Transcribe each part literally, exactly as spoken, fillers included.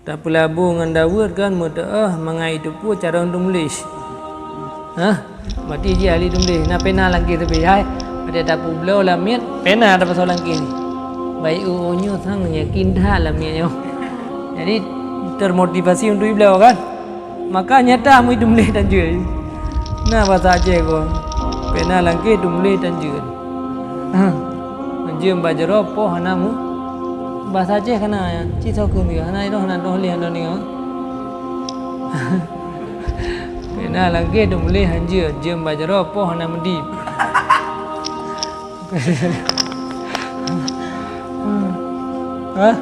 Tapeulabô ngon daweuet kan meuteu'oh mangat jiteupeue carông tuléh. Hah? Berarti jih ahli tuléh. Na pena lam kèh teubiet hai. Watèe tapeubloe lam miet, pena tapasoe lam kèh. Baik u nyoe sang yakin that lam miet nyoe. Jadi termotivasi untuk jibloe kan. Maka nyata meutuléh dan jeuet. Na basa Aceh kon. Pena lam kèh tuléh dan jeuet. Ha. Jeuem bak jaroe poh hana mu. Basa Aceh kana ya. Ci soe keu dia. Hana idoh hana doh lé hana ninga. Pena lam kèh tuléh han jeuet. Jeuem bak jaroe poh hana meudip. Hah?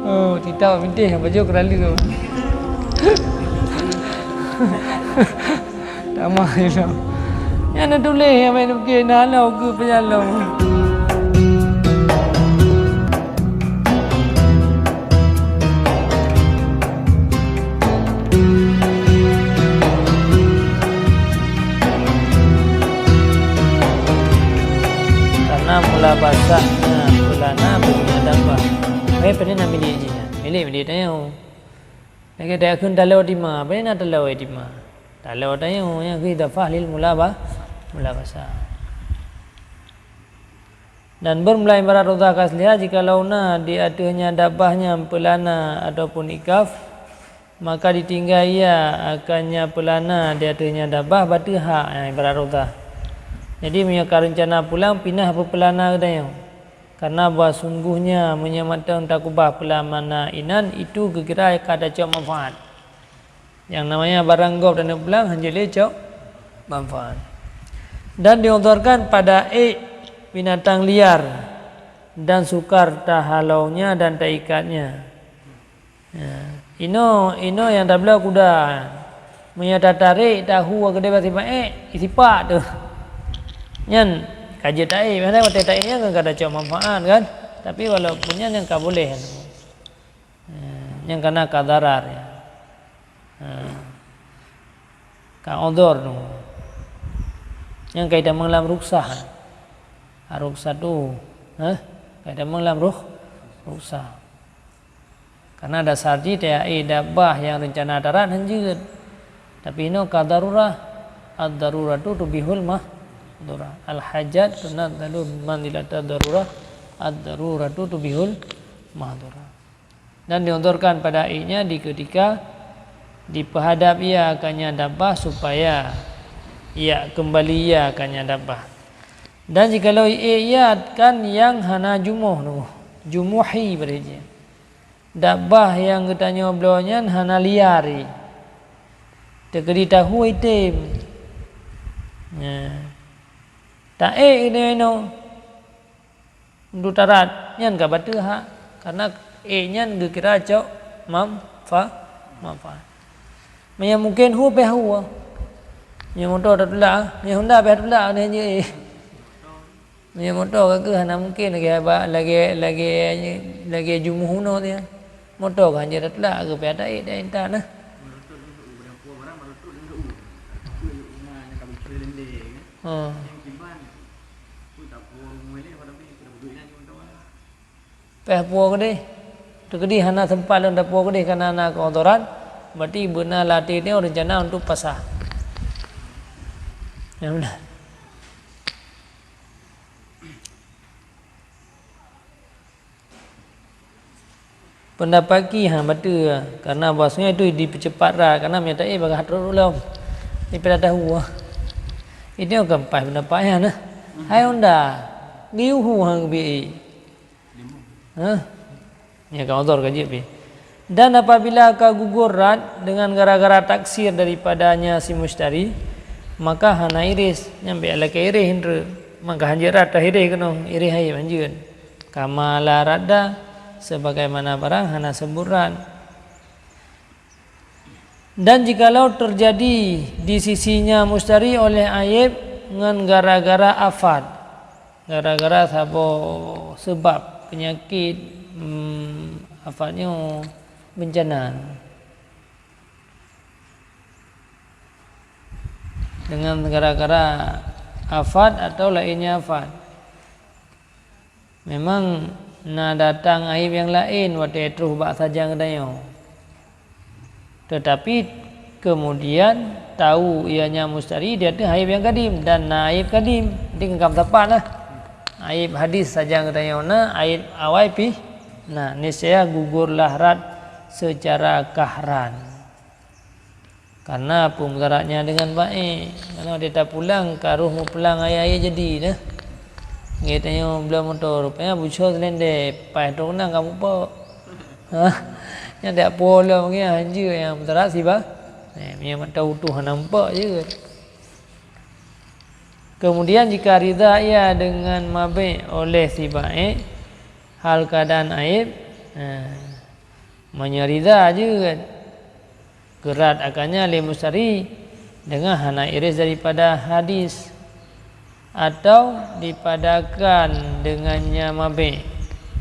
Oh, titau mintih baju keralu. Tamah ilong. Nyang na tuléh nyang main lukis na lo ke penyalong. Karena mula basa na peulana beuna dambah. Hai pane na milék jih nyan. Milék, milék tanyoe. Lagèe takheun taloe tima, pane na taloe tima. Taloe tanyoe nyang geuidhafah lil mula ba-, mula basa. Dan beurmula ibarat rodah ka asliha jikalau na di ateueh nyan dabbah nyang peulana ataupun ikaf, maka ditinggai ya akan nyang peulana di ateueh nyan dabbah bateuh ha nyang ibarat rodah. Jadi meunyoe ka reuncana pulang pinah beupeulana geutanyoe. Karena bahwa sungguhnya meunyoe mantong takubah peulana inan itu geukira ka tacok manfaat. Nyang namanya barang gob dan pulang hanjeuet lé cok manfaat. Dan diudhorkan pada ék binatang liar dan sukar tahalaunya dan taikatnya. Ya. Inoe, inoe nyang tabloe kuda. Meunyoe tatarék tahu keudéh bak sipak ék, sipak teuh. Nyan ka jeuet taék, padahai watèe taék nyan kan ka tacok manfaat kan. Tapi walaupun nyan, nyan ka boleh. Eh, nyang kana ka darar ya. Eh, ka udhur tu. Nyang kai tamong lam ruksah. Ha, ruksah tu, eh, kai tamong lam ruh-, ruksah. Karena dasar jih tiap dabbah nyang reuncana darat han jeuet. Tapi inoe ka darurah, ad-daruratu tubihul mahdhurah. Al-hajat tunazzalu manzilatad darurah, ad-daruratu tubihul mahdhurah. Dan diudhurkan pada éknya di ketika dipeuhadap ia akan nyang dabbah supaya ia keumbali ia akan nyang dabbah. Dan jikalau ék ia kan nyang hana jumuh tu, jumuhi bari jih. Dabbah nyang geutanyoe bloe nyan hana liar, teukeudi tahu item. Nya. Taék inoe-inoe. Untuk tarat nyan ka bateuh hak, karena ék nyan geukira cok manfa-, manfaat. Meunyo mungken hu pih hu. Meunyo moto tatulak, meunyo honda pih tatulak, nyan je ék. Meunyo moto ka keuh hana mungken lagèe haba, lagèe, lagèe, lagèe jumuh unoe nyan. Moto ka hanjeuet tatulak, ka pih ata ék dak intat nah. Ha. Pih puwoe keudeh. Teukeudi hana sempat lôn tapuwoe keudeh kareuna na keudroran, berarti beuna latih nyoe reuncana untuk pasah. Ya beuna. Pendapat ki ha bateue, karena bahwasanya itu dipeucepat rot, karena meunyo taék bagaih trok lom. Daripada tahu. Itu kan pas pendapat nyan nah. Hai honda, geuyue hu ha geubi. Hah? Nyan ka udhur ka jeuet pih. Dan apabila ka gugur rot dengan gara-gara taksir daripadanya si mushtari, maka hana irih, nyan bèk lakèe irih indra. Maka hanjeuet rot tah irih keunoe, irih hayeu hanjeuet. Kama la radda, sebagaimana barang hana seubut rot. Dan jikalau terjadi di sisinya mushtari oleh aib ngon gara-gara afat, gara-gara saboh seubab peunyakét, hmm, afat nyoe beuncana. Dengan gara-gara afat atau lainnya afat. Memang Na datang aib nyang laén watée troh bak sajan geutanyoe. Teutapi keumudian tahu ianya mustari di ateueh aib nyang kadim dan na aib kadim. Jadi ka meusapat lah. Aib hadis sajan geutanyoe na, aib awai pih na, niscaya gugurlah rad seucara kahran. Karena peue mudaratnya deungon baék? Karena watée tapulang ka roh meupulang ayé-ayé jadi dah. Geutanyoe bloe moto, rupanya bucoe seulendé, paih trok nan ka mupok. Ha? Nyan dak pulo lom ngieng hanjeuet nyang mudarat siba. Eh, meunyo mata utoh hana mupok je. Kemudian jika ridha ia dengan mabék oleh si baék, hal keadaan aib, eh, meunyo ridha je kan. Geurat akannya lé mustari dengan hana iris daripada hadis, atau dipadakan dengannya mabék,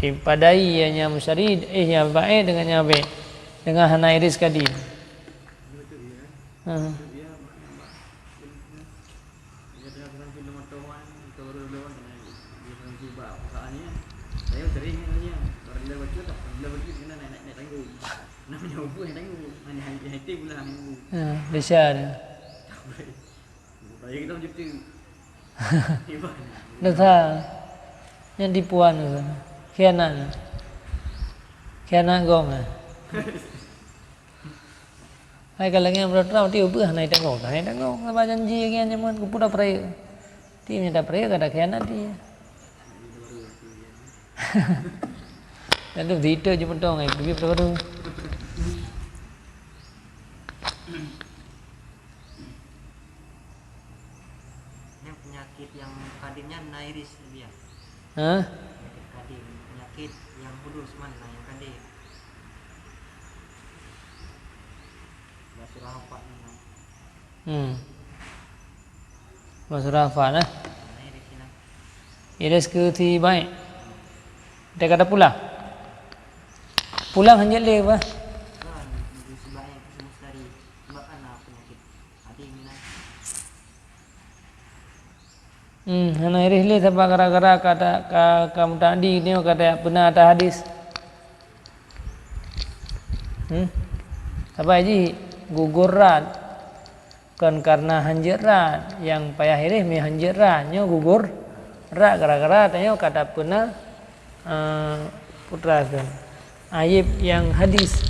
dipadai ianya mustari, eh, nya baék dengannya mabék, dengan hana iris kadim. Ha. Ha, biasa dah. Dah sa. Nyan tipuan tu. Khianat. Khianat gom, eh. Hai ka lagée nyan, berarti ubeuh hana tanggong, hana tanggong, hana janji lagée nyan, nyaman, kupeue dah peuraya. Ti meunyo dah peuraya, ka dah khianat ti. Lalu di itu je mantong, eh, bibit baru. Nyan penyakit nyang kadim nyan na iris, Nabi, ya? Hah? Penyakit kadim, penyakit nyang hudus man na nyang kadim. Bak surah Al-Fatihah. Hmm. Bak surah Al-Fatihah. Nah, iris nyan. Iris keu si baék. Dia kata pulang. Pulang hanjeuet lé, bah. Kan, iris si baék, si mustari. Sebab kan na penyakit kadim nyan. Hmm, hana iris lé sabab gara-gara ka ta-, ka, ka muta'addi nyoe ka tajak peuna atas hadis. Hmm? Saban jih gugur rad. Kon karena hanjeuet rad, nyang payah iris meuhanjeuet rad, nyoe gugur rad gara-gara tanyoe ka tapeuna, eh, putra tu. Aib nyang hadis.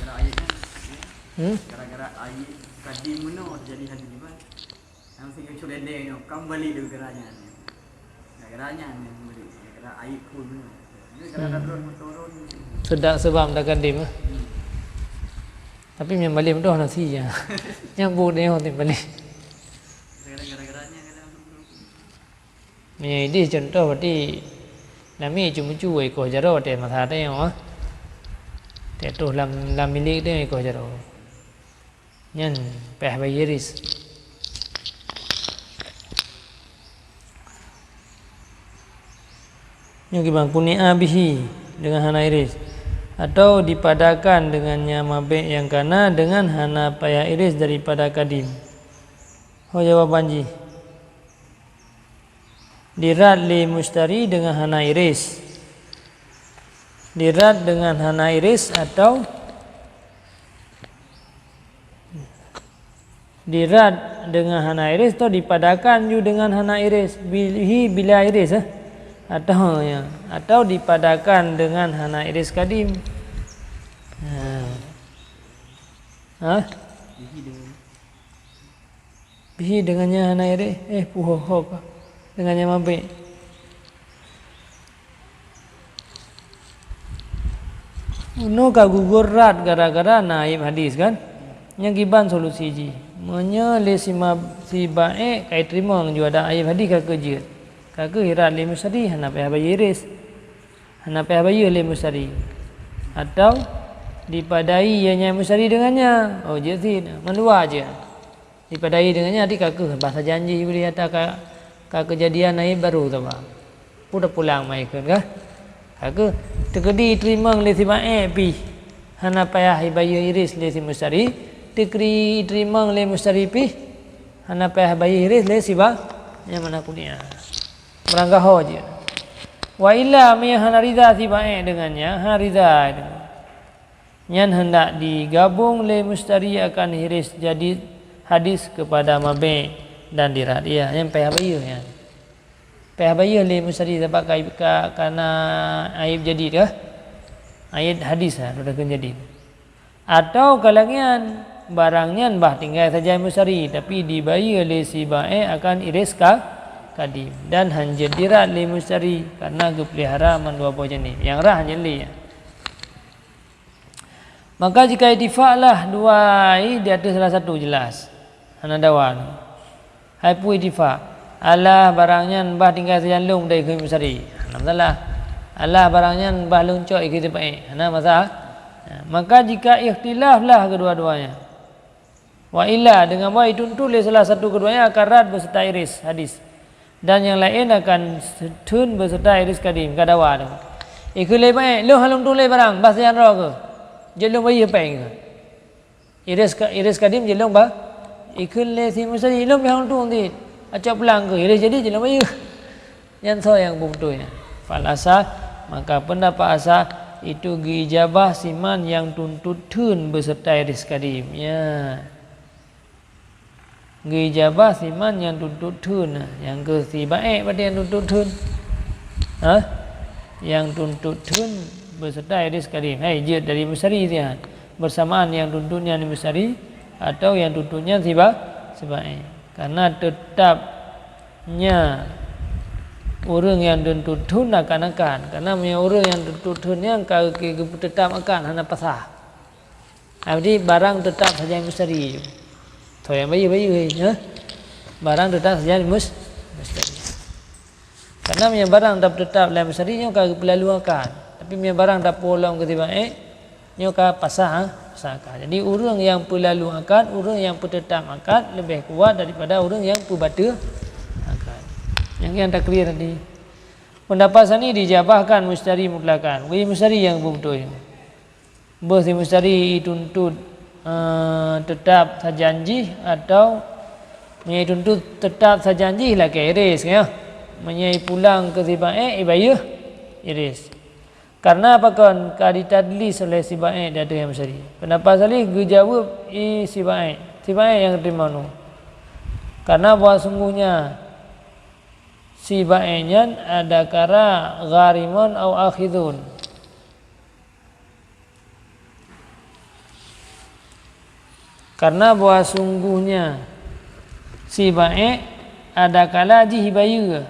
Gara-gara aib nyan, ya. Hmm? Gara-gara aib kadim meunoe jadi hadis, bah. Nyang singoh culendeng nyoe, ka meubalek lé gara nyan. Gara nyan nyang meubalek, gara aib phon nyoe. Nyoe gara-gara Hmm. droe meuturun. Seudak seubab meutakaddim, eh. Hmm. Tapi nyang balek meudoh nasi je. Nyang bu nyoe tim balek. Gara-gara, gara-gara nyan, gara-gara Meunyoe idéh cuntoh, berarti namiet cu-mucu ikoh jaroe watée masa tanyoe, ah. Teuh lam, lam milék teuh ikoh jaroe. Nyan payah bayeue iris. Nyoe kiban kuni'a bihi, dengan hana iris, atau dipadakan dengannya mabék nyang kana dengan hana payah iris daripada kadim. Ho jawaban jih. Dirad lé mustari dengan hana iris. Dirad dengan hana iris atau dirad dengan hana iris atau dipadakan ju dengan hana iris. Bihi bila iris, eh. Atau, ya, atau dipadakan dengan hana iris kadim. Ha. Ha? Bihi dengan Bihi dengan nyan hana iréh, eh, puho ho ka. Dengan nyan mabék. Unoe ka gugur rad gara-gara na aib hadis, kan? Nyan kiban solusi jih. Meunyoe lé si ma-, si baék ka iteurimong ju adak aib hadis ka keuh jeuet. Ka keuh irad lé mustari hana payah bayeue iréh. Hana payah bayeue lé mustari. Atau dipadai ié nyan mustari deungon nyan. Oh, jeuet cit. Meuluwa jeuet. Dipadai deungon nyan, di ka keuh basa janji boleh ata ka, ka keujadian aib baru taba. Udah pulang mai kheun kah? Ka keuh teukeudi iteurimong lé si baék pih. Hana payah ibayeue iréh lé si mustari. Teukeudi iteurimong lé mustari pih. Hana payah bayeue iréh lé si ba-, nyang mana kunia. Meuranggaho jeuet. Wa illa, meunyoe hana ridha si baék deungon nyan, hana ridha deungon nyan, hendak digabong lé mustari akan hiris jadid hadis keupada mabék dan dirat ia. Nyan payah bayeue nyan. Payah bayeue lé mustari sabab ka, ka, kana aib jadid kah? Aib hadis ha, dua takheun jadid. Atawa ka lagée nyan, barang nyan bah tinggai sajan mustari, tapi dibayeue lé si baék akan iris ka, kadim, dan hanjeuet dirat lé mustari karena geupeulihara mandua boh janéb. Nyang rhah hanjeuet lé. Maka jika itifak lah dua di ateueh salah satu jelas. Hana dawa nyoe. Hai peue itifak? Alah barang nyan bah tinggai sajan lôn dai keu mustari. Hana masalah. Alah barang nyan bah lôn cok ikeu si baék. Hana masalah. Maka jika ikhtilaf lah kedua-duanya. Wa illa, deungon boh ituntut lé salah satu keduanya akan rad beserta iris hadis. Dan nyang laén akan theun beserta iris kadim, ka dawa tu. Ikheun lé baék, lôn hana lôn tuléh barang, bah sajan droe keuh. Jeuet lôn bayeue péng keuh. Iris ka, iris kadim jeuet lôn ba, ikheun lé si mustari, lôn pih hana lôn tuléh. Acok pulang keuh, iris jadid jeuet lôn bayeue. Nyan soe nyang beutôi nyan? Fal asah, maka pendapat asah, itu geuijabah siman nyang tuntut theun beserta iris kadim. Ya. Geuijabah siman nyang tuntut theun, nyang keuh si baék berarti nyang tuntut theun. Ha? Nyang tuntut theun beserta iris kadim. Hai, jeuet dari mustari siat. Bersamaan nyang tuntut nyan mustari atau nyang tuntut nyan si ba, si baék. Karena teutap nya ureuëng nyang tuntut theun akan-akan. Karena meunyoe ureuëng nyang tuntut theun nyan ka geupeuteutap akan hana pasah. Berarti barang teutap sajan mustari. Soe nyang bayeue, bayeue, ya. Barang teutap sajan mus-, mustari. Karena meunyoe barang teutap lam mustari nyoe ka geupeulalu akad. Tapi meunyoe barang tapeuolong keu si baék, nyoe ka pasah, ha, pasah akad. Jadi ureuëng nyang peulalu akad, ureuëng nyang peuteutap akad leubeh kuat daripada ureuëng nyang peubateue akad. Nyang, nyang takrir tadi. Pendapat sani dijabahkan mustari mutlakan. Bagi mustari nyang beutôi. Beuh si mustari ituntut, eh, teutap sajan jih atau meunyoe ituntut teutap sajan jih lakée iris, ya. Meunyoe ipulang keu si baék, ibayeue iris. Karena pakon ka ditadlis oleh si baék di ateueh nyang mustari. Pendapat salih geujaweueb i si baék. Si baék nyang teurimong. Karena bahwa sungguhnya si baék nyan adakara gharimun au akhidun. Karena bahwa sungguhnya si baék adakala jih ibayeue.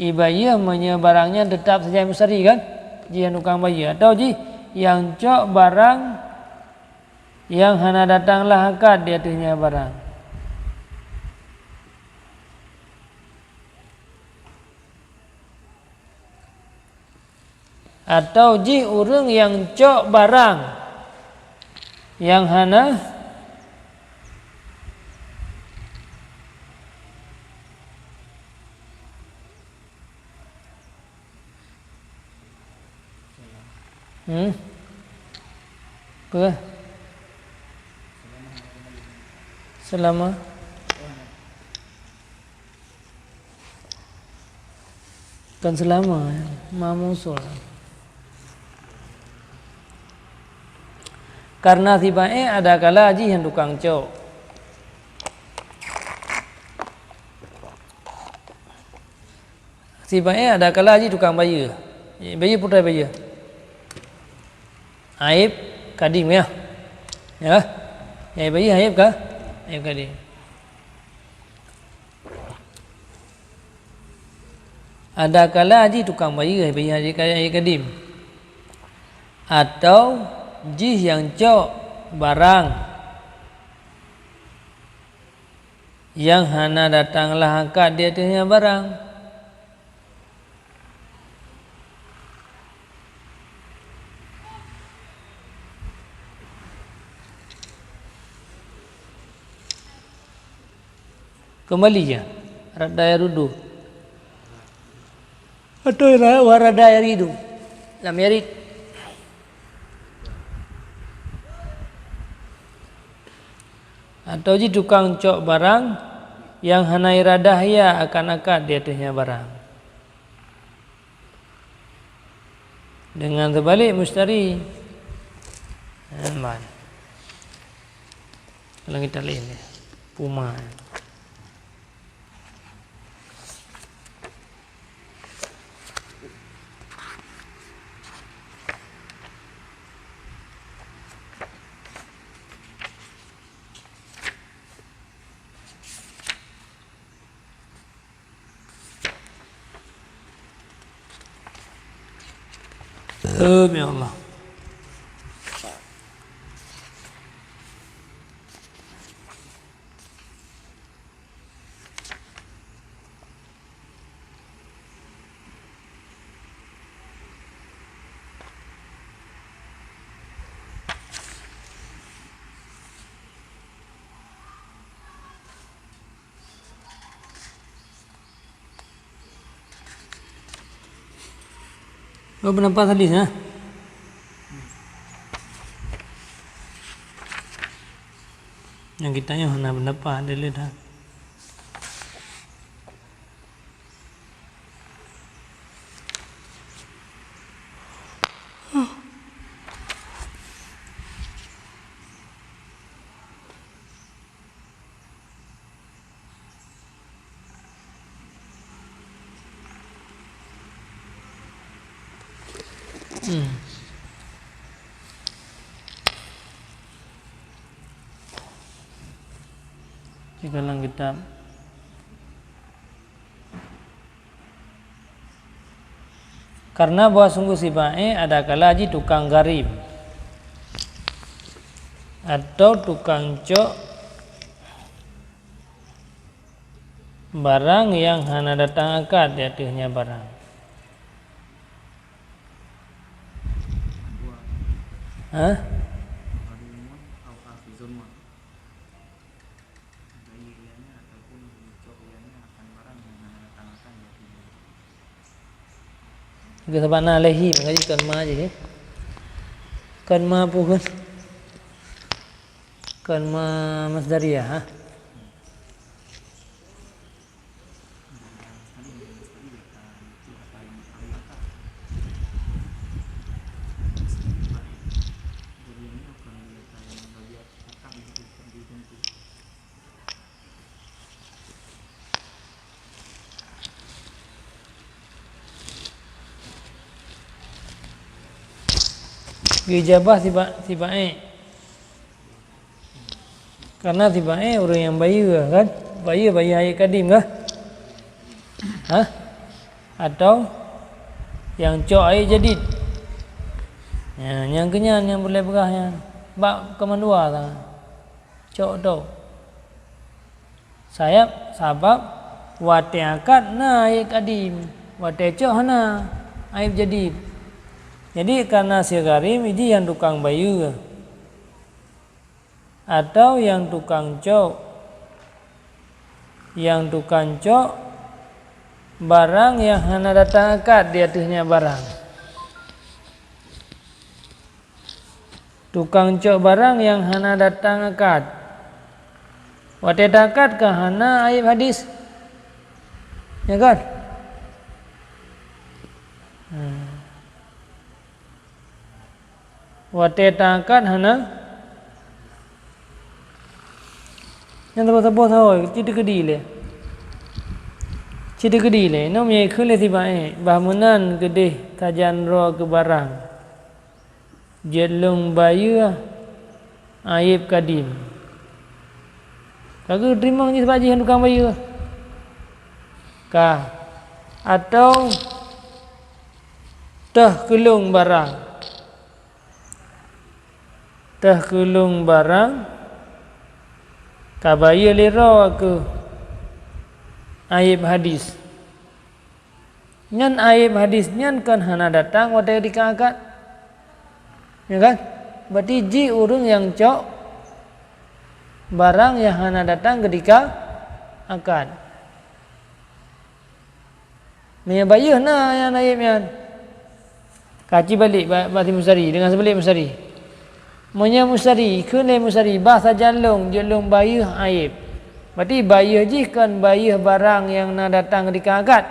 Ibayeue meunyoe barang nyan teutap sajan mustari kan? Jih nyang tukang bayeue. Atau jih nyang cok barang nyang hana datang lah akad di ateueh nyan barang. Atau jih ureuëng nyang cok barang nyang hana, hmm? Peue? Selama Kan seulama, ma meuusul. Karena si baék adakala jih nyang tukang cok. Si baék adakala jih tukang bayeue. Bayeue putra bayeue. Aib kadim, ya. Ya. Nyang bayeue aib ka? Aib kadim. Adakala jih tukang bayeue, bayeue jih ka-, jih kadim. Atau jih nyang cok barang nyang hana datang lah akad di ateueh nyan barang. Kembali ya, radda yarudu. Atau ra-, wa radda yaridu. Lam yarid. Atau jih tukang cok barang nyang hana iradah ia akan akad di ateueh nyan barang. Dengan teubalik mustari. Aman. Kalau kita lihat ni, puma. Amin ya Allah. Oh, pendapat hadis, ya? Nyang kita nyoe hana pendapat, ada le dah. Hmm. Di dalam kitab. Karena bahwa sungguh si ba'i adakala jih tukang gharim atau tukang cok barang nyang hana datang akad di ateueh nyan barang. Hah? Ke sabab na alaihi, maka jih kon ma jih, eh. Kon ma peue kon? Kon ma masdariyah, ha? Geujabah si ba-, si ba'i. Karena si ba'i ureueng nyang bayeue kan? Bayeue, bayeue ayeb kadim kah? Hah? Atau nyang cok ayeb jadid? Ya, nyang keunyan nyang peureulèe peugah nyan. Bak keumandua sana. Cok tôh. Sayab, sabab watèe akad na ayeb kadim, watèe cok hana, ayeb jadid. Jadi, karena si gharim jih nyang tukang bayeue, atau nyang tukang cok, nyang tukang cok barang nyang hana datang akad di ateueh nyan barang. Tukang cok barang nyang hana datang akad. Watèe taakad ka hana ayeb hadis. Ya kan? Hmm. Watèe taakad hana. Nyang saboh-saboh sahoe, ci teukeudi lé. Ci teukeudi lé, nyoe meunyo ikheun lé si ba'i, bah meunan keudeh sajan droe keu barang. Jeuet lôn bayeue ayeb kadim. Ka geuteurimong jih sabab jih tukang bayeue? Ka. Atau teuh keu lôn barang. Teuh keu lôn barang, ka bayeue lé droe keu ayeb hadis. Nyan ayeb hadis nyan kon hana datang watèe keudika akad. Ya kan? Berarti jih ureueng nyang cok barang nyang hana datang keudika akad. Meunyo bayeue na nyang ayeb nyan. Ka ci balek ba-, bak si mustari, deungon seubalek mustari. Meunyo mustari, kheun lé mustari, bah sajan lôn, jeuet lôn bayeue ayeb. Berarti bayeue jih kon bayeue barang nyang na datang keudika akad.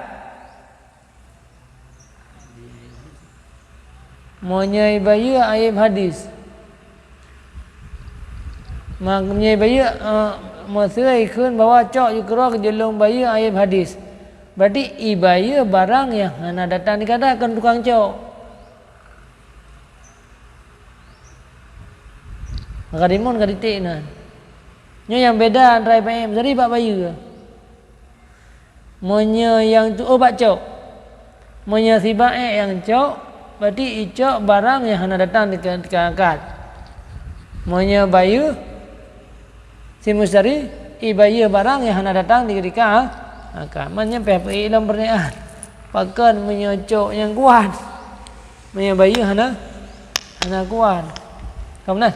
Meunyoe bayeue aib hadis. Ma-, meunyoe bayeue, eh, meuseu ikheun bahwa cok jikeudroe keu jilong bayeue aib hadis. Berarti ibayeue barang nyang hana datang dikada kon tukang cok. Maka dimun ka diték nan. Nyoe nyang beda antara ibayeue meuseu bak bayeue. Meunyoe nyang tu, oh, bak cok. Meunyoe si baék nyang cok, berarti icok barang nyang hana datang di ke-, di ketika akad. Meunyoe bayeue, si mustari, ibayeue barang nyang hana datang di ketika akad. Man nyan payah peuék lom peurnyataan. Pakon meunyoe cok nyang kuat? Meunyoe bayeue hana, hana kuat. Ka meunan?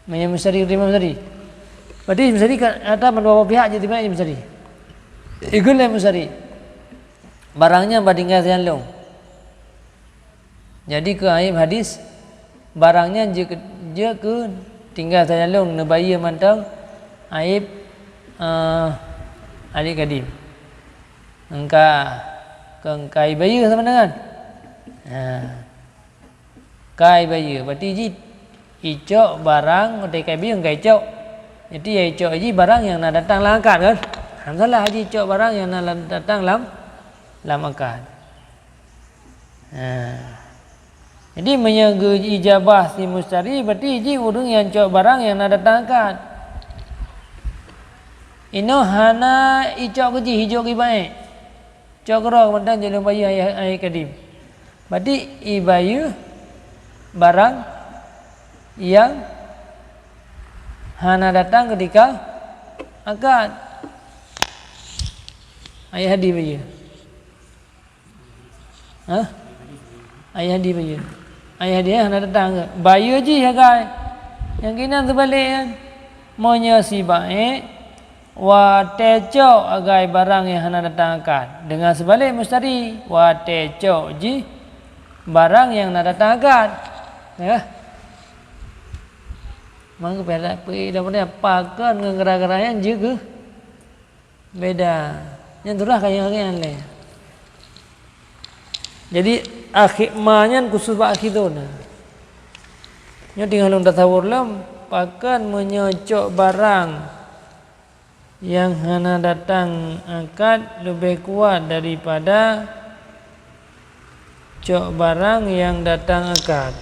Meunyoe mustari, terima mustari. Berarti mustari ka, ada dua pihak jiterima mustari. Ikheun lé mustari. Barang nyan bak tinggai sajan lôn. Jadi keu aib hadis, barang nyan jeuet keu, jeuet keu tinggai sajan lôn neubayeue mantong aib, eh, aib kadim. Engka, keu engka ibayeue sama dengan. Ha. Ka ibayeue, berarti jih icok barang, watèe ka ibayeue ka icok. Jadi ya icok jih barang nyang na datang lam akad kan? Hana salah jih icok barang nyang na lam, datang lam, lam akad. Ha. Jadi meunyoe geu-ijabah si mustari, berarti jih ureueng nyang cok barang nyang na datang akad. Inoe hana icok keu jih, ijok keu baék. Cok keudroe mantong jeuet lôn bayeue aib, aib kadim. Berarti ibayeue barang nyang hana datang ketika akad. Aib hadis bayeue. Hah? Aib hadis bayeue. Aib hadis hana datang ke? Bayeue jih sagai. Nyang keunan seubalek nyan. Meunyoe si baék, watèe cok sagai barang nyang hana datang akad. Deungon seubalek mustari, watèe cok jih barang nyang na datang akad. Ya. Mangke payah peue dah pandai pakon ngon gara-gara nyan jeuet keu Beda. Nyan tu lah kayang-kayang lé. Jadi, akhé ma nyan khusus bak akhé zon. Nyoe tinggai lôn tasawur lom, pakon meunyoe cok barang nyang hana datang akad leubeh kuat daripada cok barang nyang datang akad.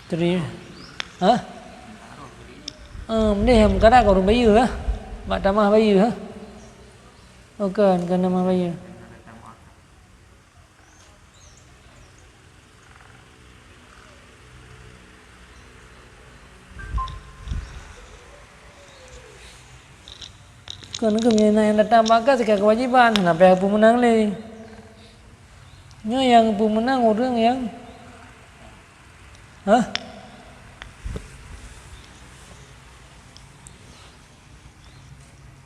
Teri-, hah? Ah, meunan meukarat ka ureueng bayeue, hah? Bak tamah bayeue, hah? Oh, kan, ka tamah bayeue. Kon keuh meunyoe na nyang datang bak akad, sika keuwajéban, hana payah peue meunang lé. Nyoe nyang peue meunang ureueng nyang, hah?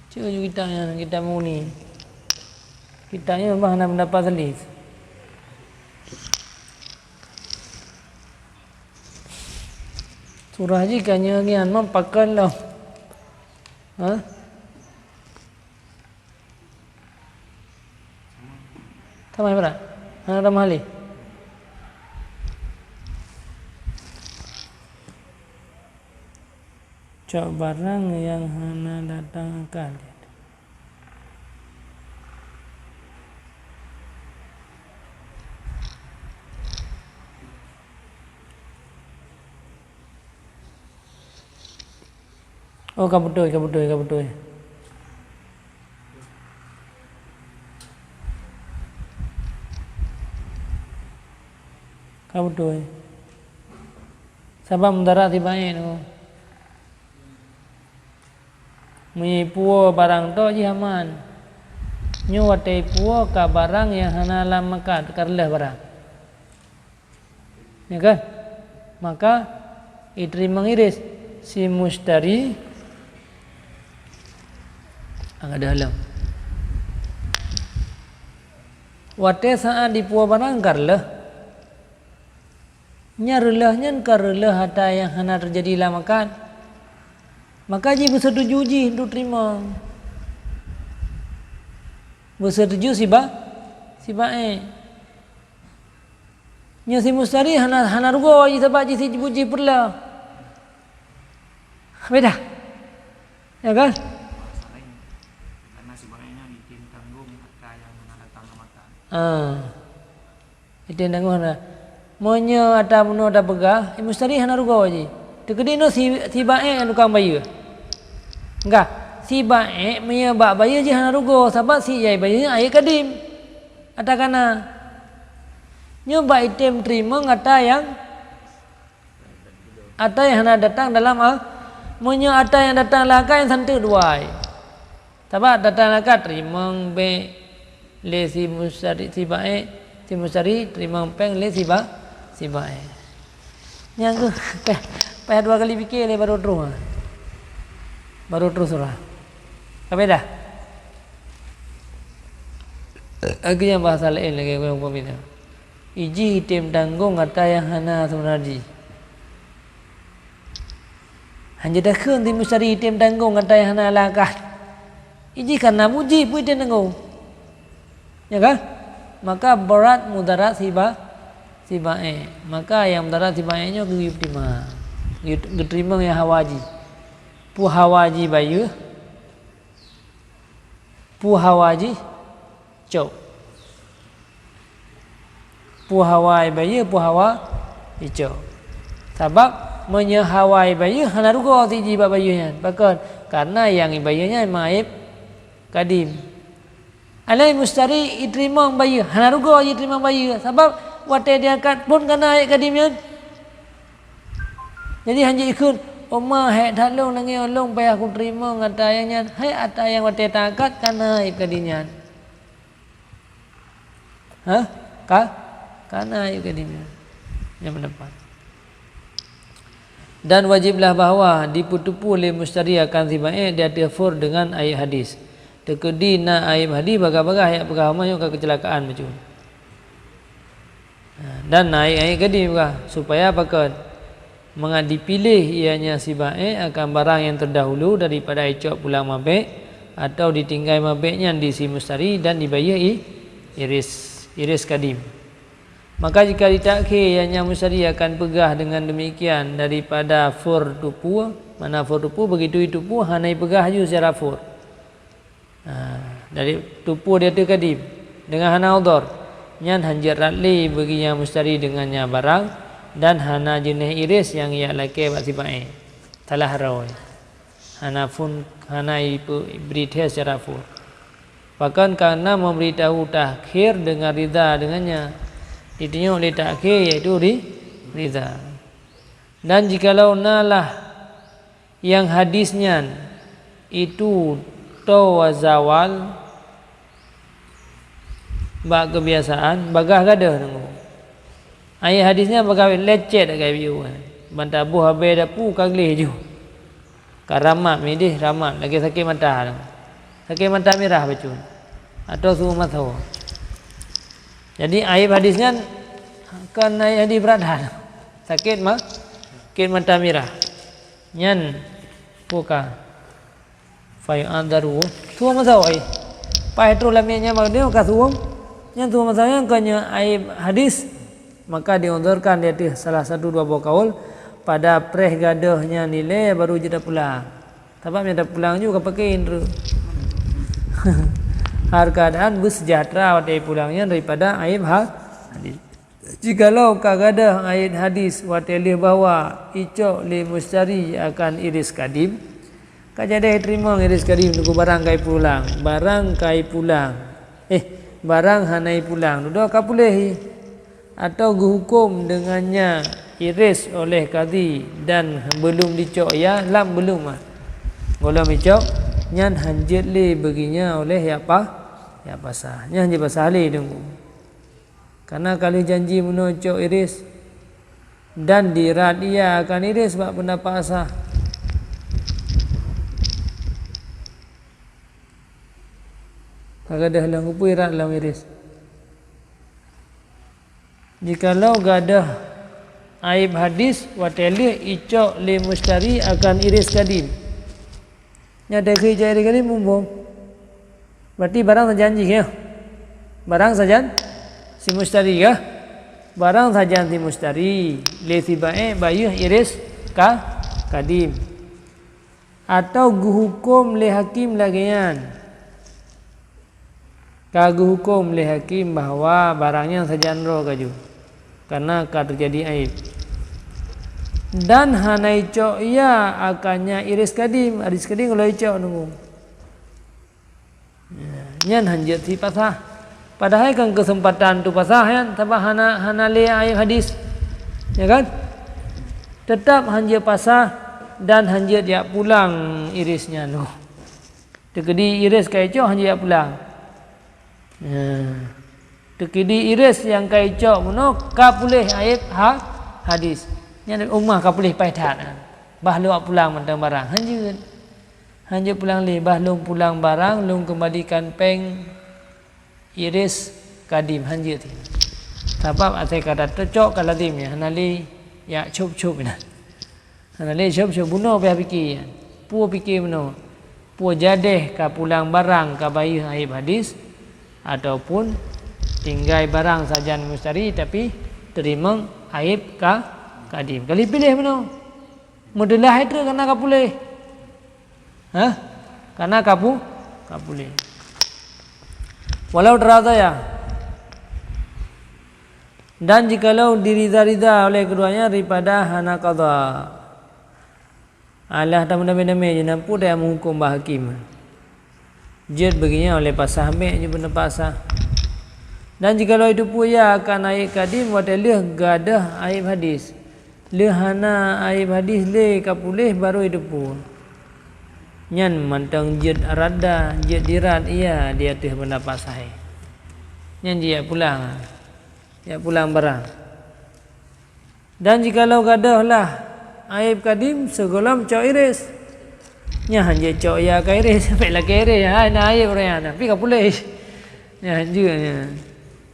Cuba ju kitab nyan, kitab Mughni. Kitab nyan bah hana pendapat selis. Surah jih ka nyoe nyan, mam pakon lom. Ha? Tamah brat? Hana tamah lé? Cok barang nyang hana datang akad. Oh, ka beutôi, ka beutôi, ka beutôi. Ka beutôi. Sabab mudarat si baék tu. Meunyoe ipuwoe barang tok jih aman. Nyoe watèe ipuwoe ka barang nyang hana lam akad, ka reuloh barang. Ya kan? Maka, iteurimong iris si mustari agak dalam. Watèe saat dipuwoe barang ka reuloh. Nyan reuloh nyan ka reuloh ata nyang hana teujadi lam akad. Maka jih beusetuju jih untuk teurimong. Beusetuju si ba-, si baék. Nyoe si mustari hana, hana rugoe jih sabab jih si jih peureuleuh. Beda. Ya kan? Karena si baék nyan item tanggong ata nyang hana datang lam akad. Ah. Item tanggong hana. Meunyoe ata bunoe tapeugah, eh, mustari hana rugoe jih. Teukeudi nyoe si, si baék nyang tukang bayeue. Enggak, si baék meunyoe bak bayeue jih hana rugoe, sabab si jai bayeue nyan aék kadem. Ata kana. Nyoe bak item teurimong ata nyang, ata nyang hana datang dalam a-, meunyoe ata nyang datang lam akad nyan santeuk dua ai. Sabab datang lam akad teurimong bék lé si mustari, si baék, si mustari teurimong péng lé si ba-, si baék. Nyan keuh payah, payah dua kali piké lé baru troh. Baru troh surah. Ka beda? Lagèe nyan bahasa laén lagèe ureueng pembina. Ijih item tanggong ata nyang hana seumeunan jih. Hanjeuet takheun si mustari item tanggong ata nyang hana lam akad. Ijih karena mujih peue item tanggong. Ya kan? Maka brat mudarat si ba-, si baék. Maka nyang mudarat si baék nyoe geuyue teurimong. Geuyue, geuteurimong nyang hawa jih. Peue hawa jih bayeue? Peue hawa jih? Cok. Peue hawa ibayeue, peue hawa icok. Sabab meunyoe hawa ibayeue hana rugoe si jih bak bayeue nyan. Pakon? Karena nyang ibayeue nyan meuaéb kadem. Alai mustari iteurimong bayeue, hana rugoe jih iteurimong bayeue. Sabab watèe diakad phon kana aéb kadem nyan. Jadi hanjeuet ikheun, "Oma, hék that lôn, lagèe nyoe lôn payah kuteurimong ata nyang nyan, hék ata nyang watèe taakad kana aéb kadem nyan." Hah? Ka? Kana aéb kadem nyan. Nyan pendapat. Dan wajiblah bahwa dipeuteupeue lé mustari akan si baék di ateueh fur deungon aéb hadis. Teukeudi na aéb hadis, bagaih-bagaih jak peugah, "Oma, nyoe ka keucilakaan bacut." Dan na aéb-aéb kadem kah, supaya pakon? Mangat dipiléh ianya si baék akan barang nyang teudahulu daripada icok pulang mabék, atawa ditinggai mabék nyan di si mustari dan dibayeue i-, iris, iris kadem. Maka jika ditakhé, ianya mustari akan peugah deungon demikian daripada fur tupue, mana fur tupue, begitu i tupue hana ipeugah laju secara fur. Ha, dari tupue di ateueh kadem deungon hana udhur, nyan hanjeuet rab lé bagi nyang mustari deungon nyan barang, dan hana jeunèh iris nyang ijak lakèe bak si baék. Salah droe. Hana phon, hana ipeu-, bri thèe secara fur. Pakon? Karena memberitahu takhir dengan ridha dengannya. Ditunyok lé takhir, yaitu ri-, ridha. Dan jikalau na lah nyang hadis nyan itu toe zawal bak keubiasaan, bagaih gadôh deungoe. Aéb hadis nyan bagaih lecet, bagaih biôh. Ban taboh abèe dapu ka gleh ju. Ka ramat midéh, ramat lagèe sakét mata. Sakét mata mirah bacut. Atawa su'um basar. Jadi aéb hadis nyan kon aéb hadis brat that. Sakét ma-, sakét mata mirah. Nyan peue ka? Fa yu'adhdharu. Su'um basar, ai. Paih troh lam miet nyan, maknanya ka su'um. Nyan su'um basar nyan kon nyoe aéb hadis. Maka di'udhurkan di ateueh salah satu dua boh kaul, pada preh gadôh nyan ilèe baru jeuet tapulang. Sabab nyang tapulang ju ka paké indru. Hal keuadaan beuseujahtra watèe pulang nyan daripada aéb ha-, hadis. Jikalau ka gadôh aéb hadis watèe lheueh bahwa icok lé mustari akan iris kadem, ka jadèh teurimong iris kadem, teungku, barang ka ipulang, barang ka ipulang. Eh, barang hana ipulang, dudoe ka puléh. Atawa geuhuköm deungon nyan iris oleh kadhi dan beulom dicok, ya, lam beulom, ah. Gohlom icok, nyan hanjeuet lé bagi nyan oleh jak pa-, jak pasah. Nyan hanjeuet pasah lé, teungku. Karena ka lheueh janji meunoe cok iris dan dirat ia akan iris bak peundapat asah. Ka gadôh lom, keupeue irat lom iris? Jikalau gadôh Aib hadis watée lheueh icok lé mustari akan iris kadim. Nyan teukheueh icok iris kadim mumbong. Berarti barang sajan jih, ya. Barang sajan si mustari, ya. Barang sajan si mustari, lé si baék bayeue iris ka kadim. Atau geuhuköm lé hakim lagée nyan. Ka geuhuköm lé hakim bahwa barang nyan sajan droe ka jeuet, kareuna ka teujadi aib. Dan hana icok ia akan nyan iris kadim, iris kadim ka lheueh icok nunggu. Nyan hanjeuet sipasah. Padahai kan keuseumpatan teupasah nyan, sabab hana, hana lé aib hadis. Ya kan? Teutap hanjeuet pasah dan hanjeuet jak pulang iris nyan. Teukeudi iris ka icok hanjeuet jak pulang. Ya. Teukeudi iris nyang ka icok bunoe ka puléh aib ha-, hadis. Nyan ummah ka puléh paih that. Bah lôn jak pulang mantong barang. Hanjeuet. Hanjeuet pulang lé, bah lôn pulang barang, lôn keumbalikan péng iris kadim, hanjeuet. Sabab asai ka teucok ka lazim nyan, hana lé jak cop-cop nyan. Hana lé cop-cop, bunoe payah pike nyan. Peue pike bunoe? Peue jadeh ka pulang barang ka bayeue aib hadis, ataupun tinggai barang sajan mustari tapi teurimong aib ka kadim. Ka lheueh piléh bunoe. Meudeulah hai treuk kareuna ka puléh. Hah? Kareuna ka pu-, ka puléh. Walau teurazaya. Dan jikalau diriza-riza oleh keduanya daripada hana qadha. Alah tameudaméh-daméh jih na peue teuka meuhuköm bak hakim. Jeuet beugeunya oleh pasah mék jih beuna pasah. Dan jikalau itu pun ia akan aib kadim watée lheueh gadôh aib hadis. Lheueh hana aib hadis lé ka puléh barô jiteupeue. Nyan mantong jeuet radda, jeuet dirat ia di ateueh beuna pasah. Nyan jih jak pulang, jak pulang barang. Dan jikalau gadôh lah aib kadim sigohlom cok iris, nyan hanjeuet cok ia ka iris, sampai lakée iris, hai na aib ureuëng nyan, tapi ka puléh. Nyan hanjeuet nyan.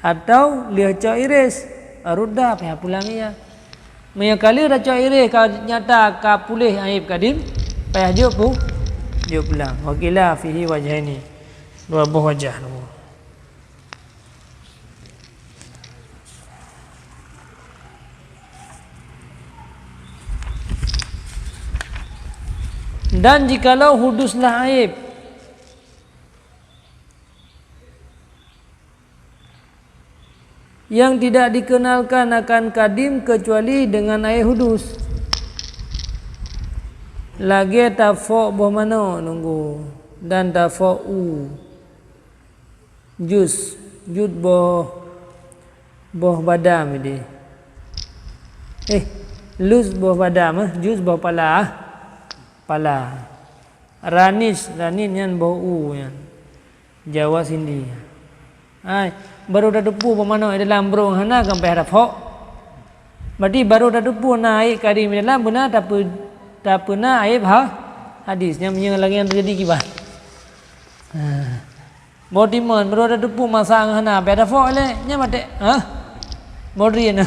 Atau lheueh cok iris, rudda payah pulang ia. Meunyoe ka lheueh tacok iris ka nyata ka puléh aib kadim, payah jok pu-, jok pulang. Wa qila fihi wajhaini. Dua boh wajah. Dan jikalau huduslah aib yang tidak dikenalkan akan kadim kecuali dengan aib hudus, lagée tafok boh manok nunggu dan tafok u. Juz, juz boh, boh badam ideh. Eh, luz boh badam, eh, juz boh pala, ah. Pala. Ranis, ranis nyan boh u nyan. Jawa Sindi. Hai, barô tateupeue boh manok di dalam brong hana kan payah tafok. Berarti barô tateupeue na aib kadim di dalam beuna tape-, tapeuna aib ha-, hadis. Nyan meunyoe lagée nyan teujadi kiban. Ha. Boh timon, barô tateupeue masa ngon hana, payah tafok lé, nyan maté, ha? Boh drien,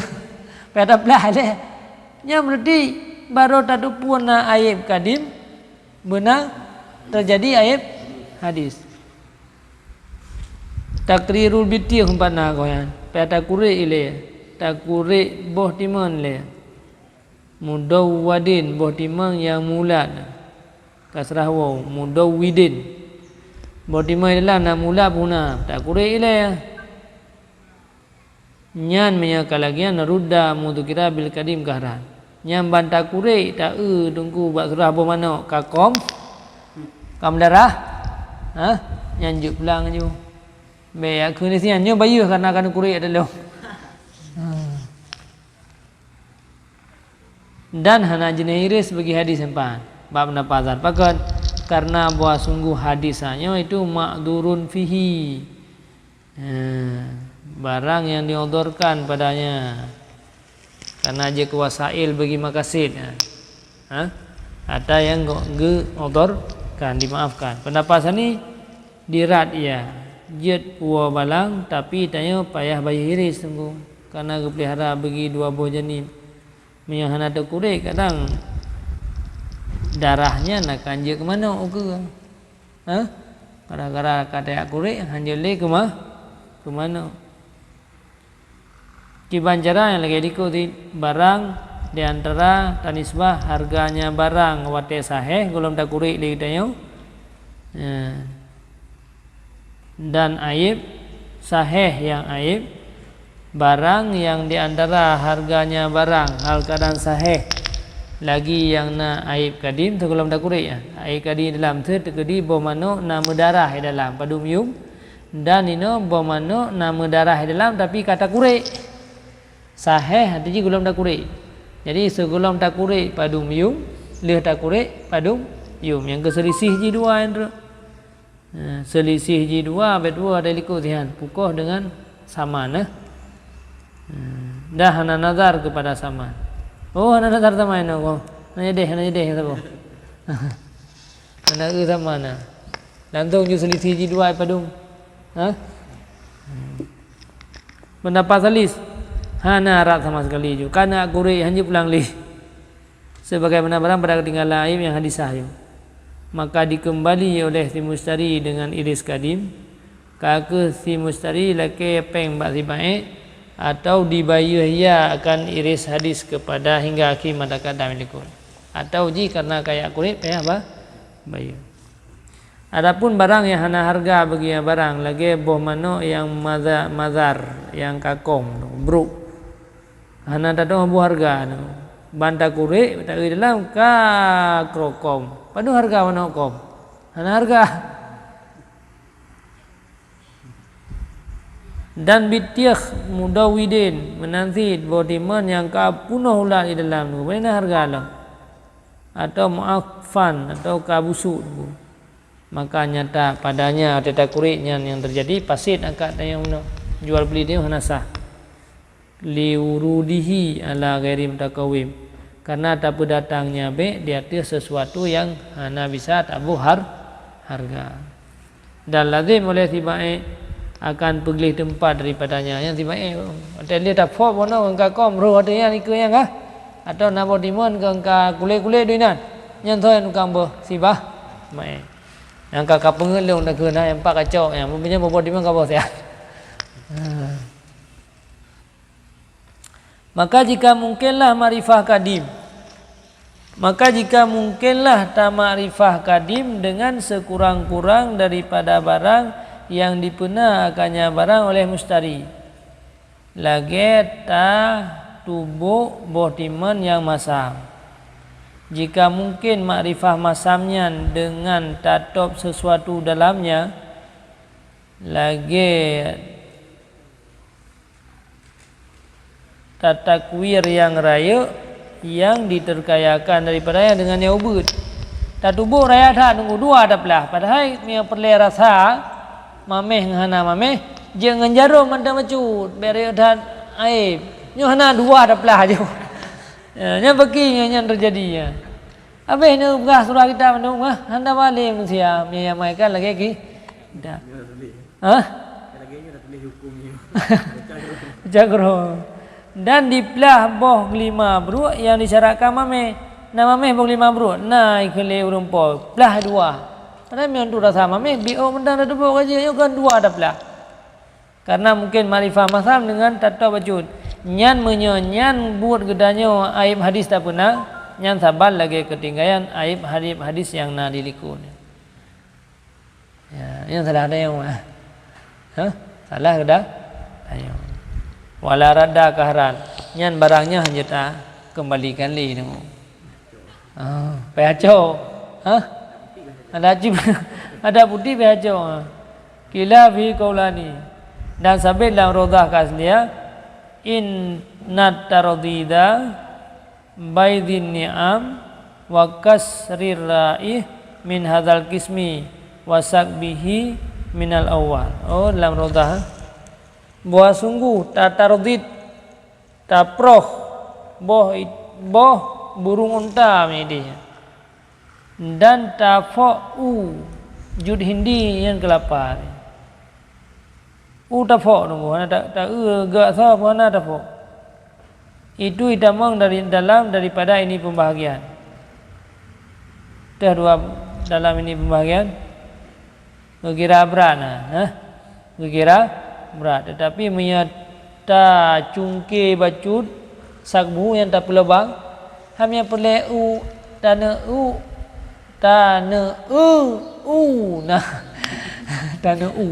payah taplah lé. Nyan berarti barô tateupeue na aib kadim, beuna teujadi aib hadis. Takrirul bitir umpama goh nyan, payah takurek ilée, takurek boh timon lé. Mudawwadin, boh timang nyang mulat. Kasrah waw, mudawwidin. Boh timang di dalam na mulat puna, takurek ilée. Nyan meunyoe ka lagée nyan rudda muzukira bil kadim kahran. Nyan ban takurek, ta-eu teungku bak surah boh manok, ka kom, ka meudarah. Ha? Nyan jeuet pulang ju. Bék yak kheun sinan, nyoe bayeue kana ka neukurek ateueh lôn. Ha. Dan hana jeuet iris bagi hadis nyan pat. Bak peundapat zat pakon, karena bahwa sungguh hadis nyoe itu ma'dzurun fihi. Ha, barang yang diudhurkan padanya. Karena jeuet keu wasail bagi makasid. Ha? Ata nyang geu-, geuudhurkan, dimaafkan. Peundapat sani, dirat ia. Jeuet puwoe balang, tapi tanyoe payah bayeue iris teungku. Karena geupeulihara bagi dua boh janib. Meunyoe hana teukurek, kadang darah nyan akan jeuet keu manok ukeue. Ha? Gara-gara ka tajak kurek, hanjeuet lé keu ma-, keu manok. Kiban cara nyang lagée likot cit, barang di antara tanisbah harganya barang watée sahih gohlom takurek lé geutanyoe. Ya. Dan aib, sahih nyang aib, barang nyang di antara harganya barang hal keadaan sahih, lagi nyang na aib kadim teugohlom takurek. Aib kadim dalam teukeudi boh manok na meudarah di dalam, padum yum, dan inoe boh manok na meudarah di dalam tapi ka takurek. Sahih, arti jih gohlom takurek. Jadi, sigohlom takurek padum yum, lheueh takurek padum yum. Nyang keu seulisih jih dua nyan treuk. Ha, seulisih jih dua, bet dua dari likot sihan. Pukoh dengan saman, eh. Ha, dah hana nazar kepada saman. Oh, hana nazar saman inoe ko. Hana jadeh, hana jadeh, kata ko. Hana eu saman, nah. Langsung ju seulisih jih dua padum. Ha? Pendapat salis, hana rab sama sekali ju. Kana kurek, hanjeuet pulang lé. Sebagaimana barang pada ketinggalan aib nyang hadisah ju. Maka dikembali oleh si mustari dengan iris kadim, ka kheueh si mustari lakée péng bak si baék, atau dibayeue ia akan iris hadis kepada hingga akhir ma taqaddam likot. Atau jih karena kajak kurek payah ba-, bayeue. Adapun barang nyang hana harga bagi barang, lagée boh manok nyang maza-, mazar, nyang ka kom, brok. Hana tatu'oh boh harga nyoe. Ban takurek, taeu dalam ka krokom. Padum harga manok kom? Hana harga. Dan bitiekh mudawidin, meunan cit boh timeun nyang ka punoh ulat di dalam nyoe, hana harga lom. Atau mu'afan, atau ka busuk nyoe. Maka nyata padanya watée takurek nyan nyang teujadi paset akad tanyoe meunoe, jual beli tanyoe hana sah. Liwurudihi ala ghairi mutakawim, karena tapeudatangnya bék di ateueh sesuatu nyang hana bisa taboh har-, harga. Dan lazim oleh si baék akan peugleh teumpat daripadanya. Nyang si baék, watée lheueh tapok bunoe ngon ka kom, roh watée nyan ikeu nyan kah? Atau na boh timeun keu ka kulét-kulét dum inan? Nyan soe nyang tukang boh si bah baék. Nyang ka, ka peungeuet lôn takheun na nyang pat kacok nyan, meunyoe boh timeun ka boh siat. Ha. Maka jika mungkinlah makrifah kadim, maka jika mungkinlah tamakrifah kadim dengan sekurang-kurang daripada barang yang dipeuna akannya barang oleh mustari. Lagée tatubôk boh timeun nyang masam. Jika mungkin makrifah masam nyan deungon tatôb sesuatu dalamnya, lagée tatakwir nyang rayeuk nyang diterkayakan daripadanya deungon nyang ubit. Tatubôk raya that nunggu dua taplah, padahai meunyoe peureulée rasa, maméh ngon hana maméh, jeuet ngon jaroe mantong bacut, bék rayeuk that aéb. Nyoe hana dua taplah ju. Ya, nyan bagi nyan, nyan teujadi nyan. Habéh neupeugah surah kitab mandum, hah, hana balé manusia, meunyoe nyang meuaikan lagée ki-, dah. Hah? Pecah keroh. Dan diplah boh lima bruek nyang disyaratkan maméh. Na maméh boh lima bruek, na ikheun lé ureuëng po, plah dua. Padahai meunyoe tu rasa maméh, biôk mantong tatubôk ka jeuet, nyoe kan dua taplah. Karena mungkin makrifah masam deungon tatôb bacut. Nyan meunyoe nyan buet geutanyoe aéb hadis tapeuna, nyan saban lagée keutinggalan aéb hadis-hadis nyang na di likot. Ya, nyan salah tanyoe, ah. Hah? Salah geuda-, tanyoe. Wala radda qahran. Nyan barang nyan hana takeumbalikan lé nyoe. Ah, payah cok. Hah? Ada cip-, ada putih payah cok. Ah. Qila fi qaulani. Dan sabit lam Raudhah ka asliya, inna taradida baidhin ni'am wa kasrir ra'i min hadzal qismi wa sakbihi minal awwal. Oh, lam Raudhah. Bahwa sungguh tatardid, taproh boh it-, boh burung unta meudeh, dan tafok u jud hindi nyang keulapa. U tafok nunggu, hana ta-, ta-, eu gak sa pun hana tafok. Itu itamong dari dalam daripada ini pembahagian. Teuh dua dalam ini pembahagian. Geukira brat na, nah. Geukira brat. Tetapi meunyoe tacungke bacut, sakbu nyang tapeulobang, hanya peureulée u, taneuk u, taneuk u, u na. Taneuk u.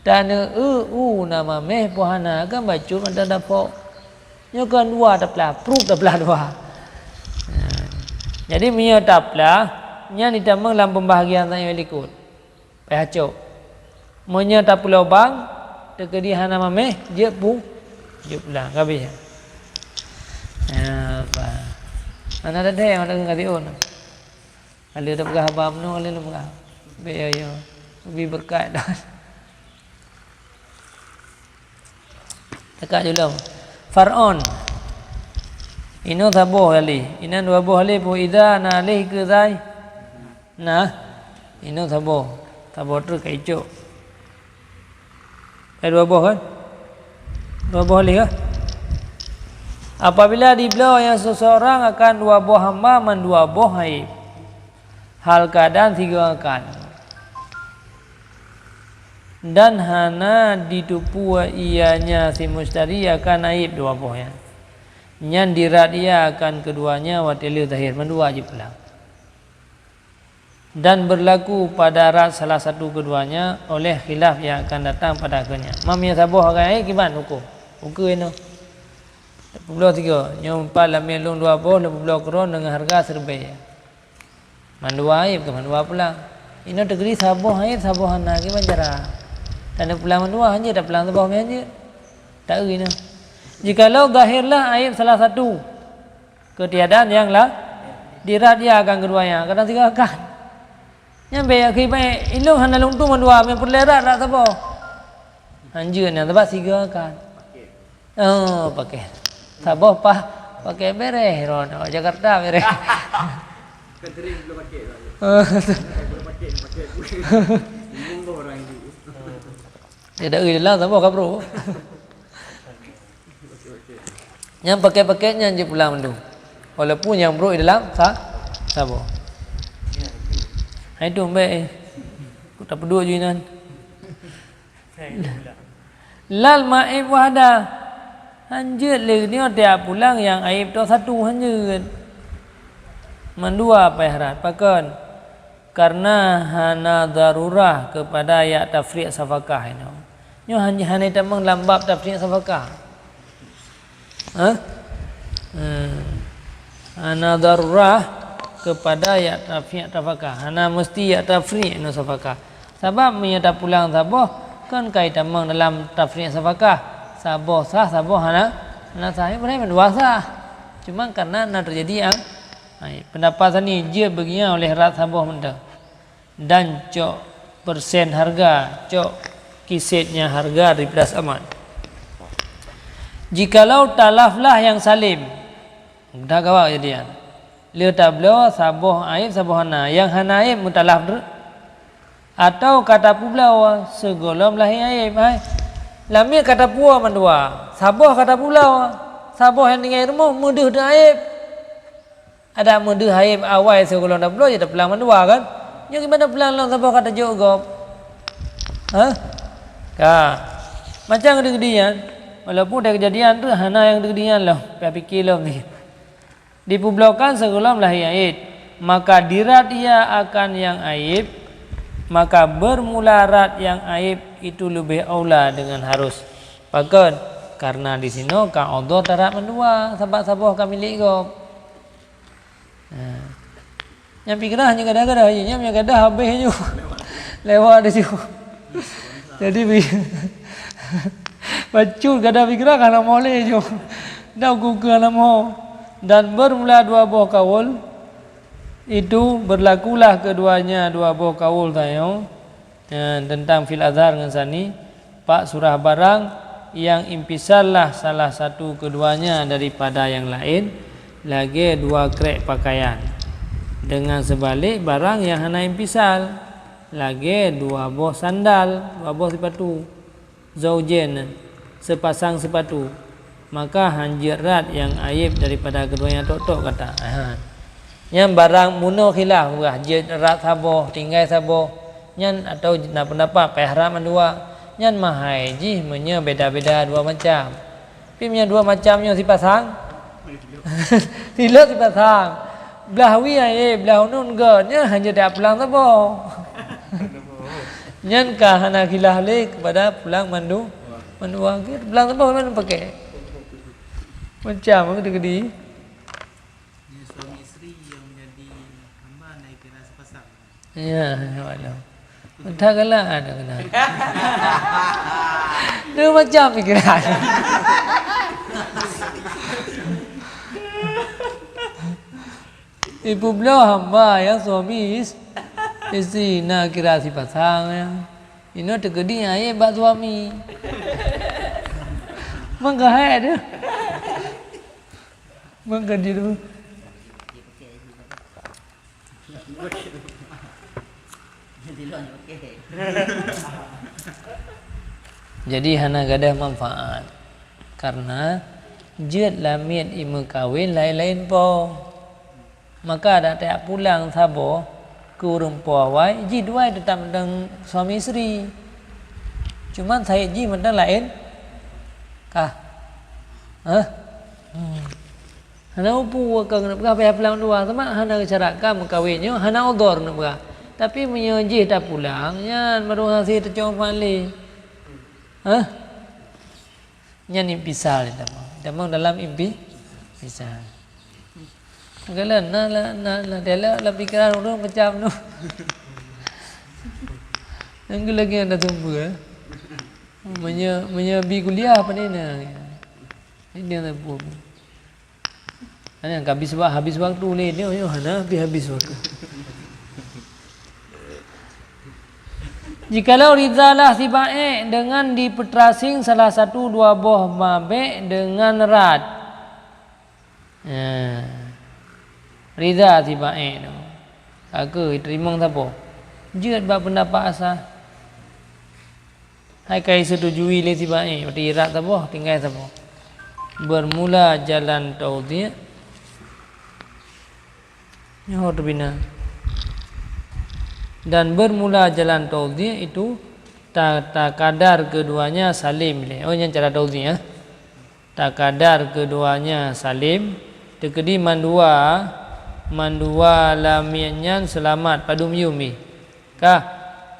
Taneuk u, u na mameh, poh hana kan bacut mantong dapok. Nyoe kan dua taplah, pruk taplah dua. Nah. Jadi meunyoe taplah, nyan itamong lam pembahagian nyang likot. Payah cok. Meunyoe tapeulobang, teukeudi hana mameh, jeuet pu-, jeuet pulang. Ka habéh. Ya, apa? Hana ada deh, hana ada kasiun. Kalau dah peugah haba meunoe, kalau dah peugah. Bek ya, ya. Lebih berkat dah. Teuka julom. Far'on. Inoe saboh kali. Inan dua boh alif, idza na alih keu zai. Nah, inoe saboh. Saboh treuk ka icok. Eh, dua boh kan? Dua boh alif kan? Apabila dibloe nyang seseorang akan dua boh hamba mandua boh aib, hal keadaan sigoe akan. Dan hana diteupue ianya si mustari akan aib dua boh nyan. Nyan dirat ia akan keduanya watée lheueh zahir mandua jeuet pulang. Dan berlaku pada rat salah satu keduanya oleh khilaf yang akan datang pada akhirnya. Mam nyang saboh akan aib kiban huköm. Huköm inoe. Leupubloe sigoe, nyoe pat lam miet lôn dua boh, leupubloe keudroe deungon hareuga siribée. Mandua aib keu mandua pulang. Inoe teukeudi saboh aib, saboh hana, kiban cara. Taneuk pulang mandua, hanjeuet tapulang saboh meuhanjeuet. Taeu inoe. Jikalau zahirlah aib salah satu, keutiadaan nyang la, dirat ia akan keduanya, kadang sigoe akan. Nyan bek, ya, kiban ilôn hana lôn tueng mandua, meunan peureulée rat, rat saboh. Hanjeuet nyan, sabab sigoe akan. Oh, pakai. Saboh pah, pakai bereh, ron. Oh, Jakarta bereh. Kan sering belum pakai, Bang. Oh. Belum pakai, pakai. Bingung kau orang itu. Dia dah ui dalam saboh ka bro. Nyang pakai-pakai nyan jeuet pulang mandum. Walaupun nyang brok di dalam sa-, saboh. Hai tu mbek eh. Ku tapeuduek ju inan. Lal ma'ib wahda. Hanjeuet lé nyoe tiap pulang nyang aib toh satu hanjeuet. Mandua payah rat. Pakon? Karena hana darurah kepada yak tafriq safakah inoe. Nyoe hanya hana tamong lam bab tafriq safakah. Ha? Hmm. Hana darurah kepada yak tafriq safakah. Hana mesti yak tafriq inoe safakah. Sabab meunyoe tapulang saboh, kon kai tamong dalam tafriq safakah. Saboh sah, saboh hana, hana sah. Ibrahim dua sah. Cuma karena na terjadi ang-, hai, pendapat sani jeuet beugian oleh rat saboh mantong. Dan cok persen harga, cok kiset nyang harga daripada saman. Jikalau talaflah nyang salim, dah gawa kejadian. Le tabloe saboh aib saboh hana, nyang hana aib mutalaf dr-, atau ka tapubloe sigohlom lahé aib, hai. Lamiet ka tapuwoe mandua, saboh ka tapubloe, saboh nyang tinggai rumoh meudeuh deuh aib. Adak meudeuh aib awai sigohlom tapubloe, ya tapulang mandua kan? Nyoe gimana pulang lom saboh ka tajok gob? Ha? Ka. Macam geude-geude nyan, walaupun dah kejadian tu hana nyang geude-geude nyan lom, payah pike lom ni. Dipubloekan sigohlom lahé aib, maka dirat ia akan nyang aib, maka bermula rat nyang aib itu lebih aula dengan harus. Pakon? Karena di sinoe ka odoh tarat mandua, sabab saboh ka milék gob. Ha. Nyang pikiran hanya gadah-gadah je, nyang gadah habéh je. Lewat dia je. Jadi, bi-, bacut gadah pikiran hana moleh je. Dah ukur-ukur hana mo. Dan bermula dua boh kaul, itu berlakulah keduanya dua boh kaul tanyoe. Ya, tentang fil azhar ngon sani, pak surah barang yang inpisal lah salah satu keduanya daripada yang lain, lagée dua krek pakaian. Dengan sebalik barang yang hana inpisal, lagée dua boh sandal, dua boh sipatu. Zaujen, sepasang sepatu. Maka han jeuet rad nyang aéb daripada keudua nyang tok-tok gata. Ha. Nyan barang bunoe khilaf bah jeuet rad saboh, tinggai saboh. Nyan atawa na peundapat payah rad mandua. Nyan mahai jih meunyoe beda-beda dua macam. Tapi meunyoe dua macam nyoe sipasang, silop sipasang. Blah wie aéb, blah uneuen göt, nyan han jeuet pulang saboh. Nyan ka hana khilaf lé kepada pulang mandu-, mandua. Pulang saboh mana pakai? Macam mana tadi? Suami isteri yang menjadi hamba naik kira sepasang. Ya, ya Allah. Entah galak ada kena. Dia macam pikiran. Ibu belah hamba yang suami is-, isteri na kira sipasang ya. Inoe teukeudi aéb bak suami. Mangga hai dia. Mangga dia tu. Jadi hana gadoh manfaat. Karena jeuet lamiet imeukawen laén-laén po. Maka dak tajak pulang saboh keu ureuëng po awai, jih dua teutap mantong suami isteri. Cuman sayet jih mantong laén kah. Hah? Hmm. Hana upu ka keuneuk peugah payah pulang dua, teuma hana geucarat ka meukawen nyoe hana udhor keuneuk peugah. Tapi meunyoe jih tapulang, nyan baru hase teucok manfaat lé. Hah? Nyan inpisal tamong. Tamong dalam impi-, inpisal. Galak na, na, na, na dialog lam pikiran ureuëng macam tu. Nyang lagi ada sumber. Meunyoe, meunyoe bi kuliah apa ni na? Ini ada buku. Hana habis wa-, habis waktu lé nyoe, nyoe hana habis-habis waktu. Jikalau ridha lah si baék dengan dipeutrasing salah satu dua boh mabék dengan rad. Ya. Ridha si baék tu. Ka keuh teurimong saboh. Jeuet bak peundapat asah. Hai ka jisetujui lé si baék, berarti rad saboh, tinggai saboh. Bermula jalan taudhi'. Nyoe teubina. Dan bermula jalan taudhi' itu ta-, takadar keduanya salim lé. Oh, nyan cara taudhi', ya. Takadar keduanya salim, teukeudi mandua, mandua lamiet nyan seulamat padum yum jih. Kah,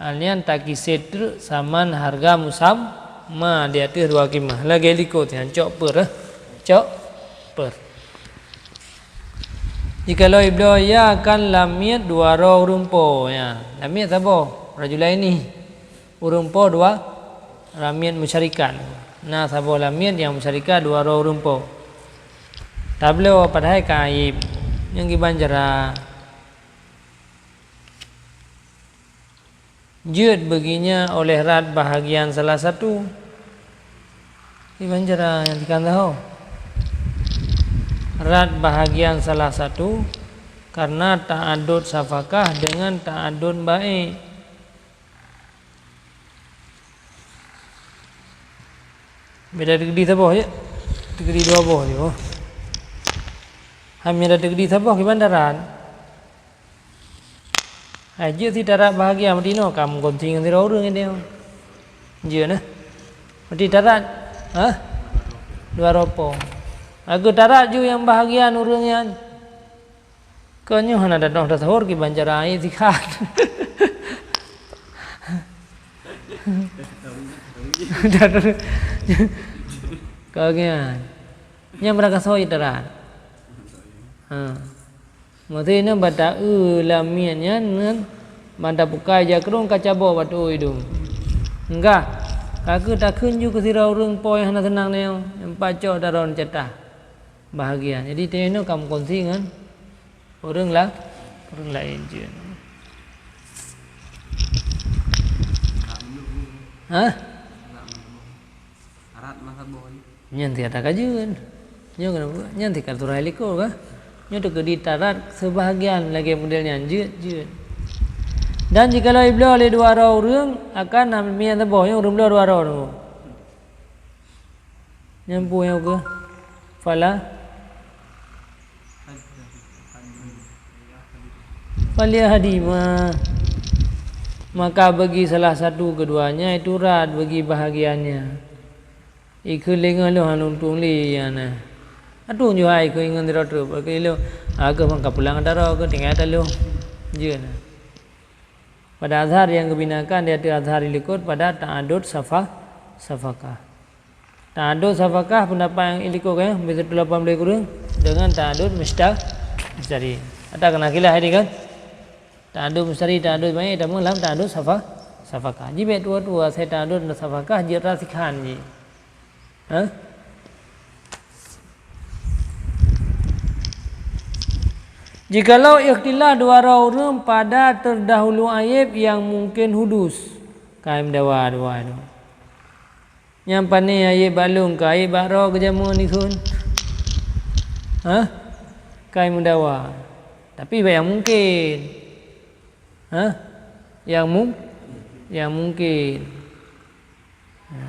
hal nyan takise treuk saman hareuga musamma di ateueh dua khimah. Lagée likot nyan, cok per, eh. Cok per. Jikalau ibloe ya kan lamiet dua droe ureuëng po, ya. Lamiet saboh, rajulaini. Ureuëng po dua, lamiet musyarikat. Na saboh lamiet nyang musyarikat dua droe ureuëng po. Tabloe padahai ka aib, nyang kiban jara. Jeuet beuginya oleh rad bahagian salah satu. Kiban jara nyang tikan tahu. Rad bahagian salah satu karena ta'adud safakah dengan ta'adud baék. Beda teukeudi saboh je. Teukeudi dua boh je. Oh. Hami ada teukeudi saboh kiban darat. Hai jeuet si darat bahagia meutinoe kamoe gonti ngon sidroe ureuëng nyoe. Jeuet nah. Berarti darat, ha? Dua ropong. Lagu darat ju nyang bahagia ureuëng nyan. Keu nyoe hana tanoh tasahor kiban cara itikad. Kau nyan. Nyan meurakasoe iteran. Ha. Maksudnya bata eu lamiet nyan ngon bata bukai jakrong ka cabok batu idong. Enggah. Ka keu takheun ju keu sidroe ureuëng po nyang hana seunang nyoe, nyang pacok daron catah. Bahagia. Jadi, teuh nyoe ka meukunsi ngon ureuëng la-, ureuëng laén jeuet. Hah? Nyan tiada kajeuen. Nyoe kenapa? Nyan tika turai liko kah? Nyoe teukeudi tarat sebahagian lagée model nyan jeuet, jeuet. Dan jikalau ibloe lé dua droe ureuëng akan na miet saboh, nyoe ureuëng bloe dua droe tu. Nyang peue nyang ukeue? Fala, fala hadima. Maka bagi salah satu keduanya itu rad bagi bahagiannya. Ikheun lé ngon lôn hana untung lé, ya na. Atueng jih hai ikheun ngon sidroe treuk, ikheun lé lôn, "Ah, keuh mangka pulang ata droe, keuh tinggai ata lôn." Jeuet na. Pada azhar nyang geubinakan di ateueh azhar ilikot pada ta'adud safa-, safakah. Ta'adud safakah pendapat nyang ilikot kan, bisa tulah paham lé kureueng dengan ta'adud musta-, mustari. Ata keunan khilaf ini kan? Ta'adud mustari, ta'adud banyak, tapi lam ta'adud safa-, safakah. Jibek tua-tua, saya ta'adud dan safakah, jeuet rasikhan ji. Ha? Jikalau ikhtilaf dua droe ureuëng pada terdahulu aib yang mungkin hudus, kai meudawa dua nyoe. Nyang pane aib bak lôn ka aib bak droe geujameun ikheun. Ha? Kai meudawa. Tapi bak nyang mungkin. Ha? Nyang mung-, nyang mungkin. Ha.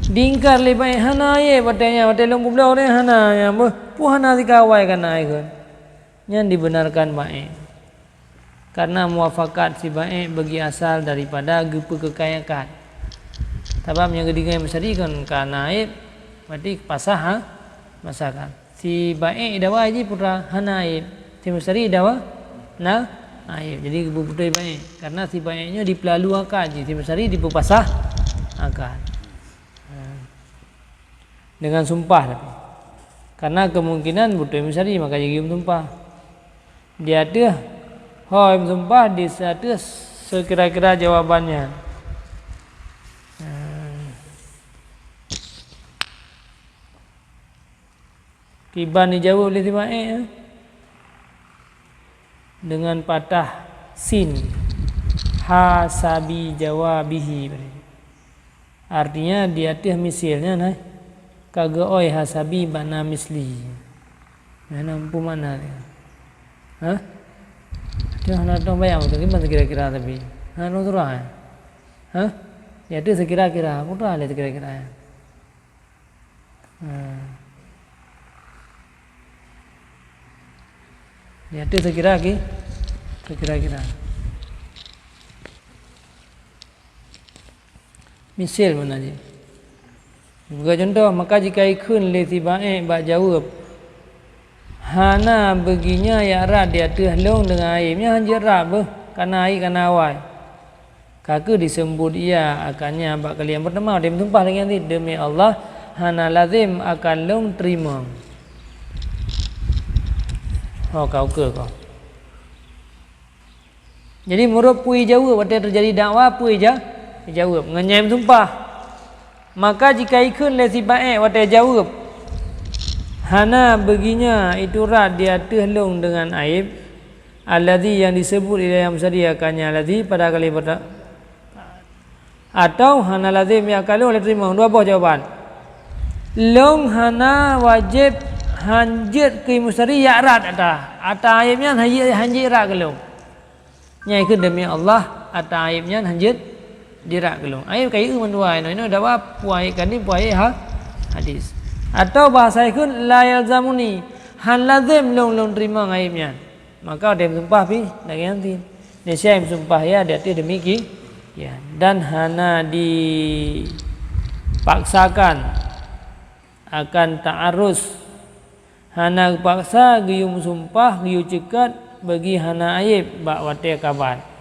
Diingkar lé baék hana aib watée nyan, watée lôn peubloe nyan hana nyan beuh, peue hana sikawai kana ikheun. Nyan dibenarkan baék. Karena muafakat si baék bagi asal daripada geupeukeukai akad. Sabab nyang geudeungoe meusyadi kon kana aib, berarti pasah ha, pasahkan. Si baék dawa jih putra hana aib, si mustari dawa na aib. Jadi geubeutôi baék, karena si baék nyoe dipeulalu akad jih, si mustari dipeupasah akad. Ha. Dengan sumpah tapi. Karena kemungkinan beutôi mustari, maka jigiyum sumpah. Di ateueh ho meusumpah, di ateueh sekira-kira jawabannya. Ha. Kiban dijaweueb lé si baék, eh? Dengan patah sin. Hasabi jawabihi. Artinya, di ateueh misil nyan, hai. Ka geuôi hasabi makna misli. Nyan peue makna dia? Ha? Dia hana dong bayang beutôi, kiban sekira-kira tapi. Hana dong surah, eh? Ha? Di ateueh sekira-kira, peue lé sekira-kira, eh? Ha. Di ateueh sekira ki-, sekira-kira. Misil meunan jih. Buka contoh, maka jika ikheun lé si baék bak jaweueb, "Hana beuginya yak rab di ateueh lôn deungon aib," nyan hanjeuet rab beuh, kana aib kana awai. Ka kheueh diseumbot ia akan nyan bak kali nyang peurtama, watée meusumpah lagée nyan cit, "Demi Allah, hana lazem akan lôn teurimong." Ho ka ukeue ko. Jadi, meurot peue jaweueb watée teujadi dakwa, peue ja-, jaweueb ngon nyang meusumpah. Maka jika ikheun lé si baék watée jaweueb, "Hana beuginya itu rab di ateueh lôn deungon aib, alladzi nyang diseubuet ilée nyang meusyadi akan nyan alladzi pada kali perta-, atau hana lazem yak rab lôn lé teurimong," dua boh jawaban. Lôn hana wajéb hanjeuet keu mustari yak rab ata, ata aib nyan hanjeuet, hanjeuet rab keu lôn. Nyan keuh demi Allah, ata aib nyan hanjeuet dirab keu lôn. Aib ka ieu mandua inoe, inoe dawa peue aib kani, peue aib ha-, hadis. Atau bahasa ikheun, "La yalzamuni," han lazem lôn, lôn teurimong aib nyan. Maka watée meusumpah pih lagée nyan cit. Niscaya meusumpah ia di ateueh demi ki-, ya, dan hana dipaksakan akan ta'arus. Hana geupaksa geuyue meusumpah, geuyue ceukat bagi hana aib bak watée kabat.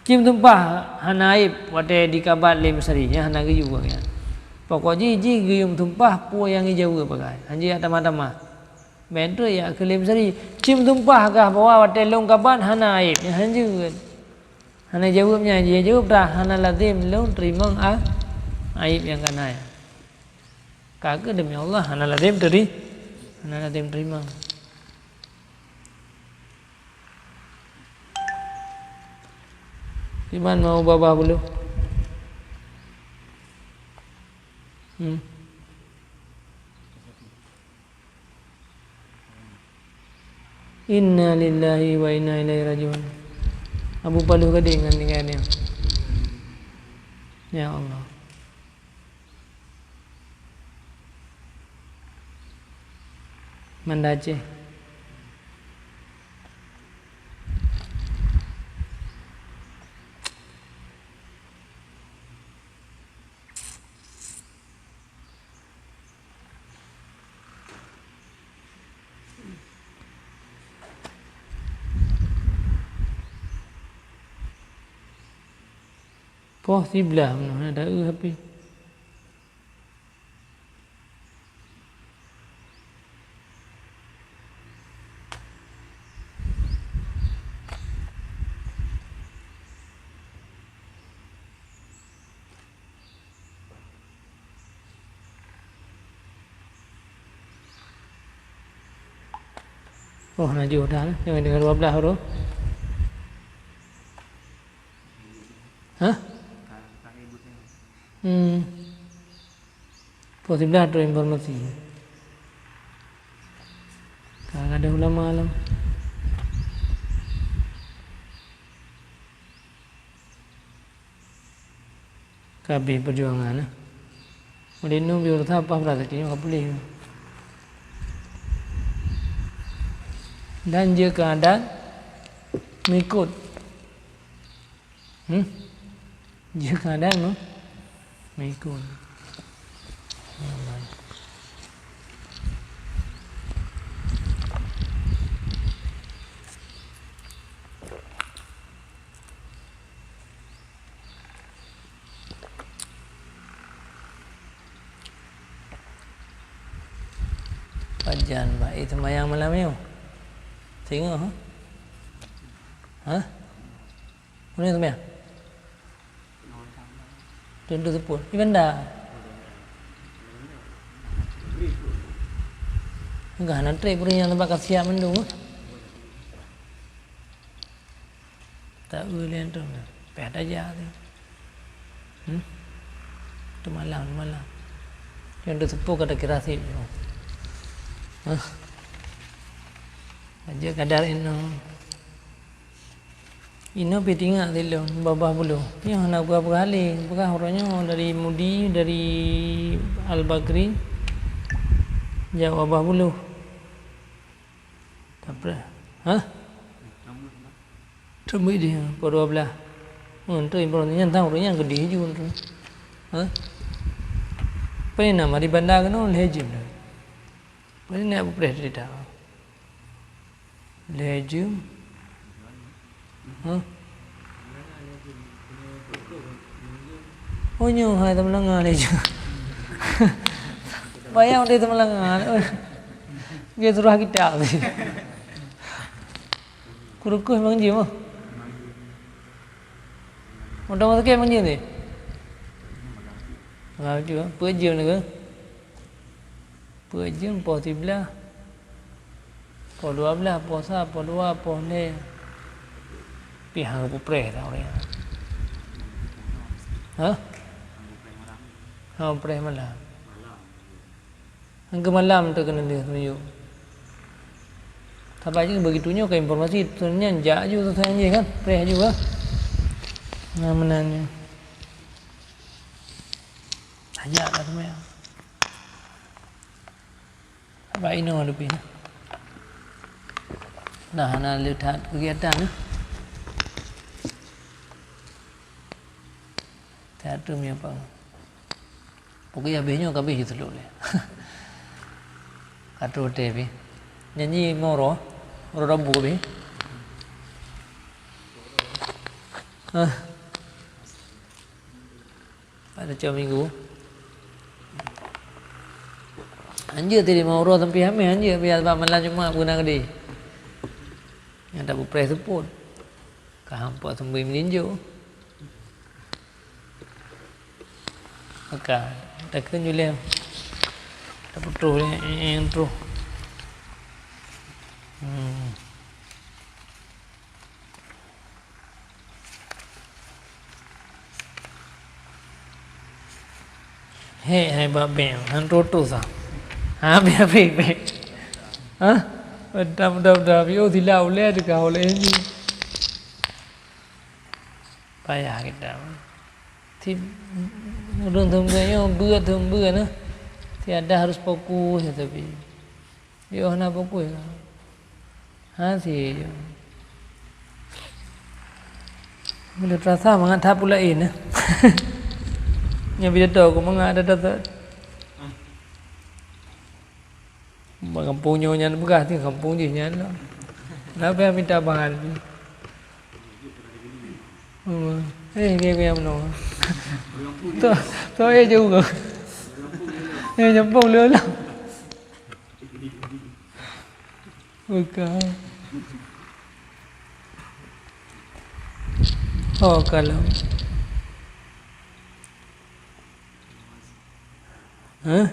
Ci meusumpah hana aib watée dikabat lé mustari, nyan hana geuyue nyan. Pokok jih, jih geuyue meusumpah peue nyang geujaweueb pagai. Hanjeuet yak tamah-tamah. Ban treuk yak keu lé mustari. Ci meusumpah gah bahwa watée lôn kabat hana aib, nyan hanjeuet. Hana jaweueb nyan, jih jaweueb dah, hana lazem lôn teurimong a-, aib nyang kana nyan. Ka keuh demi Allah, hana lazem teuri-, hana lazem teurimong. Iman mau babah bulu. Hmm. Inna lillahi wa inna ilaihi rajiun. Abu Paluh Gadeng ngon tinggai nyan. Ya Allah. Banda Aceh. Poh siblaih meunoe, hana da-eu H P. Oh, laju dah lah. Jangan dengan dua belas tu. Hah? Hmm. Pukul sebelas tu informasi. Ka ada ulama alam. Ka habéh peujuangan, eh. Uleh nyoe biasa paih brat sakét nyoe ka puléh. Dan jeuet keu adat meuikot. Hmm? Jeuet keu adat meuikot. Pajan bah, eh, seumayang malam nyoe? Singoh, ha? Ha? Mana seumayang? Tuntu seupôt. Di banda. Enggak, hana trép ureueng nyang tempat ka siap mandum, ha? Tak boleh tu. Payah tajak tu. Hmm? Tu malam, tu malam. Yang dah sepuh kata kira sip tu. Hah? Aja kadar inoe. Inoe pih tingak silon, babah buluh. Nyoe hana peugah-peugah lé. Peugah uroe nyoe dari Mudi, dari Al-Bagri. Jak babah buluh. Tapreh. Hah? Teumui di pukul dua belas. Oh, tu ibarat nyan tahu nyan gede ju tu. Hah? Apa nama di bandar kena lhèe jeuem dah. Apa ni nak berpreh cerita? Lhèe jeuem. Hah? Oh, nyoe hai teumeulanga lé jeuem. Payah udeh teumeulanga. Dia surah kitab. Kurukuh mang jeuem ah. Udah masuk ke mang jeuem ni? Ngau jeuem, peuet jeuem ni ke? Peuet jeuem poh siblaih, poh dua belas, poh sa, poh dua, poh lhèe. Pih hang peupreh tau ureueng nyan. Hah? Hang peupreh malam. Hang keu malam tu keuneuk lheueh tunjuk. Saban jih begitu nyoe ka informasi, tu nyan jak ju tu sayang jih kan, preh ju kan. Nah, meunan nyoe. Tajak lah tu meh. Bak inoe leubeh. Nah, hana le that kegiatan, eh. That tu mi apa? Pokoknya habéh nyoe ka habéh ju teulok lé. Ka troh teuh pih. Nyan jih moro, moro Rabu ka habéh. Ah. Pada cok minggu. Anjeut tadi mau uroe sampai hamé anjeut biar bak malam Jumat beuna gede. Nyang tak bupreh seupôt. Ka hampa sembui melinjo. Maka takheun juleng. Tak putus ni, eh, eh, terus. Hmm. Hek hai bak bank, han tutus ah. Ha, bank, bank, bank. Ha? Dam, dam, dam. Yo, sila uleh deugah uleh ni. Payah kita. Si ureueng seumeubeuet nyoe, beuet seumeubeuet nah. Si ada harus fokus ya, tapi. Yoh na pukui. Ha si. Bila terasa mangat that pula in. Nya bila tu aku mangat ada tak. Bak kampung nyoe nyan peugah ti kampung jih nyan lah. Kenapa yang minta bahan? Hmm. Eh, dia yang mana? Tu, tu eh jauh ke? Eh, nyampung le lah. Bukan. Oh, kalau. Hah?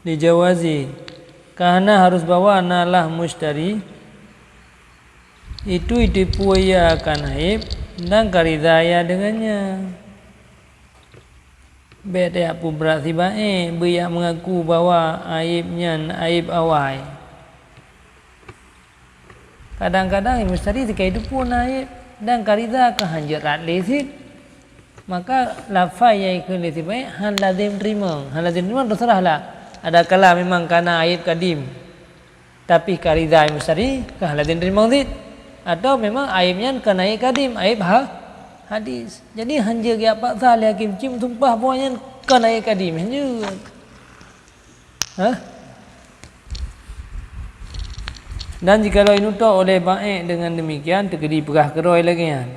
Dijawazi. Kahana harus bahwa na lah mustari. Itu ditipu ia akan aib dan karida ia dengannya. Bék tajak peubrat sibaék, beuyak meungaku bahwa aib nyan aib awai. Kadang-kadang mustari sikai teupeu na aib dan karida ka hanjeuet rot lé cit. Maka lafai nyang ikheun lé sibaék han lazem teurimong. Han lazem teurimong teuseurah lah. Adakala memang kana aib kadim. Tapi karida mustari ka han lazem teurimong cit. Atau memang aib nyan kana aib kadim, aib ha-, hadis. Jadi hanjeuet geupaksa lé hakim cit meusumpah bahwa nyan kana aib kadim. Hanjeuet. Hah? Dan jikalau inutôk oleh baék dengan demikian, teukeudi peugah keudroe lagée nyan.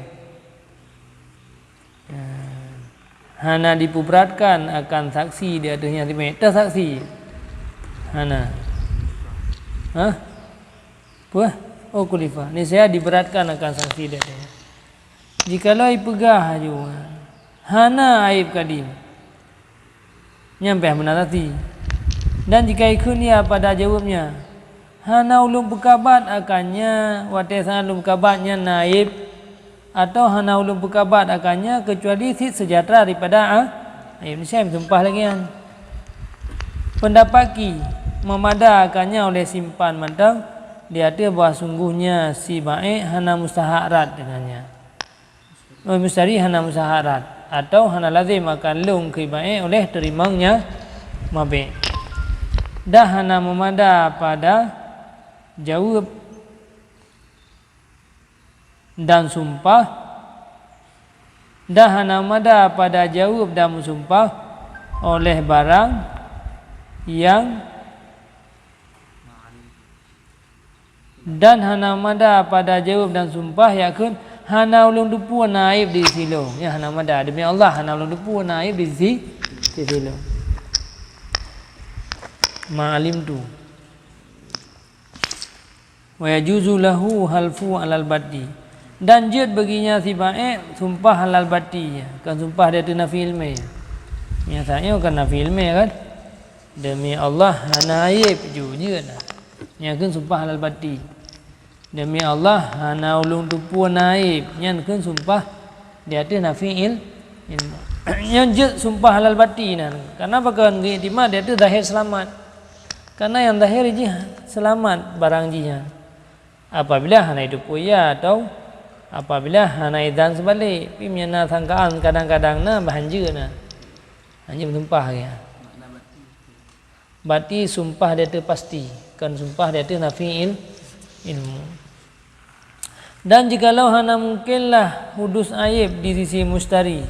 Hana dipeubeuratkan akan saksi di ateueh nyan sibaék. Teusaksi. Hana. Hah? Peue? Oh, kulifah. Niscaya diberatkan akan saksi di ateueh nyan. Jikalau ipeugah laju, hana aib kadim. Nyan pih meunan saksi. Dan jika ikheun ia pada jaweueb nyan, hana ulôn peukabat akan nyan, watée saát lôn peukabat nyan na aib, atau hana ulôn peukabat akan nyan keucuali cit seujahteura daripada a-, aib. Niscaya meusumpah lagée nyan. Peundapat ki meumada akan nyan oleh simpan mantong di ateueh bahwa sunggoh nyan sibaék hana mustahak rot deungon nyan. Oh, mustari hana mustahak rot, atau hana lazem akan lôn keu baék oleh teurimong nyan mabék. Dah hana meumada pada jaweueb dan sumpah, dah hana meumada pada jaweueb dan meusumpah oleh barang nyang Dan hana mada pada jaweueb dan sumpah, yakheun, "Hana ulôn teupeue na aéb di sisi lôn." Nyan hana mada, "Demi Allah, hana ulôn teupeue na aéb di sisi, sisi lôn." Ma alimtu. Wa yajuzu lahu halfu alal batti. Dan jeuet bagi nyan sibaék sumpah alal batti, kon sumpah di ateueh nafi ilmi. Nyan saát nyoe kon nafi ilmi kan? "Demi Allah, hana aéb," ju jeuet na. Nyan kheun sumpah alal batti. "Demi Allah, hana ulôn teupeue na aéb." Nyan kheun sumpah di ateueh nafi il-, ilmu. Nyan jeuet sumpah alal batti nyan. Karena pakon geuiktimad di ateueh zahir seulamat. Karena nyang zahir jih seulamat barang jih nyan. Apabila hana iteupeue ia atau apabila hana idhan seubalek. Pi meunyo na sangkaan kadang-kadang na, bah hanjeuet na. Hanjeuet meusumpah lagée nyan. Batti sumpah di ateueh pasti, kon sumpah di ateueh nafi il-, ilmu. Dan jikalau hana mungkenlah hudus aéb di sisi mustari,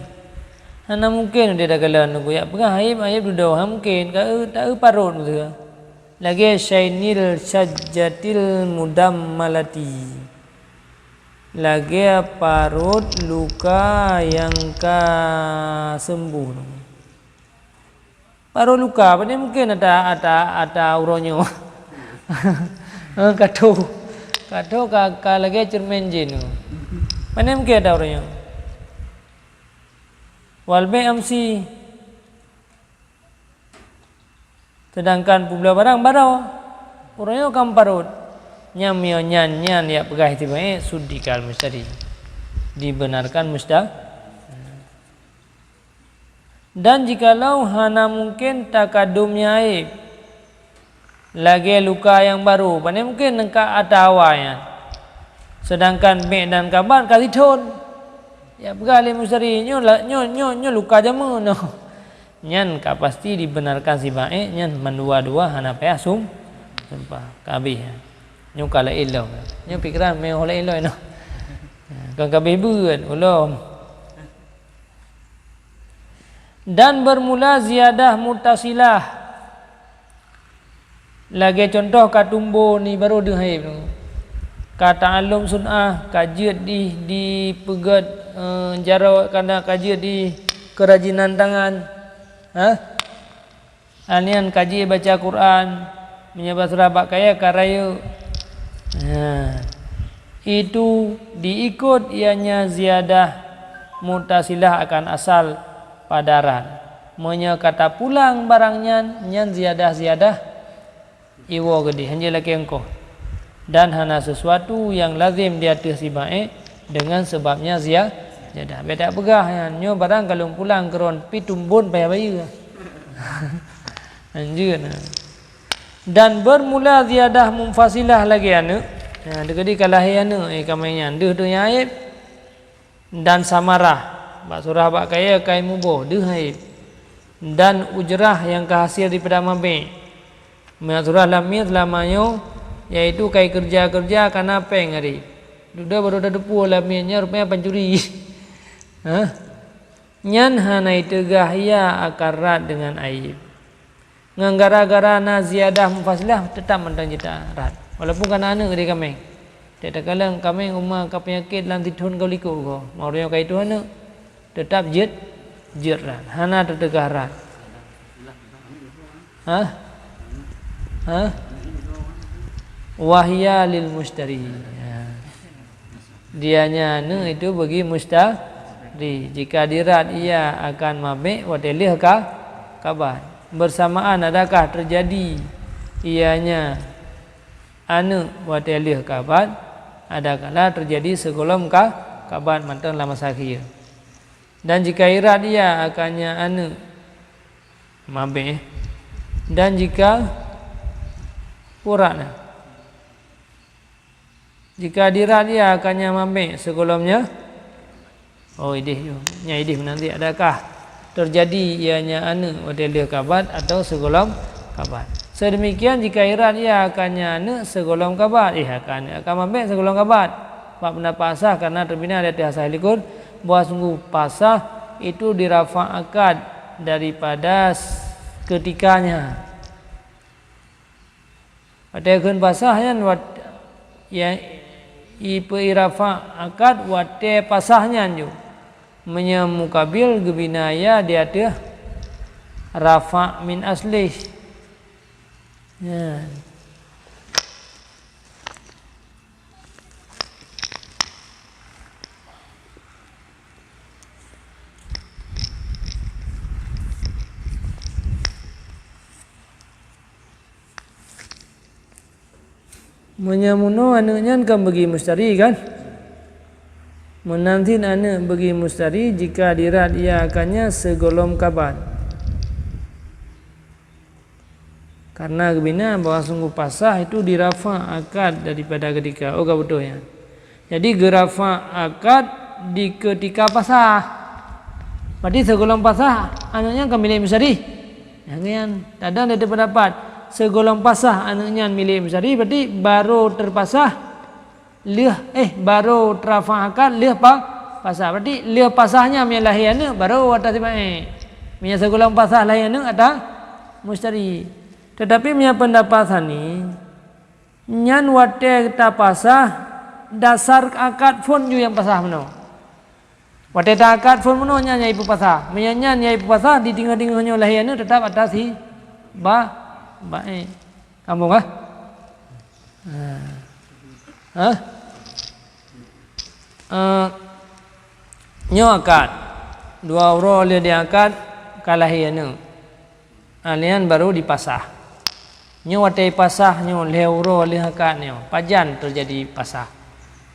hana mungken udeb takalon geuyak peugah aéb, aéb dudoe, hana mungken, ka eu-, ta eu parot beutôi. Lagée syainil syajjatil mudammalati, lagée parot luka nyang ka sembuh. Parot luka, pane mungken ata, ata, ata uroe nyoe. Eh, ka tho. Ka tho ka, ka lagée ceureumen jén. Pane mungken ata uroe nyoe. Wal bai' amsi. Sedangkan peubloe barang baroe. Uroe nyoe ka meuparot. Nyan meunyo nyan, nyan jak peugah istimewa, eh, suddikal mustari. Dibenarkan musta-, Dan jikalau hana mungken takadum nyang aéb, lagée luka nyang barô, pane mungken neungkak ata awai nyan. Seudangkan bék dan kabat ka sithon. Jak peugah lé mustari, "Nyoe la-, nyoe, nyoe, nyoe luka jameun nyoe." Nyan ka pasti dibenarkan sibaék nyan mandua-dua hana payah sum-, Sumpah, ka habéh. Nyoe ka laén lom. Nyoe pikiran meuh laén lom noh. Kon ka habéh beuet ulôn. Dan bermula ziyadah muttasilah. Lagée cuntoh ka tumbô ni barô deuh haib. Ka ta'allum sun'ah, ka jeuet di, dipeugét, eh, jaroe, kana ka jeuet di keurajinan tangan. Hah? Anian kaji baca Quran, meunyoe bak surah bak kayée ka rayeuk. Nah, itu diikot ianya ziyadah muttasilah akan asal pada rad. Meunyoe ka tapulang barang nyan, nyan ziyadah-ziyadah iwoe geudeh, hanjeuet lakée ongkoh. Dan hana sesuatu nyang lazem di ateueh si maék deungon seubab nya zia-, ziyadah. Bék tapeugah nyan, nyoe barang ka lôn pulang keu droen pih tumbon payah bayeue. Hanjeuet na. Dan bermula ziyadah munfasilah lagée aneuëk. Nah, deukadi ka lahé aneuëk, eh, ka meunan, deuh donya aib. Dan samarah, bak surah bak kayée kai muboh, deuh aib. Dan ujrah nyang ka hasil daripada mabék. Meunyoe surah lam miet seulama nyoe, yaitu kai keureuja-keureuja kana péng hari. Dudoe barô tateupeue lam miet nyan rupanya pancuri. Hah? Nyan hana iteugah ia akan rad deungon aib. Ngon gara-gara na ziyadah munfasilah, teutap mantong jeuet rad. Walaupun kana aneuëk di kaméng. Tiep-tiep kalon kaméng uma ka peunyakét lam sithon ka likot goe. Meunyoe ka itu aneuëk, teutap jeuet, jeuet rad. Hana teuteugah rad. Hah? Hah? Wahya lil mushtari. Ya. Dianya aneuëk itu bagi mustari. Jika dirad ia akan mabék watée lheueh ka, kabat. Bersamaan adakah terjadi ianya aneuëk watée lheueh kabat? Adakala terjadi sigohlom ka, kabat mantong lam masa akhé. Dan jika irad ia akan nya aneuëk mabék, dan jika urat na. Jika dirad ia akan nya mabék sigohlom nya, oh, ideh, nya ideh meunan, adakah terjadi ianya aneuëk watée lheueh kabat atau sigohlom kabat? Sedemikian jika irad ia akan nya aneuëk sigohlom kabat, eh, akan aneuëk akan mabék sigohlom kabat. Bak pendapat asah karena teubina di ateueh asah likot, bahwa sungguh pasah itu dirafa' akad daripada s-, keutikanya. Watée kheun pasah nyan wat-, ya, ipeurafa' akad watée pasah nyan ju. Meunyoe mukabil geubina ia di ateueh rafa' min aslih. Nyan. Meunyoe meunoe aneuëk nyan kan bagi mustari kan? Meunan cit aneuëk bagi mustari jika dirad ia akan nya sigohlom kabat. Karena geubina bahwa sungguh pasah itu dirafa' akad daripada keutika. Oh, ka beutôi nyan. Jadi geurafa' akad di keutika pasah. Berarti sigohlom pasah aneuëk nyan ka milék mustari. Nyang nyan, kadang ada pendapat sigohlom pasah aneuëk nyan milék mustari, berarti barô teupasah lheueh, eh, barô teurafa' akad lheueh pa-, pasah. Berarti lheueh pasah nyan meunyoe lahé aneuëk barô ata si maék. Meunyoe sigohlom pasah lahé aneuëk ata mustari. Tetapi meunyoe pendapat sani, nyan watée tapasah dasar akad phon ju nyang pasah meunoe. Watée ta-akad phon meunoe nyan nyang ipeupasah. Meunyoe nyan nyang ipeupasah di teungoh-teungoh nyoe lahé aneuëk teutap ata si ba-, baék. Sambong kah? Ha. Hah? Eh, nyoe akad. Dua uroe lheueh diakad ka lahé aneuëk. Nyan barô dipasah. Nyoe watée pasah nyoe lhée uroe lheueh akad nyoe, pajan teujadi pasah.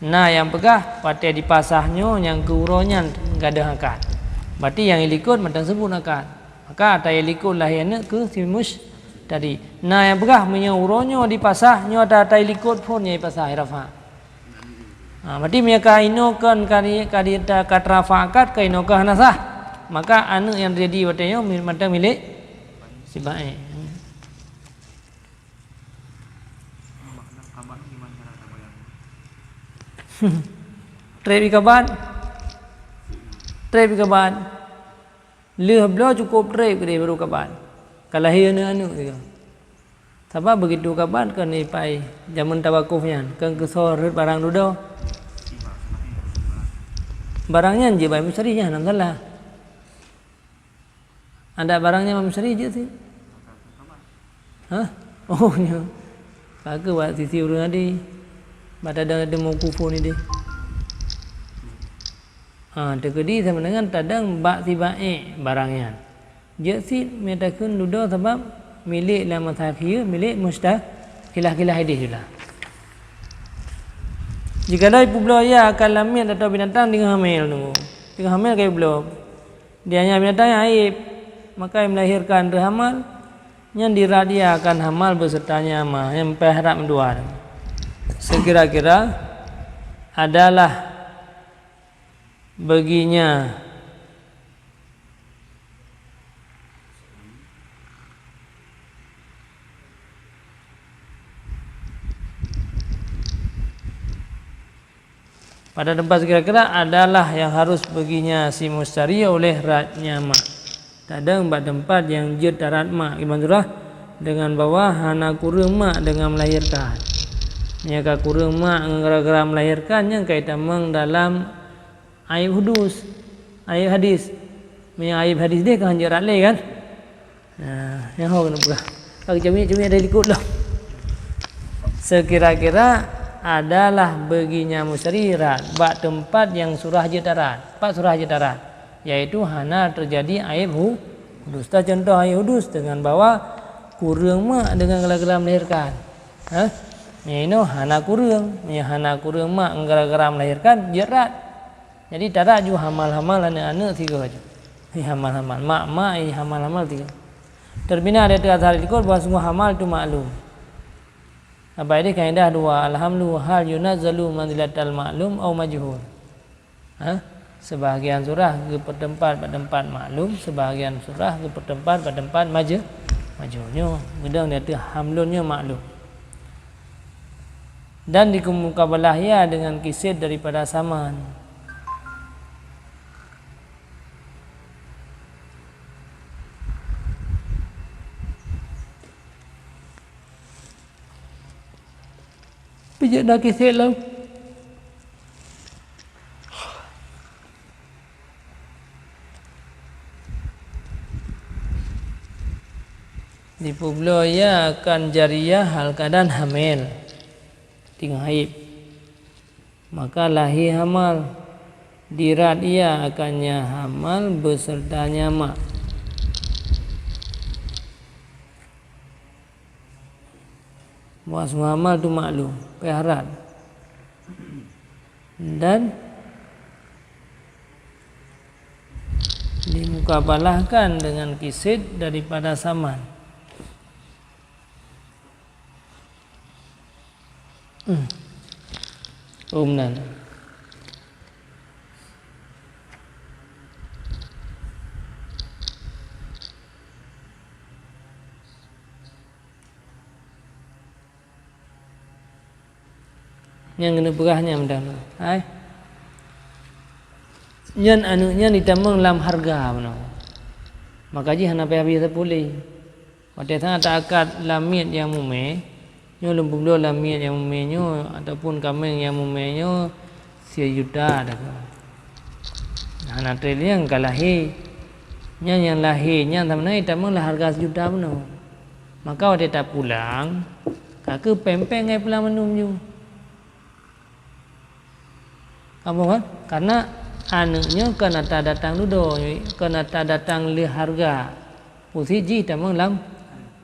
Na nyang peugah watée dipasah nyoe nyang keu uroe nyan gadôh akad. Berarti nyang ilikot mantong seubut akad. Maka ata ilikot lahé aneuëk keu si mustari. Na nyang peugah meunyoe uroe nyoe dipasah, nyoe ata, ata ilikot phon nyang ipasah, irafa'. Ha, berarti meunyoe ka inoe kon ka di, ka di, ka teurafa' akad, ka inoe kon hana sah, maka aneuëk nyang teujadi watée nyoe mi-, mantong milék si baék. Treb i kaban. Treb i kaban. Lheueh bloe cukôp treb keudeh baru kaban. Ka lahé aneuëk-aneuëk sigoe. Sabab beugitu kaban keu nipai jamén tawakuf nyan, keu keusoe rhot barang dudoe. Barang nyan jeuet bak mustari nyan hana masalah. Adak barang nyan bak mustari jeuet sit. Hah? Oh, nyo. Ka keuh bak sisi ureuëng ade. Bak tadong di mukufon ideh. Ha, teukeudi sama dengan tadong bak sibak ék barang nyan. Jeuet sit meunyo takheun dudoe sabab milék lam masa akhé, milék musta-, khilah-khilah ideh jula. Jika dai peubloe ia akan lamiet atau binatang deungon hamil nunggu. Deungon hamil kayu bloe. Dia nyang binatang nyang aib, maka yang melahirkan tu hamal, nyan dirat ia akan hamal besertanya ma, nyang payah rab meuduwa. Sekira-kira adalah baginya. Pada tempat sekira-kira adalah yang harus baginya si mustari oleh ratnya mak. Tadong bak tempat yang jeuet tarat mak, iban surah dengan bahwa hana kureueng mak dengan melahirkan. Meunyo ka kureueng mak ngon gara-gara melahirkan, nyan ka itamong dalam aib hudus, aib hadis. Meunyo aib hadis deh ka hanjeuet rat lé kan? Nah, nyang ho keuneuk peugah. Ka geucamiek-camiek dari likot lah. Sekira-kira adalah baginya mustari rat bak tempat yang surah jeuet tarat. Pat surah jeuet tarat? Yaitu hana terjadi aib hu-, hudus. Contoh aib hudus dengan bahwa kureueng mak dengan gara-gara melahirkan. Ha? Meunyo inoe hana kureueng, meunyo hana kureueng mak gara-gara melahirkan, jeuet rat. Jadi, tarat ju hamal-hamal aneuëk-aneuëk sigoe ju. Hi hamal-hamal. Mak-mak, hi hamal-hamal sigoe. Terbina dari azhar likot bahwa sungguh hamal tu maklum. Apa ini kaidah dua, alhamlu hal yunazzalu manzilatal maklum au majhul. Ha? Sebahagian surah geupeuteumpat bak teumpat maklum, sebahagian surah geupeuteumpat bak teumpat maje-, majhul. Nyoe, geudong di ateueh hamlun nyoe maklum. Dan dikeumukabalah ia dengan kisit daripada saman. Pijak dah kisit lom. Dipeubloe ia akan jariyah hal keadaan hamil, teungoh haid. Maka lahé hamal, dirat ia akan nyang hamal beuseurta nyang mak. Bahwa sungguh hamal tu maklum, payah rat. Dan dimukabalahkan dengan kisit daripada saman. Hmm. Umnan. Nyang keuneuk peugah nyan meudan. Hai. Nyan aneuëk nyan jitamong lam hareuga bunoe. Maka jih hana payah bri sapeue lé. Watée that ta-akad lam miet nyang mumé, nyoe lôn peubloe lam miet nyang mumé nyoe ataupun kaméng nyang mumé nyoe sijuta takheun. Hana treb lé nyang ka lahé. Nyan nyang lahé nyan sabeuna jitamong lam hareuga sijuta bunoe. Maka watée tapulang, ka keuh péng-péng ngai pulang mandum ju. Kamoe kan? Karena aneuëk nyoe kon ata datang dudoe, kon ata datang lheueh hareuga. Pusi jih tamong lam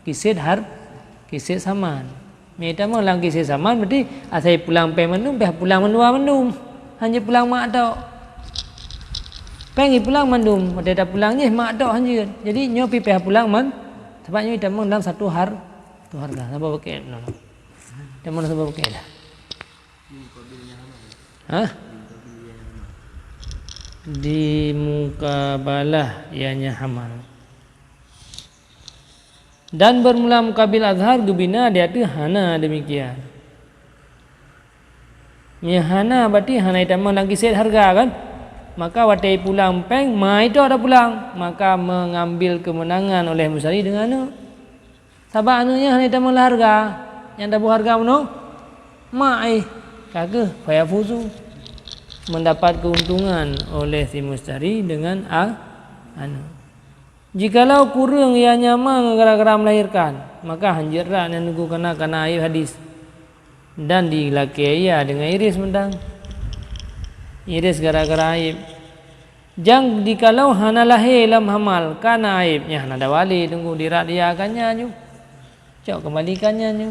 kiset har-, kiset saman. Meunyo tamong lam kiset saman, berarti asai pulang péng mandum, payah pulang mandua mandum. Hana pulang mak tok. Péng jipulang mandum, watée tapulang jih mak tok hanjeuet. Jadi nyoe pih payah pulang man-, sabab nyoe tamong lam satu har-, satu hareuga. Saboh paket. Tamong saboh paket dah. Hah? Dimukabalah ianya hamal. Dan bermula mukabil azhar geubina di ateueh hana demikian. Meunyoe hana, berarti hana jitamong lam kiset hareuga kan? Maka watée pulang péng, ma jitok tapulang, maka mengambil kemenangan oleh Mustari deungon aneuk. Sabab aneuk nyan hana jitamong lam hareuga, nyang taboh hareuga meunoe, mak, eh, ka kheueh, fayafuzu, mendapat keuntungan oleh si Mustari deungon a-, aneuk. Jikalau kureueng ia nyamang gara-gara melahirkan, maka hanjeuet rad nyan Teungku, kana, kana aib hadis. Dan dilakée ia deungon iris mantong. Iris gara-gara aib. Jang jikalau hana lahé lam hamal, kana aib, nyan hana dawa lé Teungku, dirad ia akan nyan ju. Cok kembalikan nyan ju.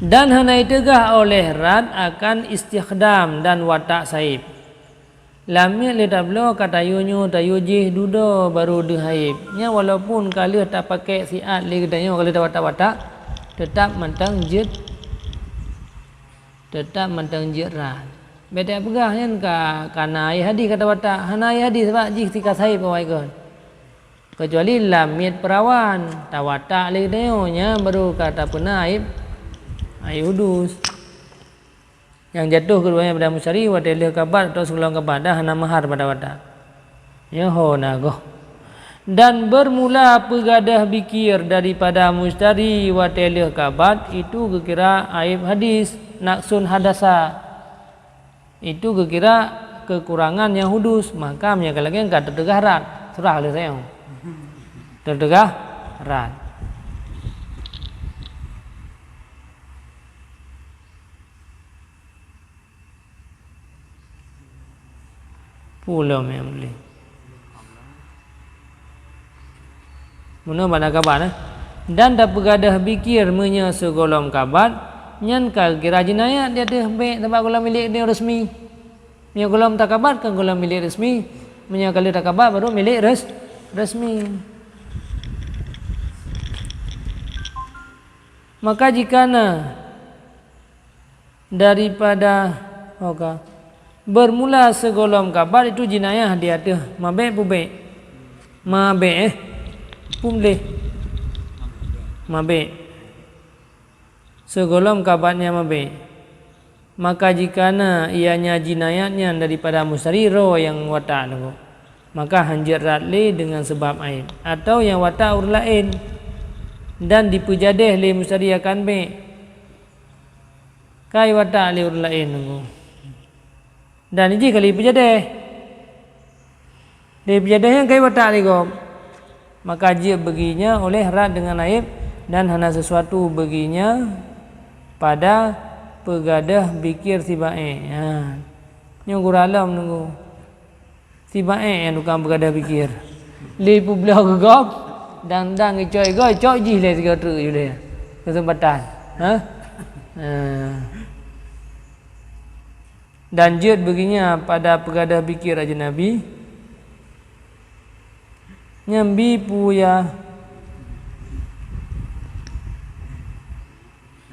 Dan hana jiteugah oleh rad akan istikhdam dan watak saib. Lam miet lé tabloe ka tayue nyoe tayue jéh dudoe barô deuh aib. Nyan walaupun ka lheueh tapakék siat lé geutanyoe, ka lheueh tawatak-watak, teutap mantong jeuet, teutap mantong jeuet rad. Bék tapeugah nyan ka, kana aib hadis ka tawatak, hana aib hadis sabab jih sika saib awai kon. Keucuali lam miet peurawan, tawatak lé geutanyoe, nyan barô ka tapeuna aib, aib hudus. Nyang jatoh keudua nyan pada Mustari watée lheueh ka bat atau sigohlom ka bat, dan hana mahar pada watak nyoe, ho na goh. Dan bermula peugadôh bikir daripada Mustari watée lheueh ka bat, itu geukira aib hadis, naqsun hadasa. Itu geukira keukurangan nyang hudus, maka meunyoe ka lagée nyan ka teuteugah rad, surah lé sayang. Teuteugah rad. Pulom nyang boleh. Meunoe bak na kaban, eh. Dan tapeugadôh bikir meunyoe sigohlom kabat, nyan ka geukira jinayat di ateueh bék, sabab gohlom milék di resmi. Meunyoe gohlom takabat, kon gohlom milék resmi. Meunyoe ka lheueh takabat, baru milék res-, resmi. Maka jika na daripada, oka, bermula sigohlom kabat itu jinayah di ateueh mabék peubék. Mabék, eh. Peue mleh. Mabék. Sigohlom kabat nyan mabék. Maka jika na ianya jinayat nyan daripada Mustari roe nyang watak teungku, maka hanjeuet rad lé deungon seubab aéb, atawa nyang watak ureuëng laén, dan dipeujadéh lé Mustari akan bék. Kai watak lé ureuëng laén teungku. Dan jih ka lheueh peujadéh. Lheueh peujadéh nyan kai watak lé gob. Maka jeuet beuginya oleh rad deungon aéb dan hana sesuatu beuginya pada peugadôh bikir sibaék. Ha. Nyoe gura lom teungku. Sibaék nyang tukang peugadôh bikir. Lheueh peubloe keu gob, dang-dang geucok igoe, cok jih lé sigoe treuk ju lé. Keuseumpatan. Ha? Ha. Dan jeuet beuginya pada peugadôh bikir ajnabi, nyan bi puya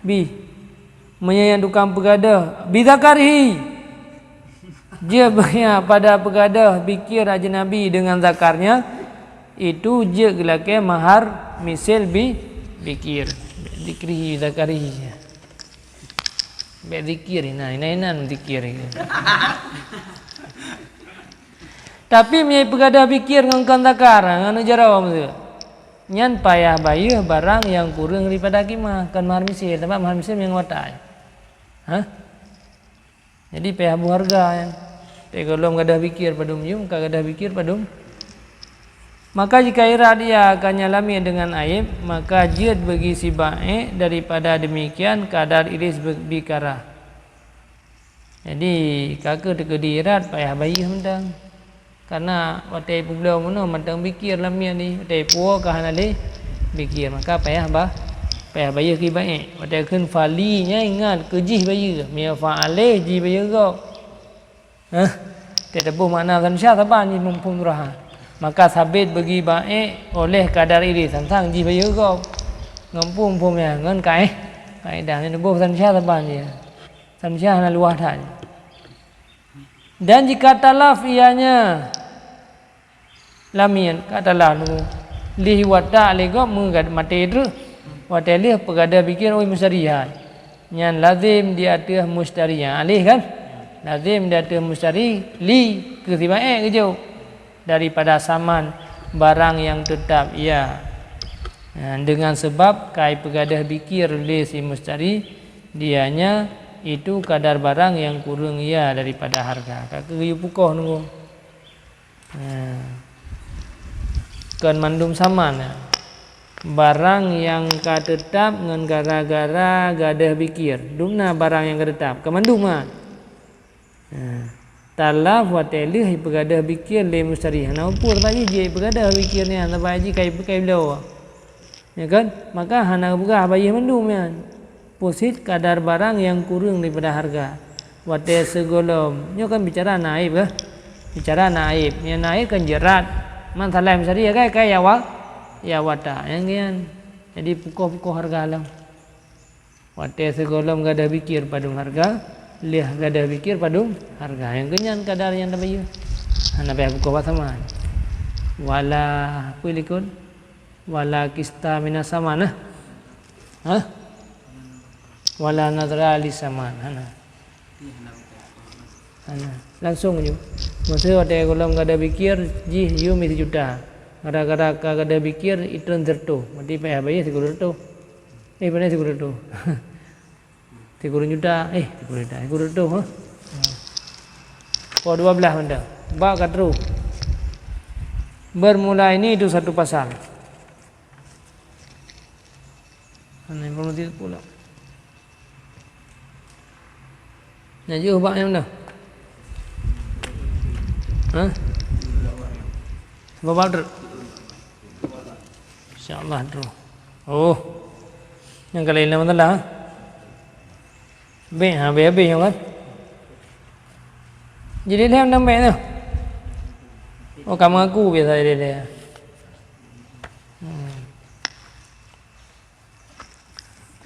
bi. Meunyoe nyang tukang peugadôh, bi zakarihi. Jeuet beuginya pada peugadôh bikir ajnabi deungon zakarnya, itu jeuet geulakée mahar misil bi bikir. Zikrihi zakarihi. Bék zikir inan, inan-inan zikir. Tapi meunyoe peugadôh bikir ngon kon zakar, ngon aneuk jaroe miseue, nyan payah bayeue barang nyang kureueng daripada qimah, kon mahar misil, sabab mahar misil nyang watak. Hah? Jadi payah bu hareuga nyan. Tapi gohlom gadôh bikir padum jeuem, ka gadôh bikir padum. Maka jika irat ia akan nyalami deungon aéb, maka jeuet beugi sibaék daripada demikian kadar iris be-, bikarah. Jadi, ka kheueh teukeudi irat payah bayeue mantong. Karena watée peubloe meunoe mantong bikir lam miet ni, watée puwoe ka hana lé bikir, maka payah ba-, payah bayeue kibaék. Watée kheun fali nyan ingat keu jih bayeue, meunyoe fa'aleh jih bayeue gob. Hah? Teutabôh makna sansyah saban jih muphom turaha. Maka sabet bagi baék oleh kadar ilée sansang jih bayeue gob. Ngon phom-phom nyan, ngon kaéh, kaédah nyan teuboh sansyah saban jih. Sansyah na luwah that. Dan jika talaf ianya, lamiet ka talah nu, lih watak lé gob meugat maté treuk, watée lheueh peugadôh bikir oi meusarihat. Nyan lazim di ateueh mustari nyang alih kan? Lazim di ateueh mustari li keu sibaék geujok daripada saman barang nyang teutap ia. Nah, deungon sabab ka ipeugadôh bikir lé si mustari, dianya itu kadar barang nyang kureueng ia daripada harga. Ka keuh geuyue pukoh nunggu. Nah, kon mandum saman. Barang nyang ka teutap ngon gara-gara gadôh bikir. Dumna barang nyang ka teutap. Kon mandum nyan. Nah, talaf watée lheueh ipeugadôh bikir lé mustari. Hana upu sabab jih jeuet ipeugadôh bikir nyan, sabab jih kai, kai bloe. Ya kan? Maka hana geupeugah bayeue mandum nyan. Pusit kadar barang nyang kureueng daripada harga. Watée sigohlom, nyoe kan bicara na aib, eh? Bicara na aib. Nyang na aib kan jeurat. Man salah mustari, ya kan? Kai ya wa-, ya wata. Nyang nyan. Jadi pukoh-pukoh harga lom. Watée sigohlom gadôh bikir padum harga, lheueh gadôh bikir padum harga. Nyang keu nyan kadar nyang tabayeue. Hana payah pukoh bak saman. Wala, peue likot? Wala kista minas saman, nah. Hah? Wala nadhra li saman, hana. Hana. Langsung ju. Maksud watée gohlom gadôh bikir, jih yum sijuta. Gara-gara ka gadôh bikir, itreun sireutôh. Berarti payah bayeue sikureueng reutôh. Eh, pane sikureueng reutôh. Sikureueng juta, eh, sikureueng juta, sikureueng reutôh, ha? Po dua belas mantong. Bak ka trôh. Bermula ini itu satu pasal. Hana informasi pula. Nyan jeuh bak nyang mana? Ha? Bak bab ter-, insya Allah terus. Oh. Nyang kali laén masalah, ha? Bèk, ha, bèk habéh nyoe kan? Jadi lhèe mantong bèk tu. Oh, ka mengaku biasa jadi lhèe. Hmm.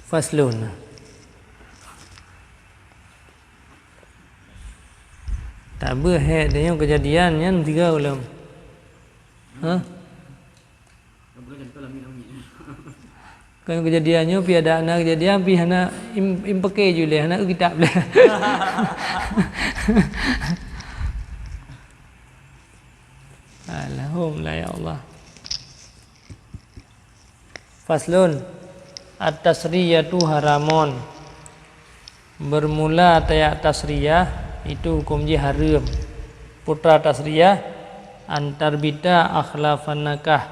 Faslun. Tabeuh hèk tanyoe keujadian nyan tiga ulôn. Hah? Kan keujadian nyoe pih ada na keujadian pih hana im-, impeke ju lé, hana kitab lé. Alhamdulillah ya Allah. Faslun, at-tasriyatu haramun. Bermula tajak tasriyah, itu hukum jih hareuem. Peue tasriyah, an tarbita akhlafan nakah,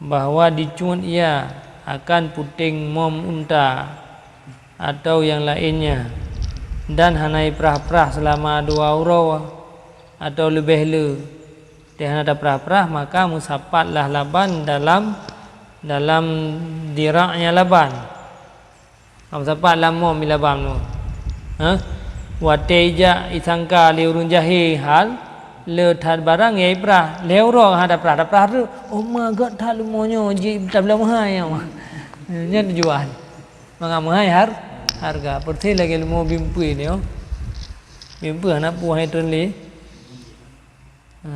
bahwa dicut ia akan puténg mom unta atau nyang laénnya, dan hana iprah-prah seulama dua uroe atau leubeh le. Teuh hana taprah-prah, maka meusapatlah laban dalam, dalam dirak nyang laban. Meusapat lam mom laban nyoe. Hah? Watée ijak isangka lé ureuëng jahé hal, le that barang ya iprah. Lhèe uroe hana taprah, taprah tu. Oh ma gét that leumo nyoe, jih tabloe meuhai nyoe. Nyan tujuan. Mangat meuhai har-, hareuga. Persis lagée leumo bimpeue nyoe. Bimpeue hana peue hai treun lé. Ha.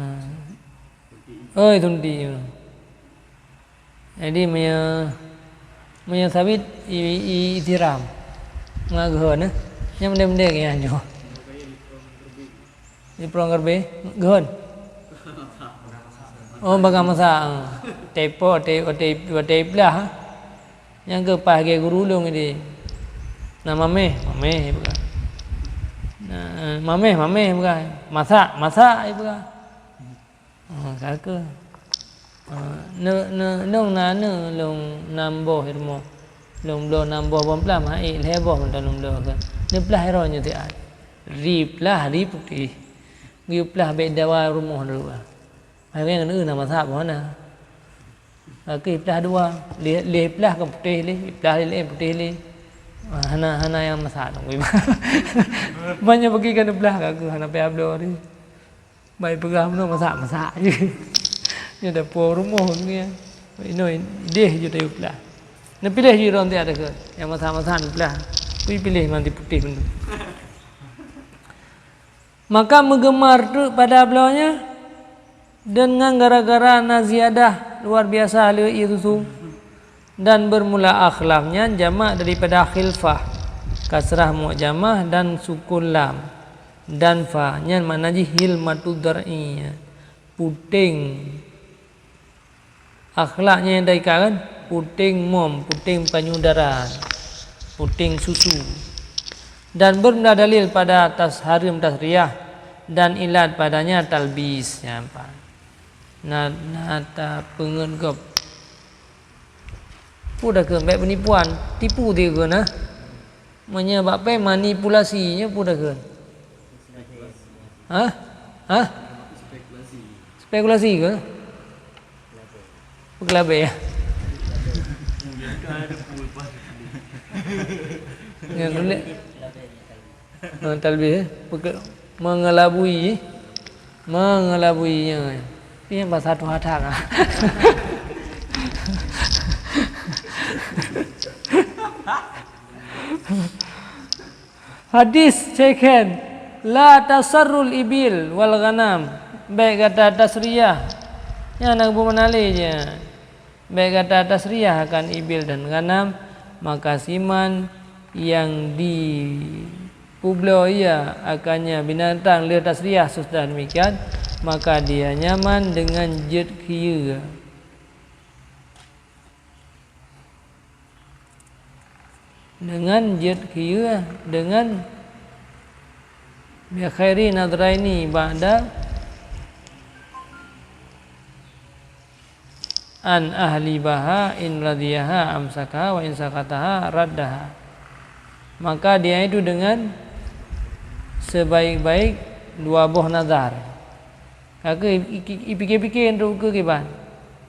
Oi, suntik. Jadi, meunyoe, meunyoe sabit, i, i, isiram. Ngon geuhon, eh. Nyan mendeng-mendeng nyan nyoe. Iprong keureubeue, geuhon. Oh, bagang masak, ah. Tepo, te-, te-, te-, teplah, ah. Nyang keu paih lagée guru lôn ideh. Na maméh, maméh, ipeugah. Na, maméh, maméh, ipeugah. Masak, masak, ipeugah. Ah, ka keuh. Ah, ne, ne, lôn na, ne, lôn nam boh rumoh. Lôn bloe nam boh bom plah, ma ék lhèe boh mantong lôn bloe keuh. Neuplah droe nyoe siat. Ri plah, ri putéh. Geuyue plah bèk dawa rumoh dulu. Hai nyang na masak boh na. Ka keuh iplah dua, lhèe, lhèe iplah ka putéh lé, iplah lé laén putéh lé. Hana, hana nyang masak dong. Banyak bagi ka neuplah ka keuh hana payah bloe tadi. Bai peugah meunoe masak-masak je. Nyoe dapur rumoh nyan. Inoe ideh ju tayue plah. Neupiléh ju droe nyan ada keuh. Nyang masak-masak neuplah. Kui piléh manti putéh meunoe. Maka meugeumar teuk pada bloe nyan, deungon gara-gara na ziyadah luar biasa lé ié susu, dan bermula akhlaf nyan jamak daripada khilfah, kasrah mu'jamah dan sukun lam dan fa, nyan makna jih hilmatud dar'i, puténg. Akhlak nyan nyang taikat kan, puténg mom, puténg panyudaran, puténg susu. Dan beureudah dalil pada tas-, hareuem tasriyah dan ilat padanya talbis, nyan pat. Na, na tapeungeut gob. Peue takheun, bék peunipuan, tipu ti kheun, ha? Meunyoe bak pèng manipulasi, nyoe peue takheun? Hah? Hah? Spekulasi ke? Peukeulabeh, ya? Nyan tuléh. Ha, talbih, eh? Peuke-, mengelabui, eh? Mengelabui, ya. Ini bahasa Tuhan, ha. Hadis second, "La tasarrul ibil wal ghanam." Bék gata tasriyah. Nyan na geupeue meunan lé nyan. Bék gata tasriyah akan ibil dan ghanam, maka siman nyang dipubloe ia akannya binatang lheueh tasriyah. Sesudah demikian, maka dia nyaman dengan jeuet khiyeu. Dengan jeuet khiyeu, dengan bi khairi nadraini ba'da an ahlibaha, in radiyaha amsakaha wa in sakhataha raddaha. Maka dia itu dengan sebaik-baik dua boh nazar. Ka keuh i-, i-, ipike-pike untuk keu kiban.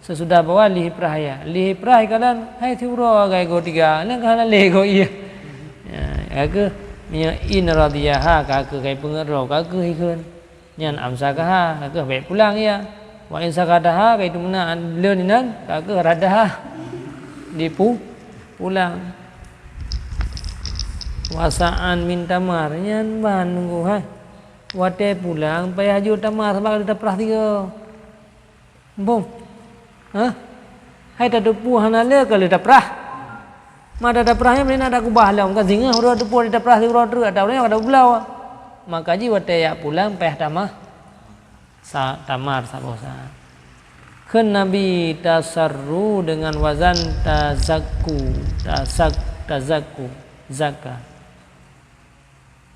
Sesudah bahwa lheueh iprah ia. Lheueh iprah ikalon, hai siuroe gai goe tiga, nyan ka hana lé goe ié. Ya, ka keuh, meunyoe in radiyaha, ka keuh kai peungeut droe, ka keuh ikheun. Nyan amsakaha, ka keuh bék pulang ia. Wa in sakhataha, ka itu meunan, leuen inan, ka keuh raddaha. Dipu-, pulang. Wa sa'an min tamar, nyan ban nunggu, ha. Watée pulang, payah jok tamar sabab ka lheueh taprah tiga. Bom. Hah? Hai tateupeue hana lé ka lheueh taprah. Ma taprah nyan, meunan takubah lom. Ka singoh uroe teupeue taprah siuroe treuk, atau nyoe ka tabloe. Maka jih watée jak pulang, payah tamah. Sa-, tamar saboh sa. Kheun Nabi, "Tasarru dengan wazan tazakku, tasak-, tazakku, zaka."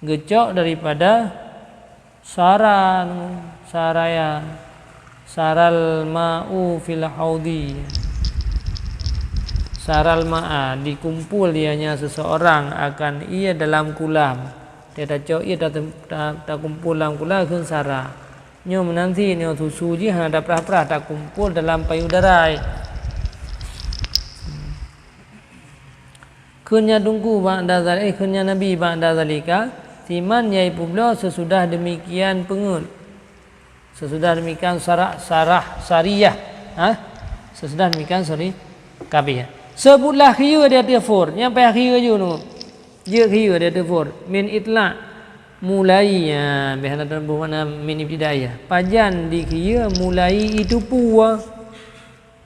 Geucok daripada sara, saraya, saral ma'u fil haudi. Saral ma'a, dikumpul ianya seseorang akan ia dalam kulam. Dia tacok ia ta-, ta-, takumpul lam kulam kheun sara. Nyoe meunan cit, nyoe susu jih hana taprah-prah, takumpul dalam payudara. Kheun nyan Teungku ba'da zal-, eh, kheun nyan Nabi ba'da zalika, siman nyang ipeubloe sesudah demikian peungeuet. Sesudah demikian sarah, sarah, sariyah. Ha? Sesudah demikian sari-, kabeh. Seubutlah khiyeu di ateueh phon, nyan payah khiyeu ju nu. Jeuet khiyeu di ateueh phon. Min itla', mulai, ya, biasa na tuan buh makna min ibtidaiyah. Pajan di khiyeu mulai iteupeue.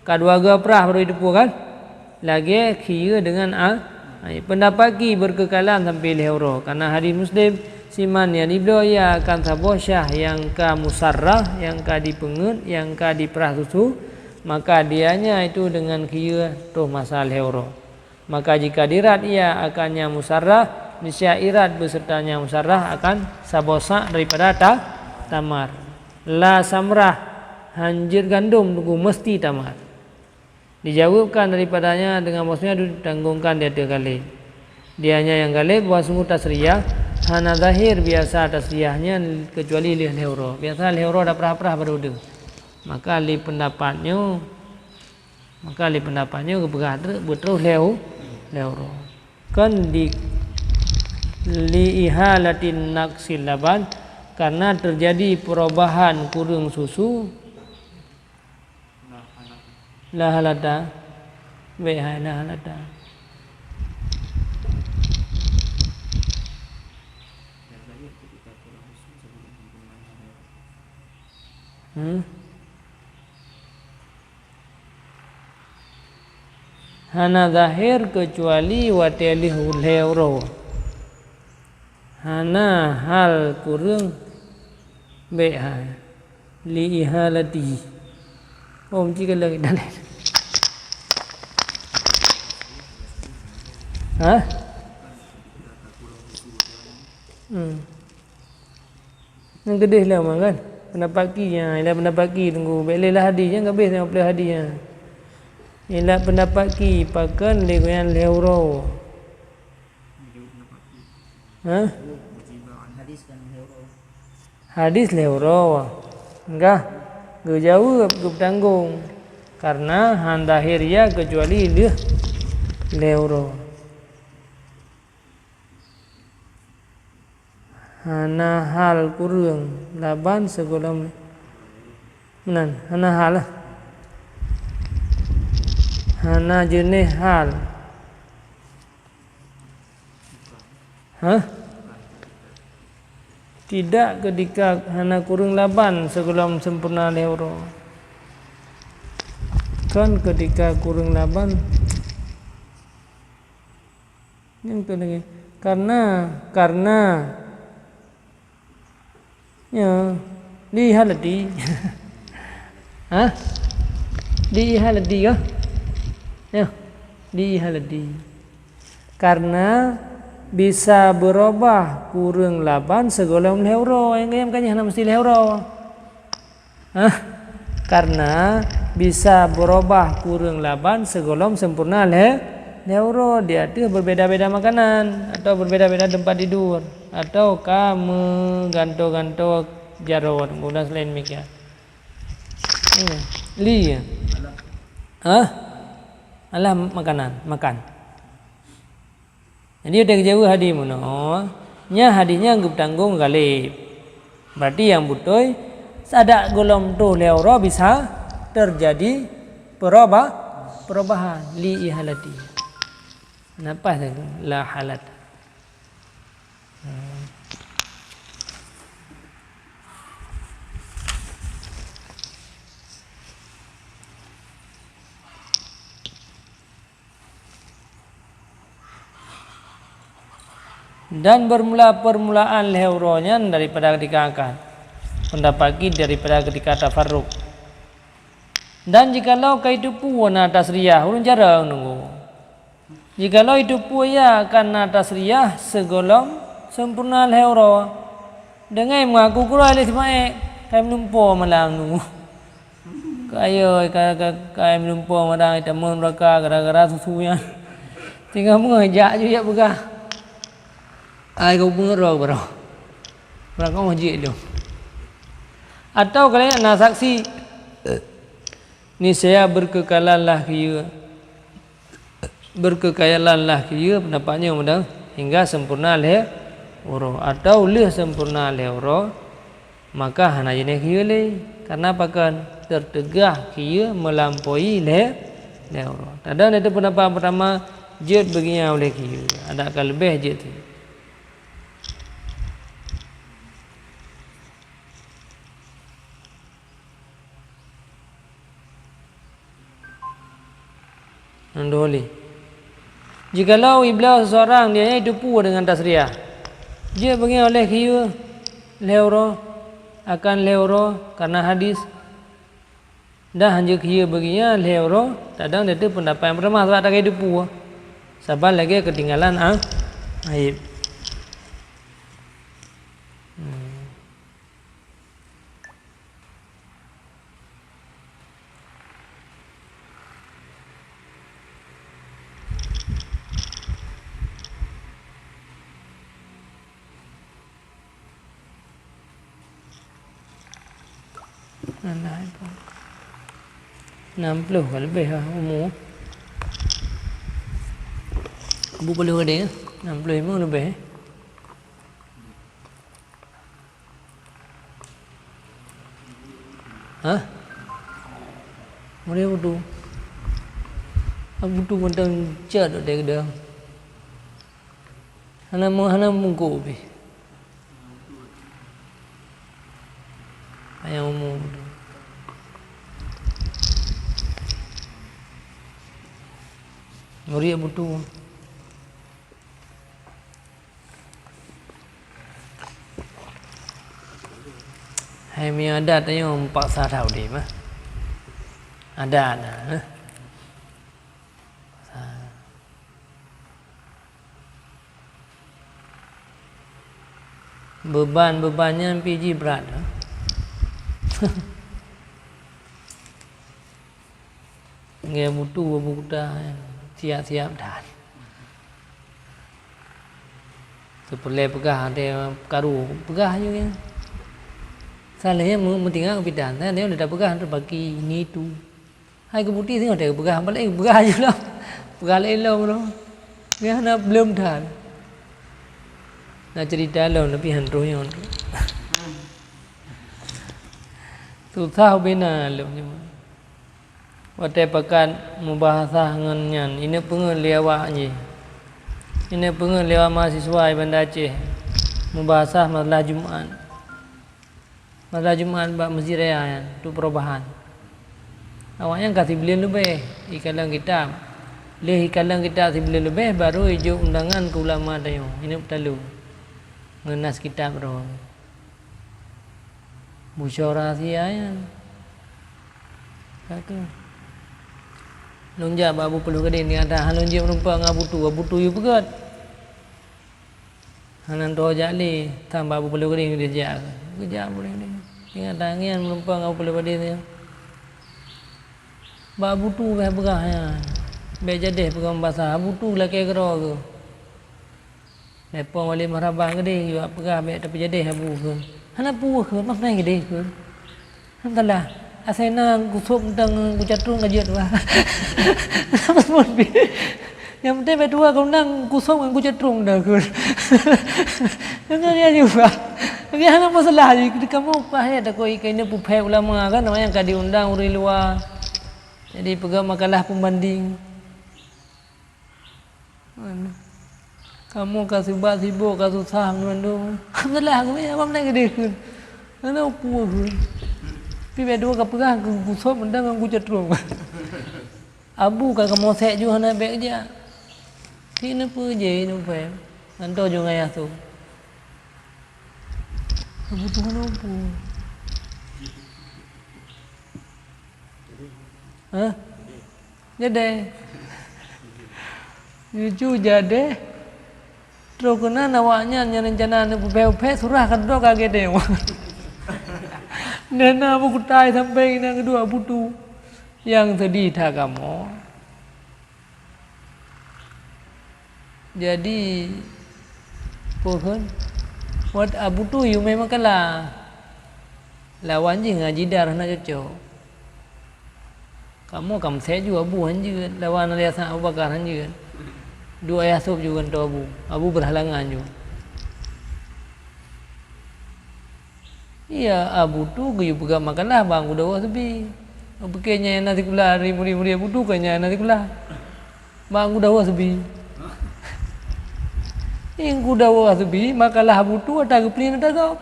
Ka dua geuprah baru jiteupeue kan? Lagée khiyeu deungon a-, ai. Pendapat ki berkekalan sampai lhée uroe. Karena hadis Muslim, siman nyang jibloe ia akan saboh syah nyang ka musarrah, nyang ka dipeungeuet, nyang ka diprah susu, maka dianya itu deungon khiyeu troh masa lhée uroe. Maka jika dirat ia akan nyang musarrah, niscaya irat beserta nyang musarrah akan saboh sa' daripada ta-, tamar. La samrah, hanjeuet gandom teungku meusti tamar. Dijaweuebkan daripadanya deungon bahwasanya ditanggongkan di ateueh galeb. Dianya nyang galeb bahwa sungguh tasriyah hana zahir biasa tasriyah nyan keucuali lheueh lhée uroe. Biasa lhée uroe taprah-prah baru deuh. Maka lé pendapat nyoe, maka lé pendapat nyoe geupeugah treuk beutroh lhée u-, lhée uroe. Kon di, li ihalatin naqsil laban, karena terjadi perubahan kureueng susu. La halata, bék hai la halata. Hmm? Hana zahir keucuali watée lheueh lhée uroe. Hana hal kureueng bék hai. Li ihalati. Oh, meusti ka lagée dalil. Hah? Hmm. Nyang keudeh lom kan? Pendapat ki nyan, ialah pendapat ki teungku. Bék lé lah hadis, nyang ka habéh lima ploh hadis nyan. Ialah pendapat ki, pakon lé gobnyan lhée uroe. Hah? Hadis lhée uroe. Enggah, geujaweueb geupeutanggong. Karena hana zahir ya keucuali lheueh lhée uroe. Hana hal kureueng laban sigohlom, meunan, hana hal, hana jeuneh hal. Hah? Tidak ketika hana kureueng laban sigohlom sempurna lhée uroe. Kon ketika kureueng laban. Nyang tu lagée. Karena, karena. Ya, li ihalati. Hah? Li ihalati kah? Ya, li ihalati. Karena bisa beurubah kureueng laban sigohlom lhée uroe. Nyang kayém kan hana meusti lhée uroe. Hah? Karena bisa beurubah kureueng laban sigohlom sempurna lhée, lhée uroe di ateueh berbeda-beda makanan atau berbeda-beda tempat tidur atau ka meugantoe-gantoe jaroe dan selain demikian. Iya. Li, ya. Hah? Alah makanan, makan. Jadi, watée geujaweueb hadis meunoe, nyan hadis nyan geupeutanggong ghalib. Berarti nyang beutôi, sadak gohlom troh lhée uroe bisa teujadi peurubah-, perubahan li ihalati. Napa la halat? Dan bermula permulaan lhée uroe nyan daripada ketika akad, pendapat ki daripada ketika tafarruk. Dan jikalau ka jiteupue na tasriah, ulôn jarang nunggu. Jikalau jiteupue ya akan na tasriah sigohlom sempurna lhée uroe, deungon mengaku keudroe lé si maék, ka meulumpoe malam nunggu. Kayée ka, ka, ka meulumpoe malam, tamong neuraka gara-gara susu nyan. Tinggai meungeujak ju jak peugah. Ai kau peungeurok baroe. Barangkaho jeuet lom. Atau kalian na saksi. Niscaya berkekalan lah kiyeu. Berkekalan lah kiyeu, pendapat nyoe meunan, hingga sempurna lhée uroe. Atau lheueh sempurna lhée uroe, maka hana jeuneh kiyeu lé. Karena pakon? Teuteugah kiyeu meulampaui lhée, lhée uroe. Tadong di ateueh pendapat peurtama, jeuet beugeunya uleh kiyeu. Adak ka leubeh jeuet. Nyang dua lé. Jikalau ibloe seseorang dia nyan jiteupue deungon tasriah, jeuet beungéh uleh kiyeu lhée uroe, akan lhée uroe, karena hadis, dan hanjeuet kiyeu beugeunya lhée uroe, tadong di ateueh pendapat nyang peurtama, sabab takai jiteupue, saban lagée keutinggalan a-, aéb. Hmm. Alah, itu. Enam puluh ka leubeh lah umu. Abu Paleng Gadeng, enam puluh lima leubeh. Hah? Meureuek butu. Butu mantong cat dek geuda. Hana meu-, hana meungkôk pih. Ayang umu butu. Meureuek butu. Hai meunyoe adat tanyoe meupaksa that udeb, eh. Adat, eh. Beuban-beuban nyan pih jih brat, eh. Ngon butu buku kuta, siap-siap that. Teupeulée peugah, até karu peugah ju nyan. Saléh nyan meu-, meutinggai keupidan, saléh nyan udah peugah teubaki ini itu. Hai keubuti singoh teupeugah, balik peugah ju lom. Peugah lé lom lom. Nyan hana belom that. Na cerita lom, tapi han troh nyoe. Susah ubena lom nyoe. Watée pakat mubahasah ngon nyan, ineuk peungeuet lé awak jih. Ineuk peungeuet lé awak mahasiswa di Banda Aceh mubahasah masalah Jumat. Masalah Jumat bak Meuseujid Raya nyan, tu perubahan. Awaknyan ka sibuleuen leubeh ikalon kitab. Lheueh ikalon kitab sibuleuen leubeh, baru ijok undangan keu ulama tanyoe, ineuk peutaleueng ngon nas kitab droe. Musyawarah sia nyan. Ka keuh. Lôn jak bak Abu Peuloh Gadeng, nyata han lôn jeuet meurumpok ngon Abu Tu, Abu Tu yue peugét. Hana troh jak lé, tan bak Abu Peuloh Gadeng geujak. Geujak Abu Peuloh Gadeng. Ingat tangian meurumpok ngon Abu Peuloh Gadeng nyan. Bak Abu Tu bèk peugah nyan. Bèk jadeh peugah basa, Abu Tu lakèe keudroe keuh. Lheuh po Walid Marhabah keudeh, yue peugah bèk tapeujadeh Abu kheun. Hana peue kheun, meuh meunan keudeh kheun. Hana salah. Asai na kusôb mantong kucatrong ka jeuet bah. Hana peue pih. Nyang penting bèk tuha keu undang kusôb ngon kucatrong dah kheun. Nyan nyan juga. Tapi hana masalah, kamoe upah ya takoi keuneuk peuphèe ulama kan, awaknyan ka diundang ureueng luwa. Jadi peugah makalah pembanding. Kamoe ka sibak sibok, ka susah ngon mandum. Alhamdulillah, aku ya, apa meunan keudeh kheun. Hana peue kheun. Tapi bèk dua ka peugah, ku, kusôb mantong ngon kucatrong. Abu ka kamoe sèk ju hana bèk jak. Keuneuk peue jih, ineuk peue. Ngon toh ju ngayah tu. Kebutuhan apa? Hah? Jadeh. Cucu jadeh. Troh keunan awaknyan nyang reuncana neupeuphèe-phèe surah ka droe ka gèt nyoe. Nyan na beukutai sampoe inan keudua Abu Tu. Nyang seudeh that kamoe. Jadi, peue kheun? Wat Abu Tu yue mè makalah. Lawan jih ngon Haji Dar hana cocok. Kamoe ka meusèk ju Abu han jeuet, lawan Ali Hasan Abu Bakar han jeuet. Duek ayah sôb ju ngon toh Abu. Abu beurhalangan ju. Iya, Abu Tu geuyue peugah makalah bak Teungku Dawoe Seubi. Piké nyan na sikula, ari murit-murit Abu Tu ka nyan na sikula. Bak Teungku Dawoe Seubi. Teungku Dawoe Seubi, makalah Abu Tu ata geupeulieng ata gob.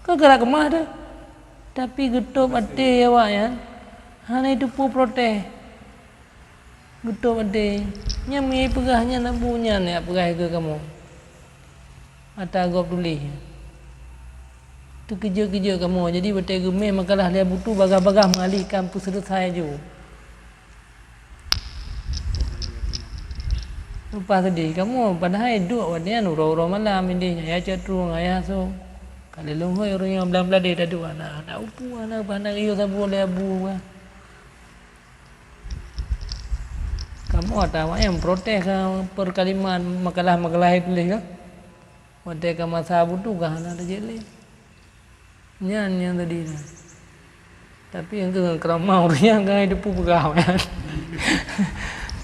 Ka gerak keumah teuh. Tapi geutôb até awaknyan, hana jiteupeue protes. Geutôb até, nyan meunyo peugah nyan Abu nyan jak peugah keu kamoe. Ata gob tuléh. Teukeujot-keujot kamoe, jadi watèe geumè makalah lé Abu Tu bagah-bagah meualihkan peuseuleusai ju. Leupah seudeh kamoe, padahai duek watèe nyan uroe-uroe malam ideh, ayah catrong, ayah sôb. Ka lheueh lôn hôi ureueng nyoe blang-blang deh taduek, hana, hana upu, hana, hana geuyue saboh lé Abu bah. Kamoe ata awaknyan protes keu peukalimat makalah-makalah tuléh ka. Watèe ka masa Abu Tu ka hana tajak lé. Nyan nyang tadi nyan. Tapi nyang keu keurama ureueng nyang ka jiteupeue peugah nyan.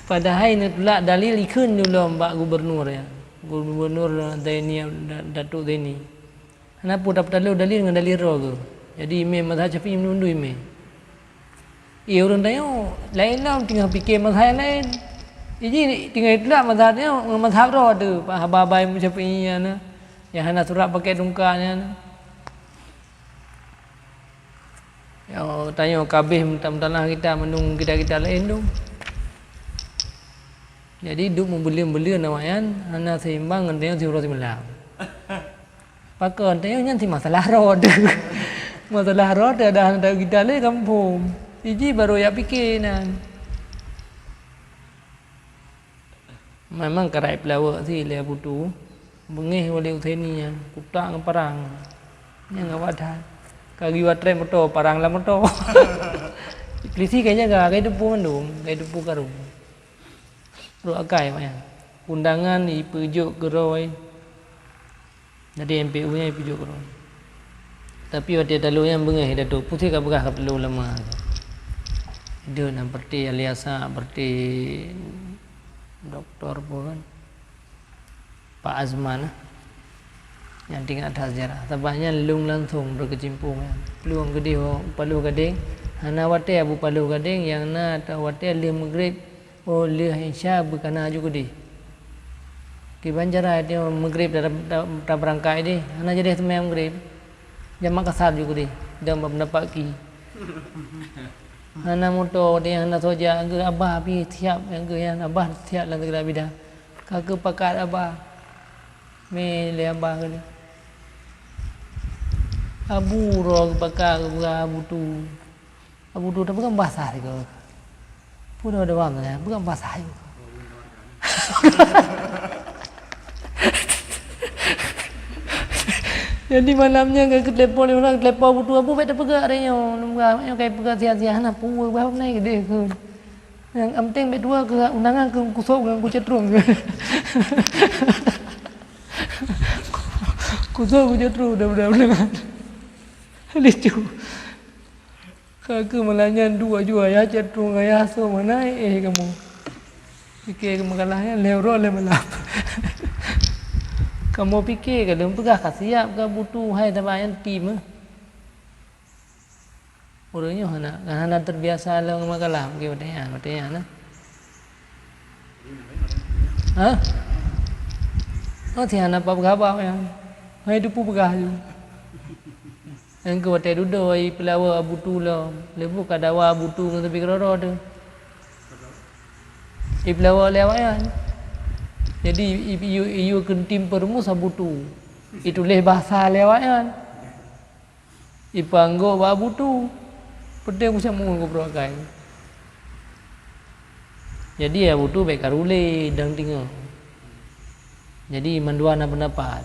Padahai neutulak dalil ikheun lom bak gubernur nyan. Gubernur Zaini, Da-, Datuk Zaini. Hana peue tapeutaloe dalil ngon dalil droe geuh. Jadi imè mazhab Syafi'i meunurot imè. Iya ureueng tanyoe laén lom teungoh pike mazhab nyang laén. Jadi teungoh itulak mazhab nyoe ngon mazhab droe teuh, haba-haba Imam Syafi'i nyan na. Nyang hana surat pakèk tungka nyan na. Nyoe tanyoe ka abéh meuta-, meutanah kitab mandum kitab-kitab laén tu. Jadi duek meubeuleuen-beuleuen awaknyan hana seimbang ngon tanyoe siuroe simalam. Pakon tanyoe nyan si masalah droe teuh. Masalah roh teuh dah hana tahu kita lé kampung. Iji baru yak pike nan. Memang karai peulawak si lé Abu Tu. Beungéh wali Husaini nyan kutak ngon parang. Nyang awak that. Ka giwa trek moto, parang lam moto. Polisi ka jaga, ka teupeu mandum, ka teupeu karu. Rot akai awak nyan. Undangan ipeujok keurôi. Jadi M P U nyan ipeujok keurôi. Tapi watée talo nyan beungéh Datuk, pusih ka peugah ka perlu lama. Deuh na berarti Aliasa, berarti doktor pun kan. Pak Azman lah. Nyang teuingat that sejarah. Sabab nyan lôn langsung beukeucimpung nyan. Plueng keudeh u Paloh Gadeng, hana watée Abu Paloh Gadeng nyang na atau watée lheueh Maghrib, oh lheueh Isya beukana ju keudeh. Kiban cara teuh Maghrib ta-, ta-, tabeurangkat deh, hana jadeh seumayang Maghrib. Jamak kasar ju keudeh, dan bak pendapat ki. Hana moto deh, hana soja, geu abah pi siap, geu nyan abah siap lam segala bidang. Ka keupakat abah. Mé lé abah keu lé. Abu roh geupaka geupeugah Abu Tu. Abu Tu tapeugah bahasa sigoe. Peue dawam nyan, peugah bahasa sigoe. Jadi malam nyan ka geuteleupon lé ureueng, telepon Abu Tu, Abu bèk tapeugah lé nyoe, nyoe ka peugah sia-sia, hana peue bah nai keudeh kheun. Nyang penting bèk tuwoe keu undangan keu kusok ngon kucet rhueng. Kusok kucet rhueng udah, udah undangan. Lucu. Ka keu malam nyan dua jua ya cet rhueng ayah so mana eh kamoe. Pike keu makalah nyan lhèe uroe lhèe malam. Kamoe pike ka lheueh peugah ka siap ka butuh hai saban nyan tim eh. Ureueng nyoe hana, hana terbiasa lom ngon makalah, mungkin watèe nyan, watèe nyan, nah. Hah? Oh, si hana peugah haba nyan. Hai teupeu peugah ju. Nyang keu watèe dudoe, i peulawa Abu Tu lom. Leubeh ka dawa Abu Tu ngon sabe keudroe-droe teuh. I peulawa lé awaknyan. Jadi, i, i, i, i, keu tim peureumus Abu Tu. Ituléh bahasa lé awaknyan. Ipanggok bak Abu Tu, peudeh Gus Syamun keu peuruakai. Jadi Abu Tu bèk karu lé dang tingoh. Jadi mandua na peundapat,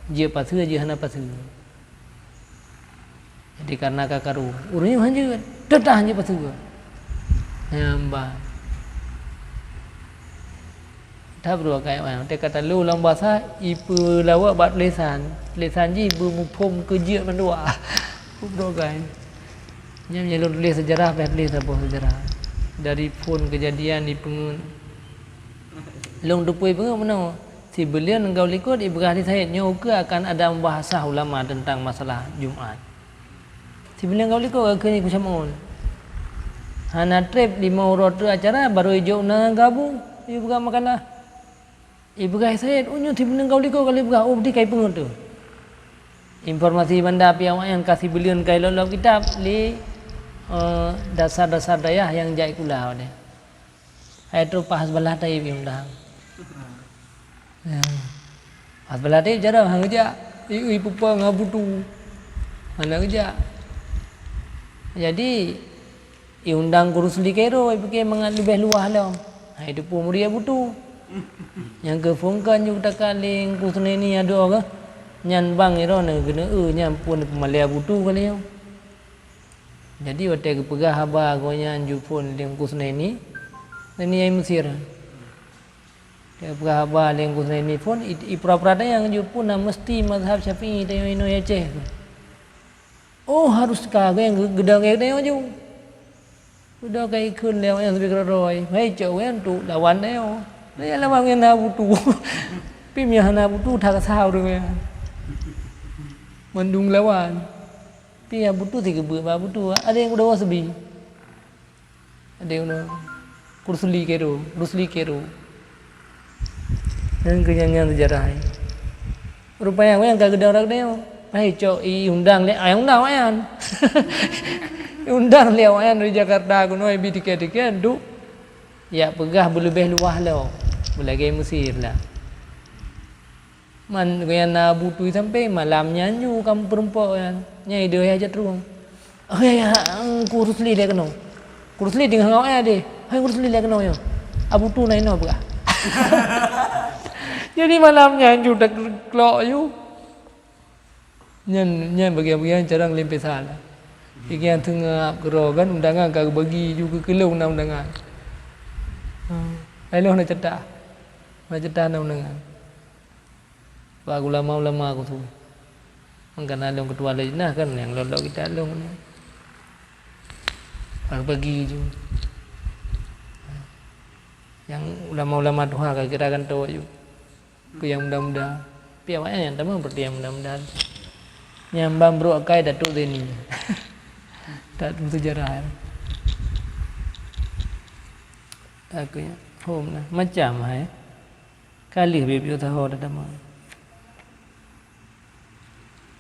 jeuet paseue jeuet hana paseue. Jadi karena ka karu, ureueng nyoe hanjeuet, teuntang hanjeuet paseue. Nyang ba. That beudôh ka watèe ka talo lam basa ipeulawak bak tulésan. Tulésan jih beumuphom keu jeuet mandua. Beudôh ka. Nyan meunyo lôn tuléh seujarah, payah tuléh saboh seujarah. Dari phon keujadian ipeungeut. Lôn teupeu ipeungeut meunoe, sibuleuen enggau likot ipeugah lé Said nyoe ukeue akan ada mubahasah ulama teuntang masalah Jumat. Sibuleuen enggau likot ka kheun Gus Syamun. Hana trép limong uroe teuk acara, barô ijok na gabu, ipeugah makalah. Ipeugah Said, "Oh, nyoe sibuleuen enggau likot ka lheueh peugah, oh, beudih ka ipeungeut teuh." Informasi banda pih awaknyan ka sibuleuen ka ilop-lop kitab lé, eh, dasar-dasar dayah nyang jak sikula watèe. Hai troh Pak Hasballah Taib iundang. Ya. Hasballah Taib jarang han geujak. I, i pupa ngon Abu Tu. Hana geujak. Jadi, iundang Guru Suli Kairo, ipike mangat leubeh luwah lom. Hai teupeu murit Abu Tu. Nyang keu phon kan ju taka lé Ungku Sunaini adoe keuh. Nyan bang iroe na geuneu-eu nyan pun peumalèe Abu Tu kali nyoe. Jadi, watèe geupeugah haba gobnyan jiphon lé Ungku Sunaini, Sunaini nyang Mesir. Watèe geupeugah haba lé Ungku Sunaini phon, i, ipura-pura tanyong jiphon na meusti mazhab Syafi'i tanyoe inoe Aceh. Oh, harus ka gobnyan geu-, geudong geutanyoe ju. Geudong ka ikheun lé awaknyan sabe keudroe-droe. Hai cok gobnyan tu lawan tanyoe. Tanyoe lawan ngon na butu. Pi meunyo hana butu, that kasa ureueng nyan. Mandum lawan. Pi Abu Tu sigeubeuet bak Abu Tu, ada nyang kudawa seubi. Ada nyang kudawa. Rusli Kero, Rusli Kero. Nyan keuh nyan, nyan seujarah nyan. Rupanya awaknyan ka geudong rot nyoe. Pai cok iundang lé, ah, undang awaknyan. Iundang lé awaknyan dari Jakarta keunoe, ibi tiket-tiket, duek. Jak peugah beuleubeh luwah lom. Beulagèe Mesir lah. Man, gobnyan na Abu Tu sampéng, malam nyan ju ka meupeurumpok nyan. Nyan idéh yah jatrueng. "Hai, hai, hai, Teungku Rusli lé keunoe. Teungku Rusli teungoh ngon eh deh. Hai, Teungku Rusli lé keunoe nyoe. Abu Tu na inoe peugah." Jadi malam nyan ju taklok ju. Nyan, nyan bagian-bagian cara ngeuleumpéh sa. Bagian teungab keudroe kan undangan ka geubagi ju keu keulong na undangan. Ha, laén lôn hana ceutah. Hana ceutah na undangan. Bak ulama-ulama ku tu. Mangkana lôn ketua lajnah kan nyang lôn lok kitab lôn. Pagi-pagi ju. Nyang ulama-ulama tuha ka kira kan tawak ju. Keu nyang muda-muda. Tapi awaknyan nyang tamong berarti nyang muda-muda. Nyang ban brok akai Datuk Zaini. Tak tentu sejarah. Aku nya hom lah. Macam hai. Ka lheueh beu-beu saho dah tamong.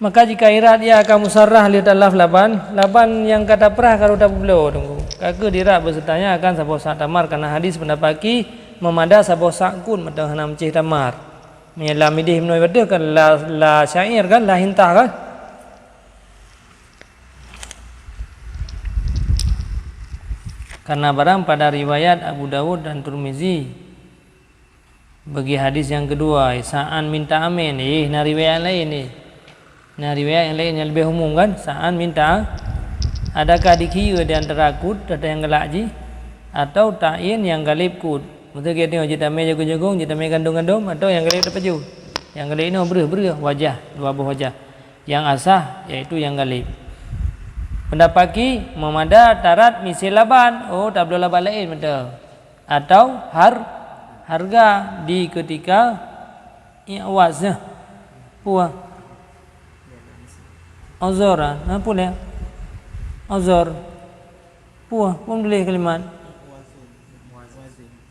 Maka jika irat ia akan musarrah lheueh talaf laban, laban nyang ka taprah ka rôh tapeubloe Teungku. Ka kheueh dirat beuseutanya akan saboh sak tamar, karena hadis pendapat ki meumada saboh sak kun mantong hana meucéh tamar. Meunyoe lam idéh meunoe bateue kan la, la syair kan, la hintah kan? Karena barang pada riwayat Abu Dawud dan Tirmizi, bagi hadis nyang keudua, sa'an minta amin. Eh, na riwayat laén ni. Na riwayat nyang laén nyang leubeh umum kan? Sa'an minta, adakah dikhiyeue di antara kut teuh nyang galak jih, atau ta'yin nyang galib kut? Maksud geutanyoe jitamé jagong-jagong, jitamé gandom-gandom, atau nyang galib tapajoh? Nyang galib nyoe breueh-breueh wajah, dua boh wajah. Nyang asah, yaitu nyang galib. Pendapat ki meumada tarat miseue laban. Oh, tabloe laban laén mantong. Atau har-, harga di keutika iwaz nyan. Puah. Uzur, ha, peue lé? Uzur. Puah, peue tuléh kalimat?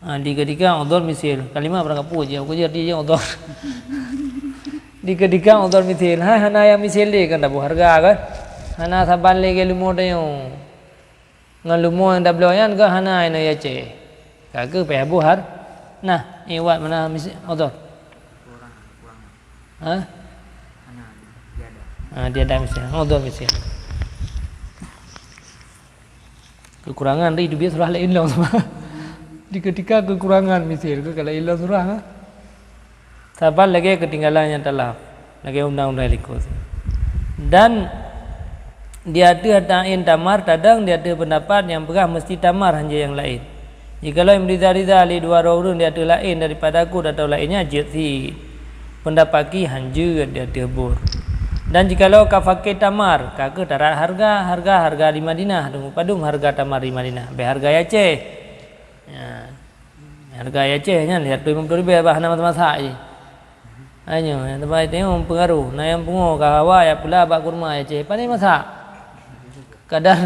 Ha, di keutika uzur miseue. Kalimat barang kapeue je, aku je arti je uzur. Di keutika uzur miseue. Hai, hana nyang miseue lé kan taboh harga kan? Hana saban lé keu leumo tanyoe. Ngon leumo nyang tabloe nyan keuh hana inoe i Aceh. Ka kheueh payah boh har-, nah, iwaz mana miseue, uzur. Ha? Ha, tiada miseue. Uzur miseue. Keukurangan ri teubiet surah laén lom. Di keutika keukurangan miseue keuh ka laén lom surah, ha? Saban lagée keutinggalan nyang talaf, lagée undang-undang likot. Dan di ateueh ta'yin tamar tadong di ateueh peundapat nyang peugah meuseuti tamar hanjeuet nyang laén. Jikalau meuriza-riza lé dua droe ureuëng di ateueh laén daripada kut atawa laén nyan jeuet cit. Peundapat ki hanjeuet di ateueh bor. Dan jikalau ka fakée tamar, ka kheueh tarat harga, harga, harga di Madinah, padum harga tamar di Madinah, bèk harga i Aceh. Ya. Hareuga i Aceh nyan lhèe reutôh limong ploh ribèe bah hana masak-masak jih. Nyoe, teuma tanyoe meupeungaroh, na nyang pungo ka hawa jak pula bak kurma i Aceh, pané masak. Kadar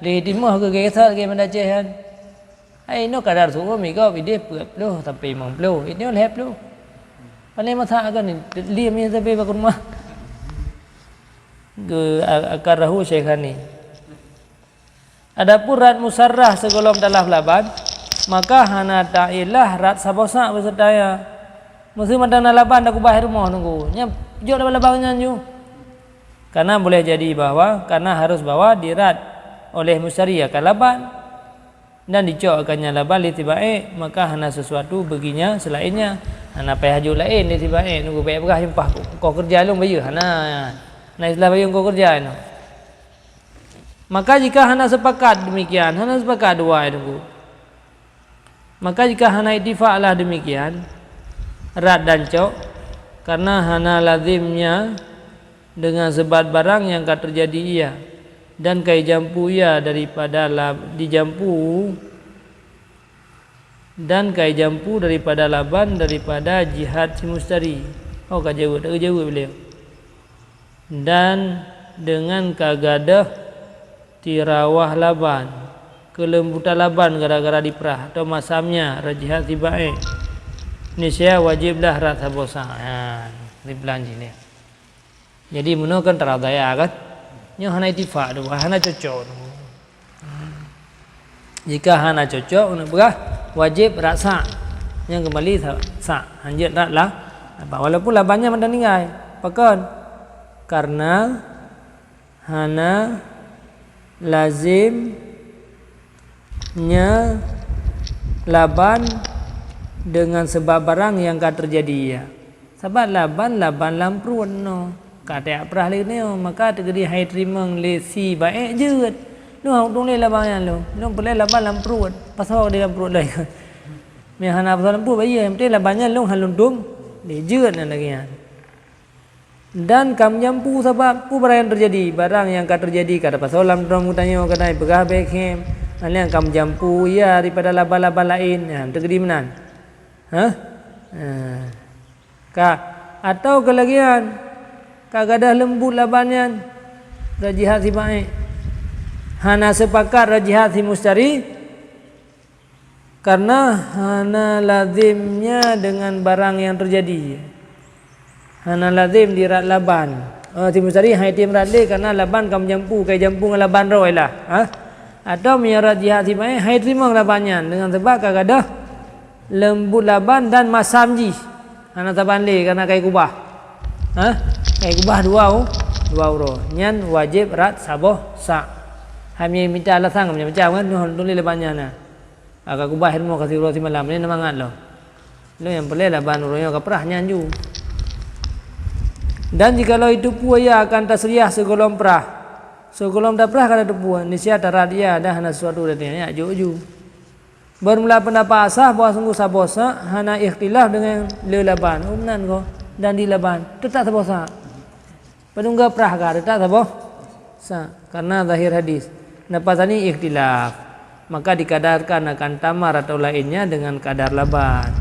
lhèe timoh keu geuh sot geuh banda Aceh nyan. Hai, inoe kadar su'um i gob idéh peuet ploh sampoe limong ploh, inoe lhèe ploh. Pané masak kan, lhèe meusabe bak kurma. Geu-, a-, akarahu syaikhani. Adapun rad musarrah sigohlom talaf laban, maka hana ta'ilah rad saboh sak beuseutanya. Meuseu mantong na laban takeubah rumoh nunggu, nyan jok laban-laban nyan ju. Karena boleh jadi bahwa, karena harus bahwa dirad oleh musytari akan laban, dan dicok akan nyan laban lé sibaék, maka hana sesuatu baginya selainnya. Hana payah jok laén lé sibaék, nunggu bèk peugah jumpah koh keureuja lôn bayeue, hana. Na istilah bayeue koh keureuja nyoe. Maka jika hana sepakat demikian, hana sepakat dua itu, maka jika hana ittifaklah demikian, rad dan cok, karena hana lazimnya dengan sebab barang yang ka terjadi ia, dan ka ijampu ia daripada la-, dijampu dan ka ijampu daripada laban daripada jihad si mustari. Oh, ka jaweueb, tak jaweueb beliau. Dan dengan ka gadôh tirawah laban, keuleumbutan laban gara-gara diprah atau masamnya rad jihad si baék, niscaya wajiblah rad saboh sak. Ha, dipelan sini. Jadi, meunoe kan tara daya kan? Nyoe hana ittifak tu, hana cocok tu. Jika hana cocok, keuneuk peugah, wajéb rad sak. Nyan keumbali sa-, sak, hanjeuet rad la-, laban. Walaupun laban nyan mantong tinggai. Pakon? Karena hana lazimnya laban dengan sebab barang nyang ka teujadi, ya. Sabab laban, laban lam pruet nyoe. Ka tajak prah lé nyoe, maka teukeudi hai teurimong lé si baék jeuet. Lôn hana udong lé laban nyan lôn. Lôn peureulée laban lam pruet. Pasoe di lam pruet lôn. Meunyo hana pasoe lam pruet, bahaya. Nyang penting laban nyan lôn hana lôn dong lé jeuet nyan lagée nyan. Dan ka meujampu sabab peue barang nyang teujadi. Barang nyang ka teujadi ka tapasoe lam droe geutanyoe, kadang peugah bèk khém. Hana nyang ka meujampu, ya, daripada laban-laban laén. Nyan, teukeudi meunan. Hah? Nah. Ka, atawa keu lagée nyan, ka gadôh leumbut laban nyan, rot jihad si baék. Hana seupakat rot jihad si mustari, kareuna hana lazimnya deungon barang nyang teujadi. Hana lazim di rot laban. Oh, si mustari hai tem rot lé, kareuna laban ka meujampu, ka jampu ngon laban droe lah. Ha? Atawa meunyo rot jihad si baék, hai teurimong laban nyan, deungon sabab ka gadôh leumbut laban dan masam jih. Hana saban lé, kareuna ka jikubah. Hah? Ka jikubah dua u-, dua uroe. Nyan wajéb rot saboh sa'. Hai meunyo mita alasan macam-macam kan, nyoe hana tuléh laban nyan na. Ka kubah ilmu ka siuroe simalam, nyoe mangat lom. Lôn nyang peureulée laban uroe nyoe ka prah nyan ju. Dan jikalau jiteupue, ia akan tasriah sigohlom prah. Sigohlom taprah ka tateupue, niscaya tarot ia dan hana sisuatu dan nyan jok ju. Beurmula peundapat asah bahwa sunggoh saboh sa' hana ikhtilaf deungon le laban. Oh, meunan goh. Dan di laban, teutap saboh sa'. Padum geuprah ka, teutap saboh sa'. Kareuna zahir hadis. Peundapat sani ikhtilaf. Maka dikadarkan akan tamar atau lainnya dengan kadar laban.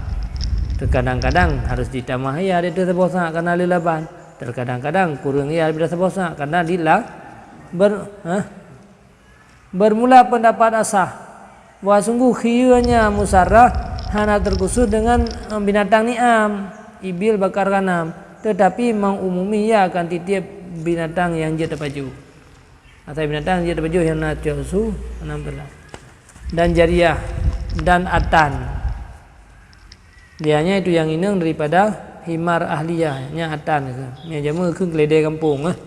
Terkadang-kadang harus ditamah ia di ateueh saboh sa' kareuna le laban. Terkadang-kadang kureueng ia daripada saboh sa' kareuna di la-, ber-, hah? Beurmula peundapat asah bahwa sunggoh khiyeunya musarrah hana teukhusos deungon, eh, binatang ni'am, ibil, bakar, ghanam, teutapi mengumumi ia akan tieb-tieb binatang nyang jeuet tapajoh. Asai binatang jeuet tapajoh nyang na cok su, enam belas. Dan jariyah dan atan. Dia nyan itu nyang inong daripada himar ahliyah, nyan atan keuh. Nyan jameun keuh keuleudée gampông, eh.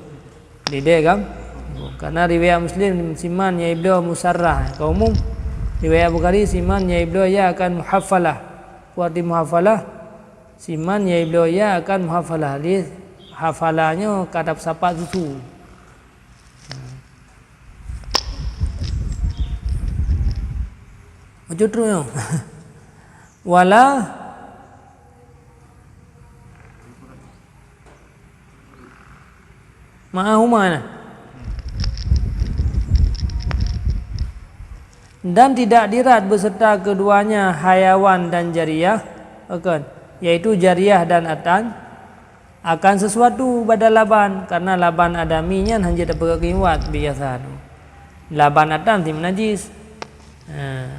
Keuleudée gampông. Karena riwayat Muslim, siman nyang jibloe musarrah, ka umum. Riwayat Bukhari, siman nyang jibloe ia akan muhaffalah. Peue arti muhaffalah? Siman nyang jibloe ia akan muhaffalah. Jadi, hafalah nyoe ka tapeusapat susu. Bacut trok nyoe. Wala ma'ahuma na. Dan tidak dirot beserta keduanya hayawan dan jariyah, bukan, yaitu jariyah dan atan, akan sesuatu badal laban, karena laban adami nyan hana jeuet tapeugét keu iwat biasa tu. Laban atan si meunajis. Ha.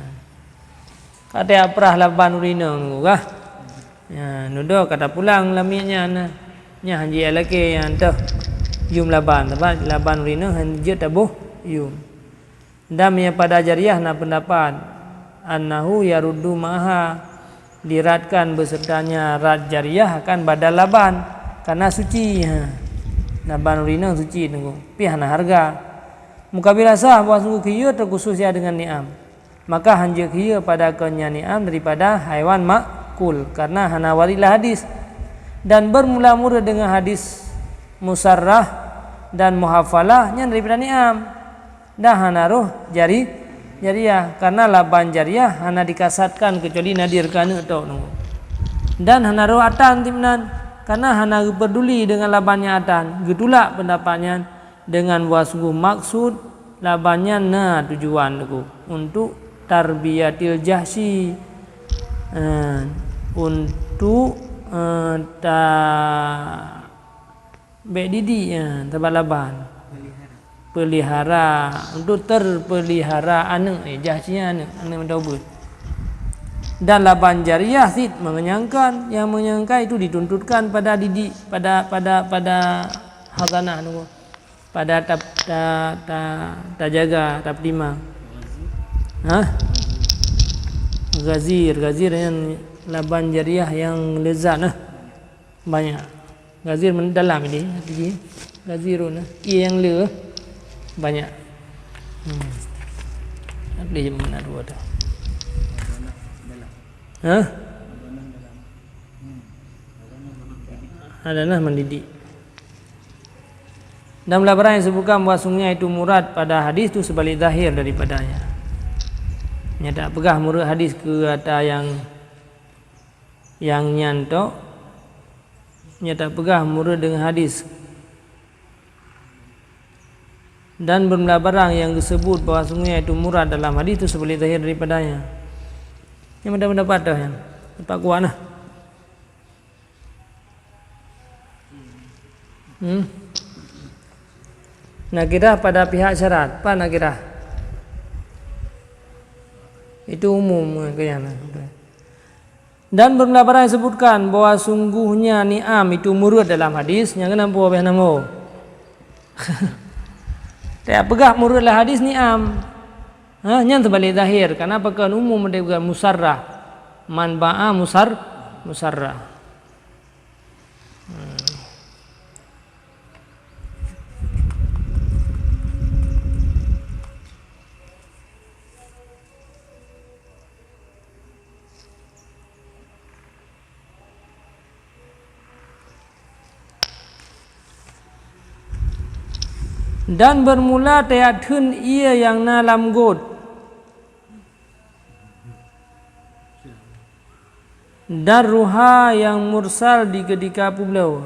Ka taprah laban ureueng inong tu kah? Ya, nudo ka tapulang lamiet nyan. Nyan hana jeuet lakée nyan teuh yum laban, sabab laban ureueng inong hana jeuet taboh yum. Dan meunyo pada jariyah na peundapat, annahu yaruddu ma'aha, dirotkan besertanya rot jariyah akan badal laban, karena suci, ha. Laban ureueng inong suci teungku, pih hana hareuga. Mukabil asah bahwa sunggoh khiyeu teukhusos ia deungon ni'am, maka hana jeuet khiyeu pada kon nyan ni'am daripada haiwan makul, karena hana warék lam hadis. Dan beurmula murit deungon hadis musarrah dan muhaffalah nyan daripada ni'am. Dan hana roh jari-, jariyah, karena laban jariyah hana dikasatkan keucuali nadir keu aneuk tok nyoe. Dan hana roh atan sinan, karena hana geupeuduli deungon laban nyang atan. Geutulak peundapat nyan deungon bahwa sunggoh maksud laban nyan na tujuan teungku, untuk tarbiyatil Jahsy, eh, untuk, eh, ta-, Bék didik, ya, sabab laban. Peulihara, untuk terpeulihara aneuk, eh, Jahsy nyan aneuk, aneuk meutobeut. Dan laban jariyah cit mengenyangkan, yang mengenyangkan itu dituntutkan pada didik, pada, pada, pada hazanah tu, pada ta-, ta-, ta-, tajaga, tapeutimang. Hah? Ghazir, ghazir nyan laban jariyah yang lezat, nah. Banyak. Ghazir men-, dalam ini, arti jih. Ghazirun, ié nyang le, banyak. Hmm. Boleh je mana dua tu. Hah? Hadanah mendidik. Dan beulah barang nyang disebutkan bahwa sungguhnya itu murad pada hadis tu seubalik zahir daripadanya. Nyang tapeugah murad hadis keu ata nyang, nyang nyan tok, nyang tapeugah murad deungon hadis. Dan beulah barang nyang geuseubut bahwa sungguhnya itu murad dalam hadis tu seubalik zahir daripadanya. Nyang pendapat toh nyan. Pendapat kuat nah. Hmm. Nakirah pada pihak syarat. Apa nakirah? Itu umum keunan. Dan beulah barang disebutkan bahwa sungguhnya ni'am itu murad dalam hadis, nyang keunan peue beh namo. Tapeugah murad lam hadis ni'am. Ha, nyan seubalik zahir. Kenapa kan umum disebutkan musarrah. Man ba'a musar-, musarrah. Hmm. Dan bermula tajak theun ié nyang na lam göt. Dan ruha nyang mursal di keutika peubloe.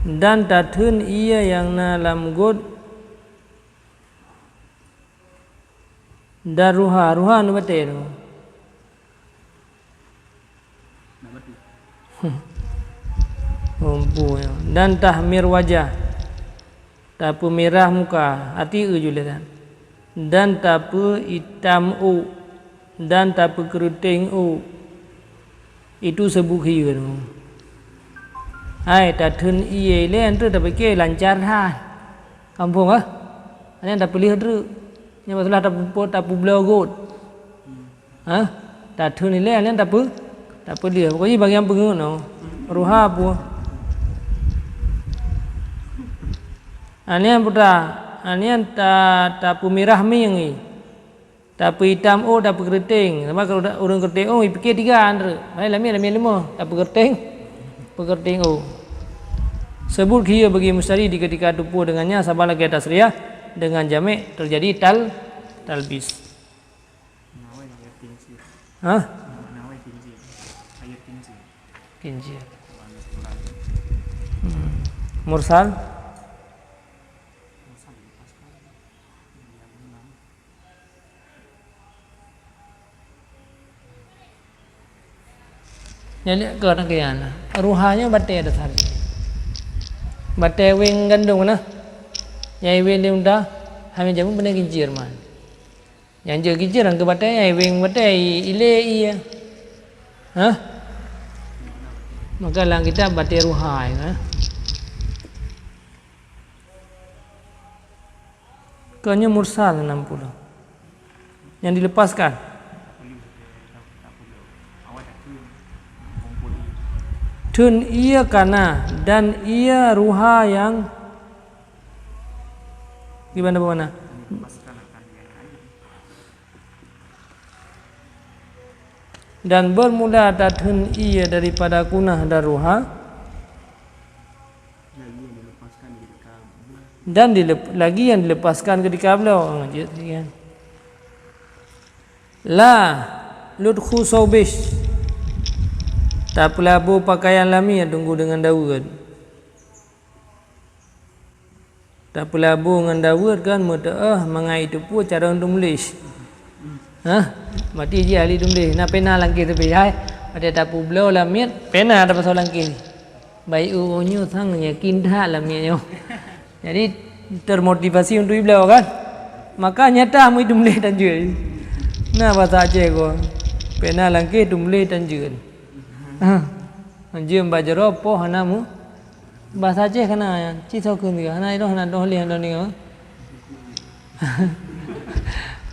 Dan tatheun ié nyang na lam göt dan ruha, ruha nibak teuh. Hum. Hum, pu, ya. Dan tahmir wajah. Tapeumirah muka, arti eu ju lé kan. Dan tapeuitam ôk, dan tapeukeureuteng ôk. Itu seubut hiyeue. Hai, tatheun ié lé, nyan tapike lancar that. Kampung ah. Nyan tapeuleueh treuk. Nyan masalah tapu-, tapeubloe göt. Ha? Tatheun ilée, nyan tapeu-, tapeuleueh. Pokoknya bagian peungeut nyoe. Ruha pu. Nyan putra, nyan ta-, tapeumirah mieng i. Tapeuitam ôk, tapeukeureuteng. Sama kalau ureuëng keureuteng ôk, ipike tiga antre. Hai lamiet, lamiet leumoh. Tapeukeureuteng, peukeureuteng ôk. Seubut hiyeue bagi mustari di keutika tupue deungon nyan, saban lagée tasriah deungon jamek teujadi tal-, talbis. Hah? Khinzir. Hmm. Mursal? Jadi, keu na kian, ruha nyoe batée dasar. Batée weng gandong na. Nyang weng di unta, hana jameun beuna khinzir man. Nyang jeuet khinzir nyang keu batée, nyang weng batée i-, ilée ié. Hah? Maka lam kitab batée ruha, ha? Keu nyoe mursal enam puluh. Nyang dilepaskan. Theun ié kana dan ié ruha nyang di mana, mana? Dan bermula tatheun ié daripada kunah dan ruha, dan dilep-, lagi nyang dilepaskan keutika bloe. Ha, jeuet, kan? La ludkhu saubis, tapeulabo pakaian lamiet teungku deungon daweuet. Tapeulabo ngon daweuet kan meuteuoh mangat jiteupeue carông teumuléh. Hah? Maté jih ahli teumuléh. Na pena lam kéh teupih hai. Watée tapeubloe lamiet, pena tapasoe lam kéh. Baik u nyoe sang yakin that lamiet nyoe. Jadi termotivasi untuk ibloe kan. Maka nyata mui teumuléh tanjeuet. Na basa Aceh ko. Pena lam kéh teumuléh tanjeuet. Hah. Hanjeuet bak jaroe poh hana mu Basa Aceh kana nyan, ci soe kheun sigoe, hana idoh, hana doh lé, hana doh ningoe.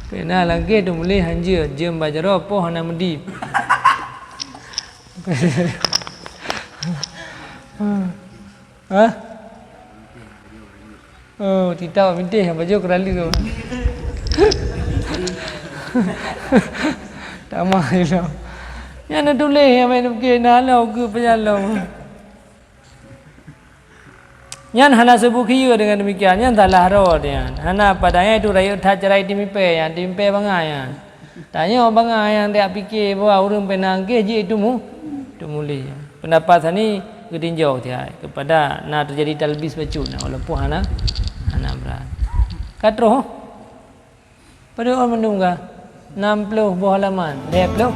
Pena lam kéh teumuléh hanjeuet, jeuem bak jaroe poh hana meudip. Hah? Oh, titap mitéh baju keurali tu. Tamah je lah. Nyan na tuléh nyang main pike na lo ke penyalong. Nyan hana seubu khiyeue dengan demikian, nyan salah rot nyan. Hana padahai tu rayeuk that cara itim ipée nyan, itim ipée bangai nyan. Tanyoe bangai nyang dak pike bahwa ureuëng pena geh jih itu mu, itu mulia. Pendapat sani geutinjau tihai kepada na terjadi talbis bacut na walaupun hana hana berat. Ka troh. Pada orang mandum ka enam puluh boh halaman, lhée puluh.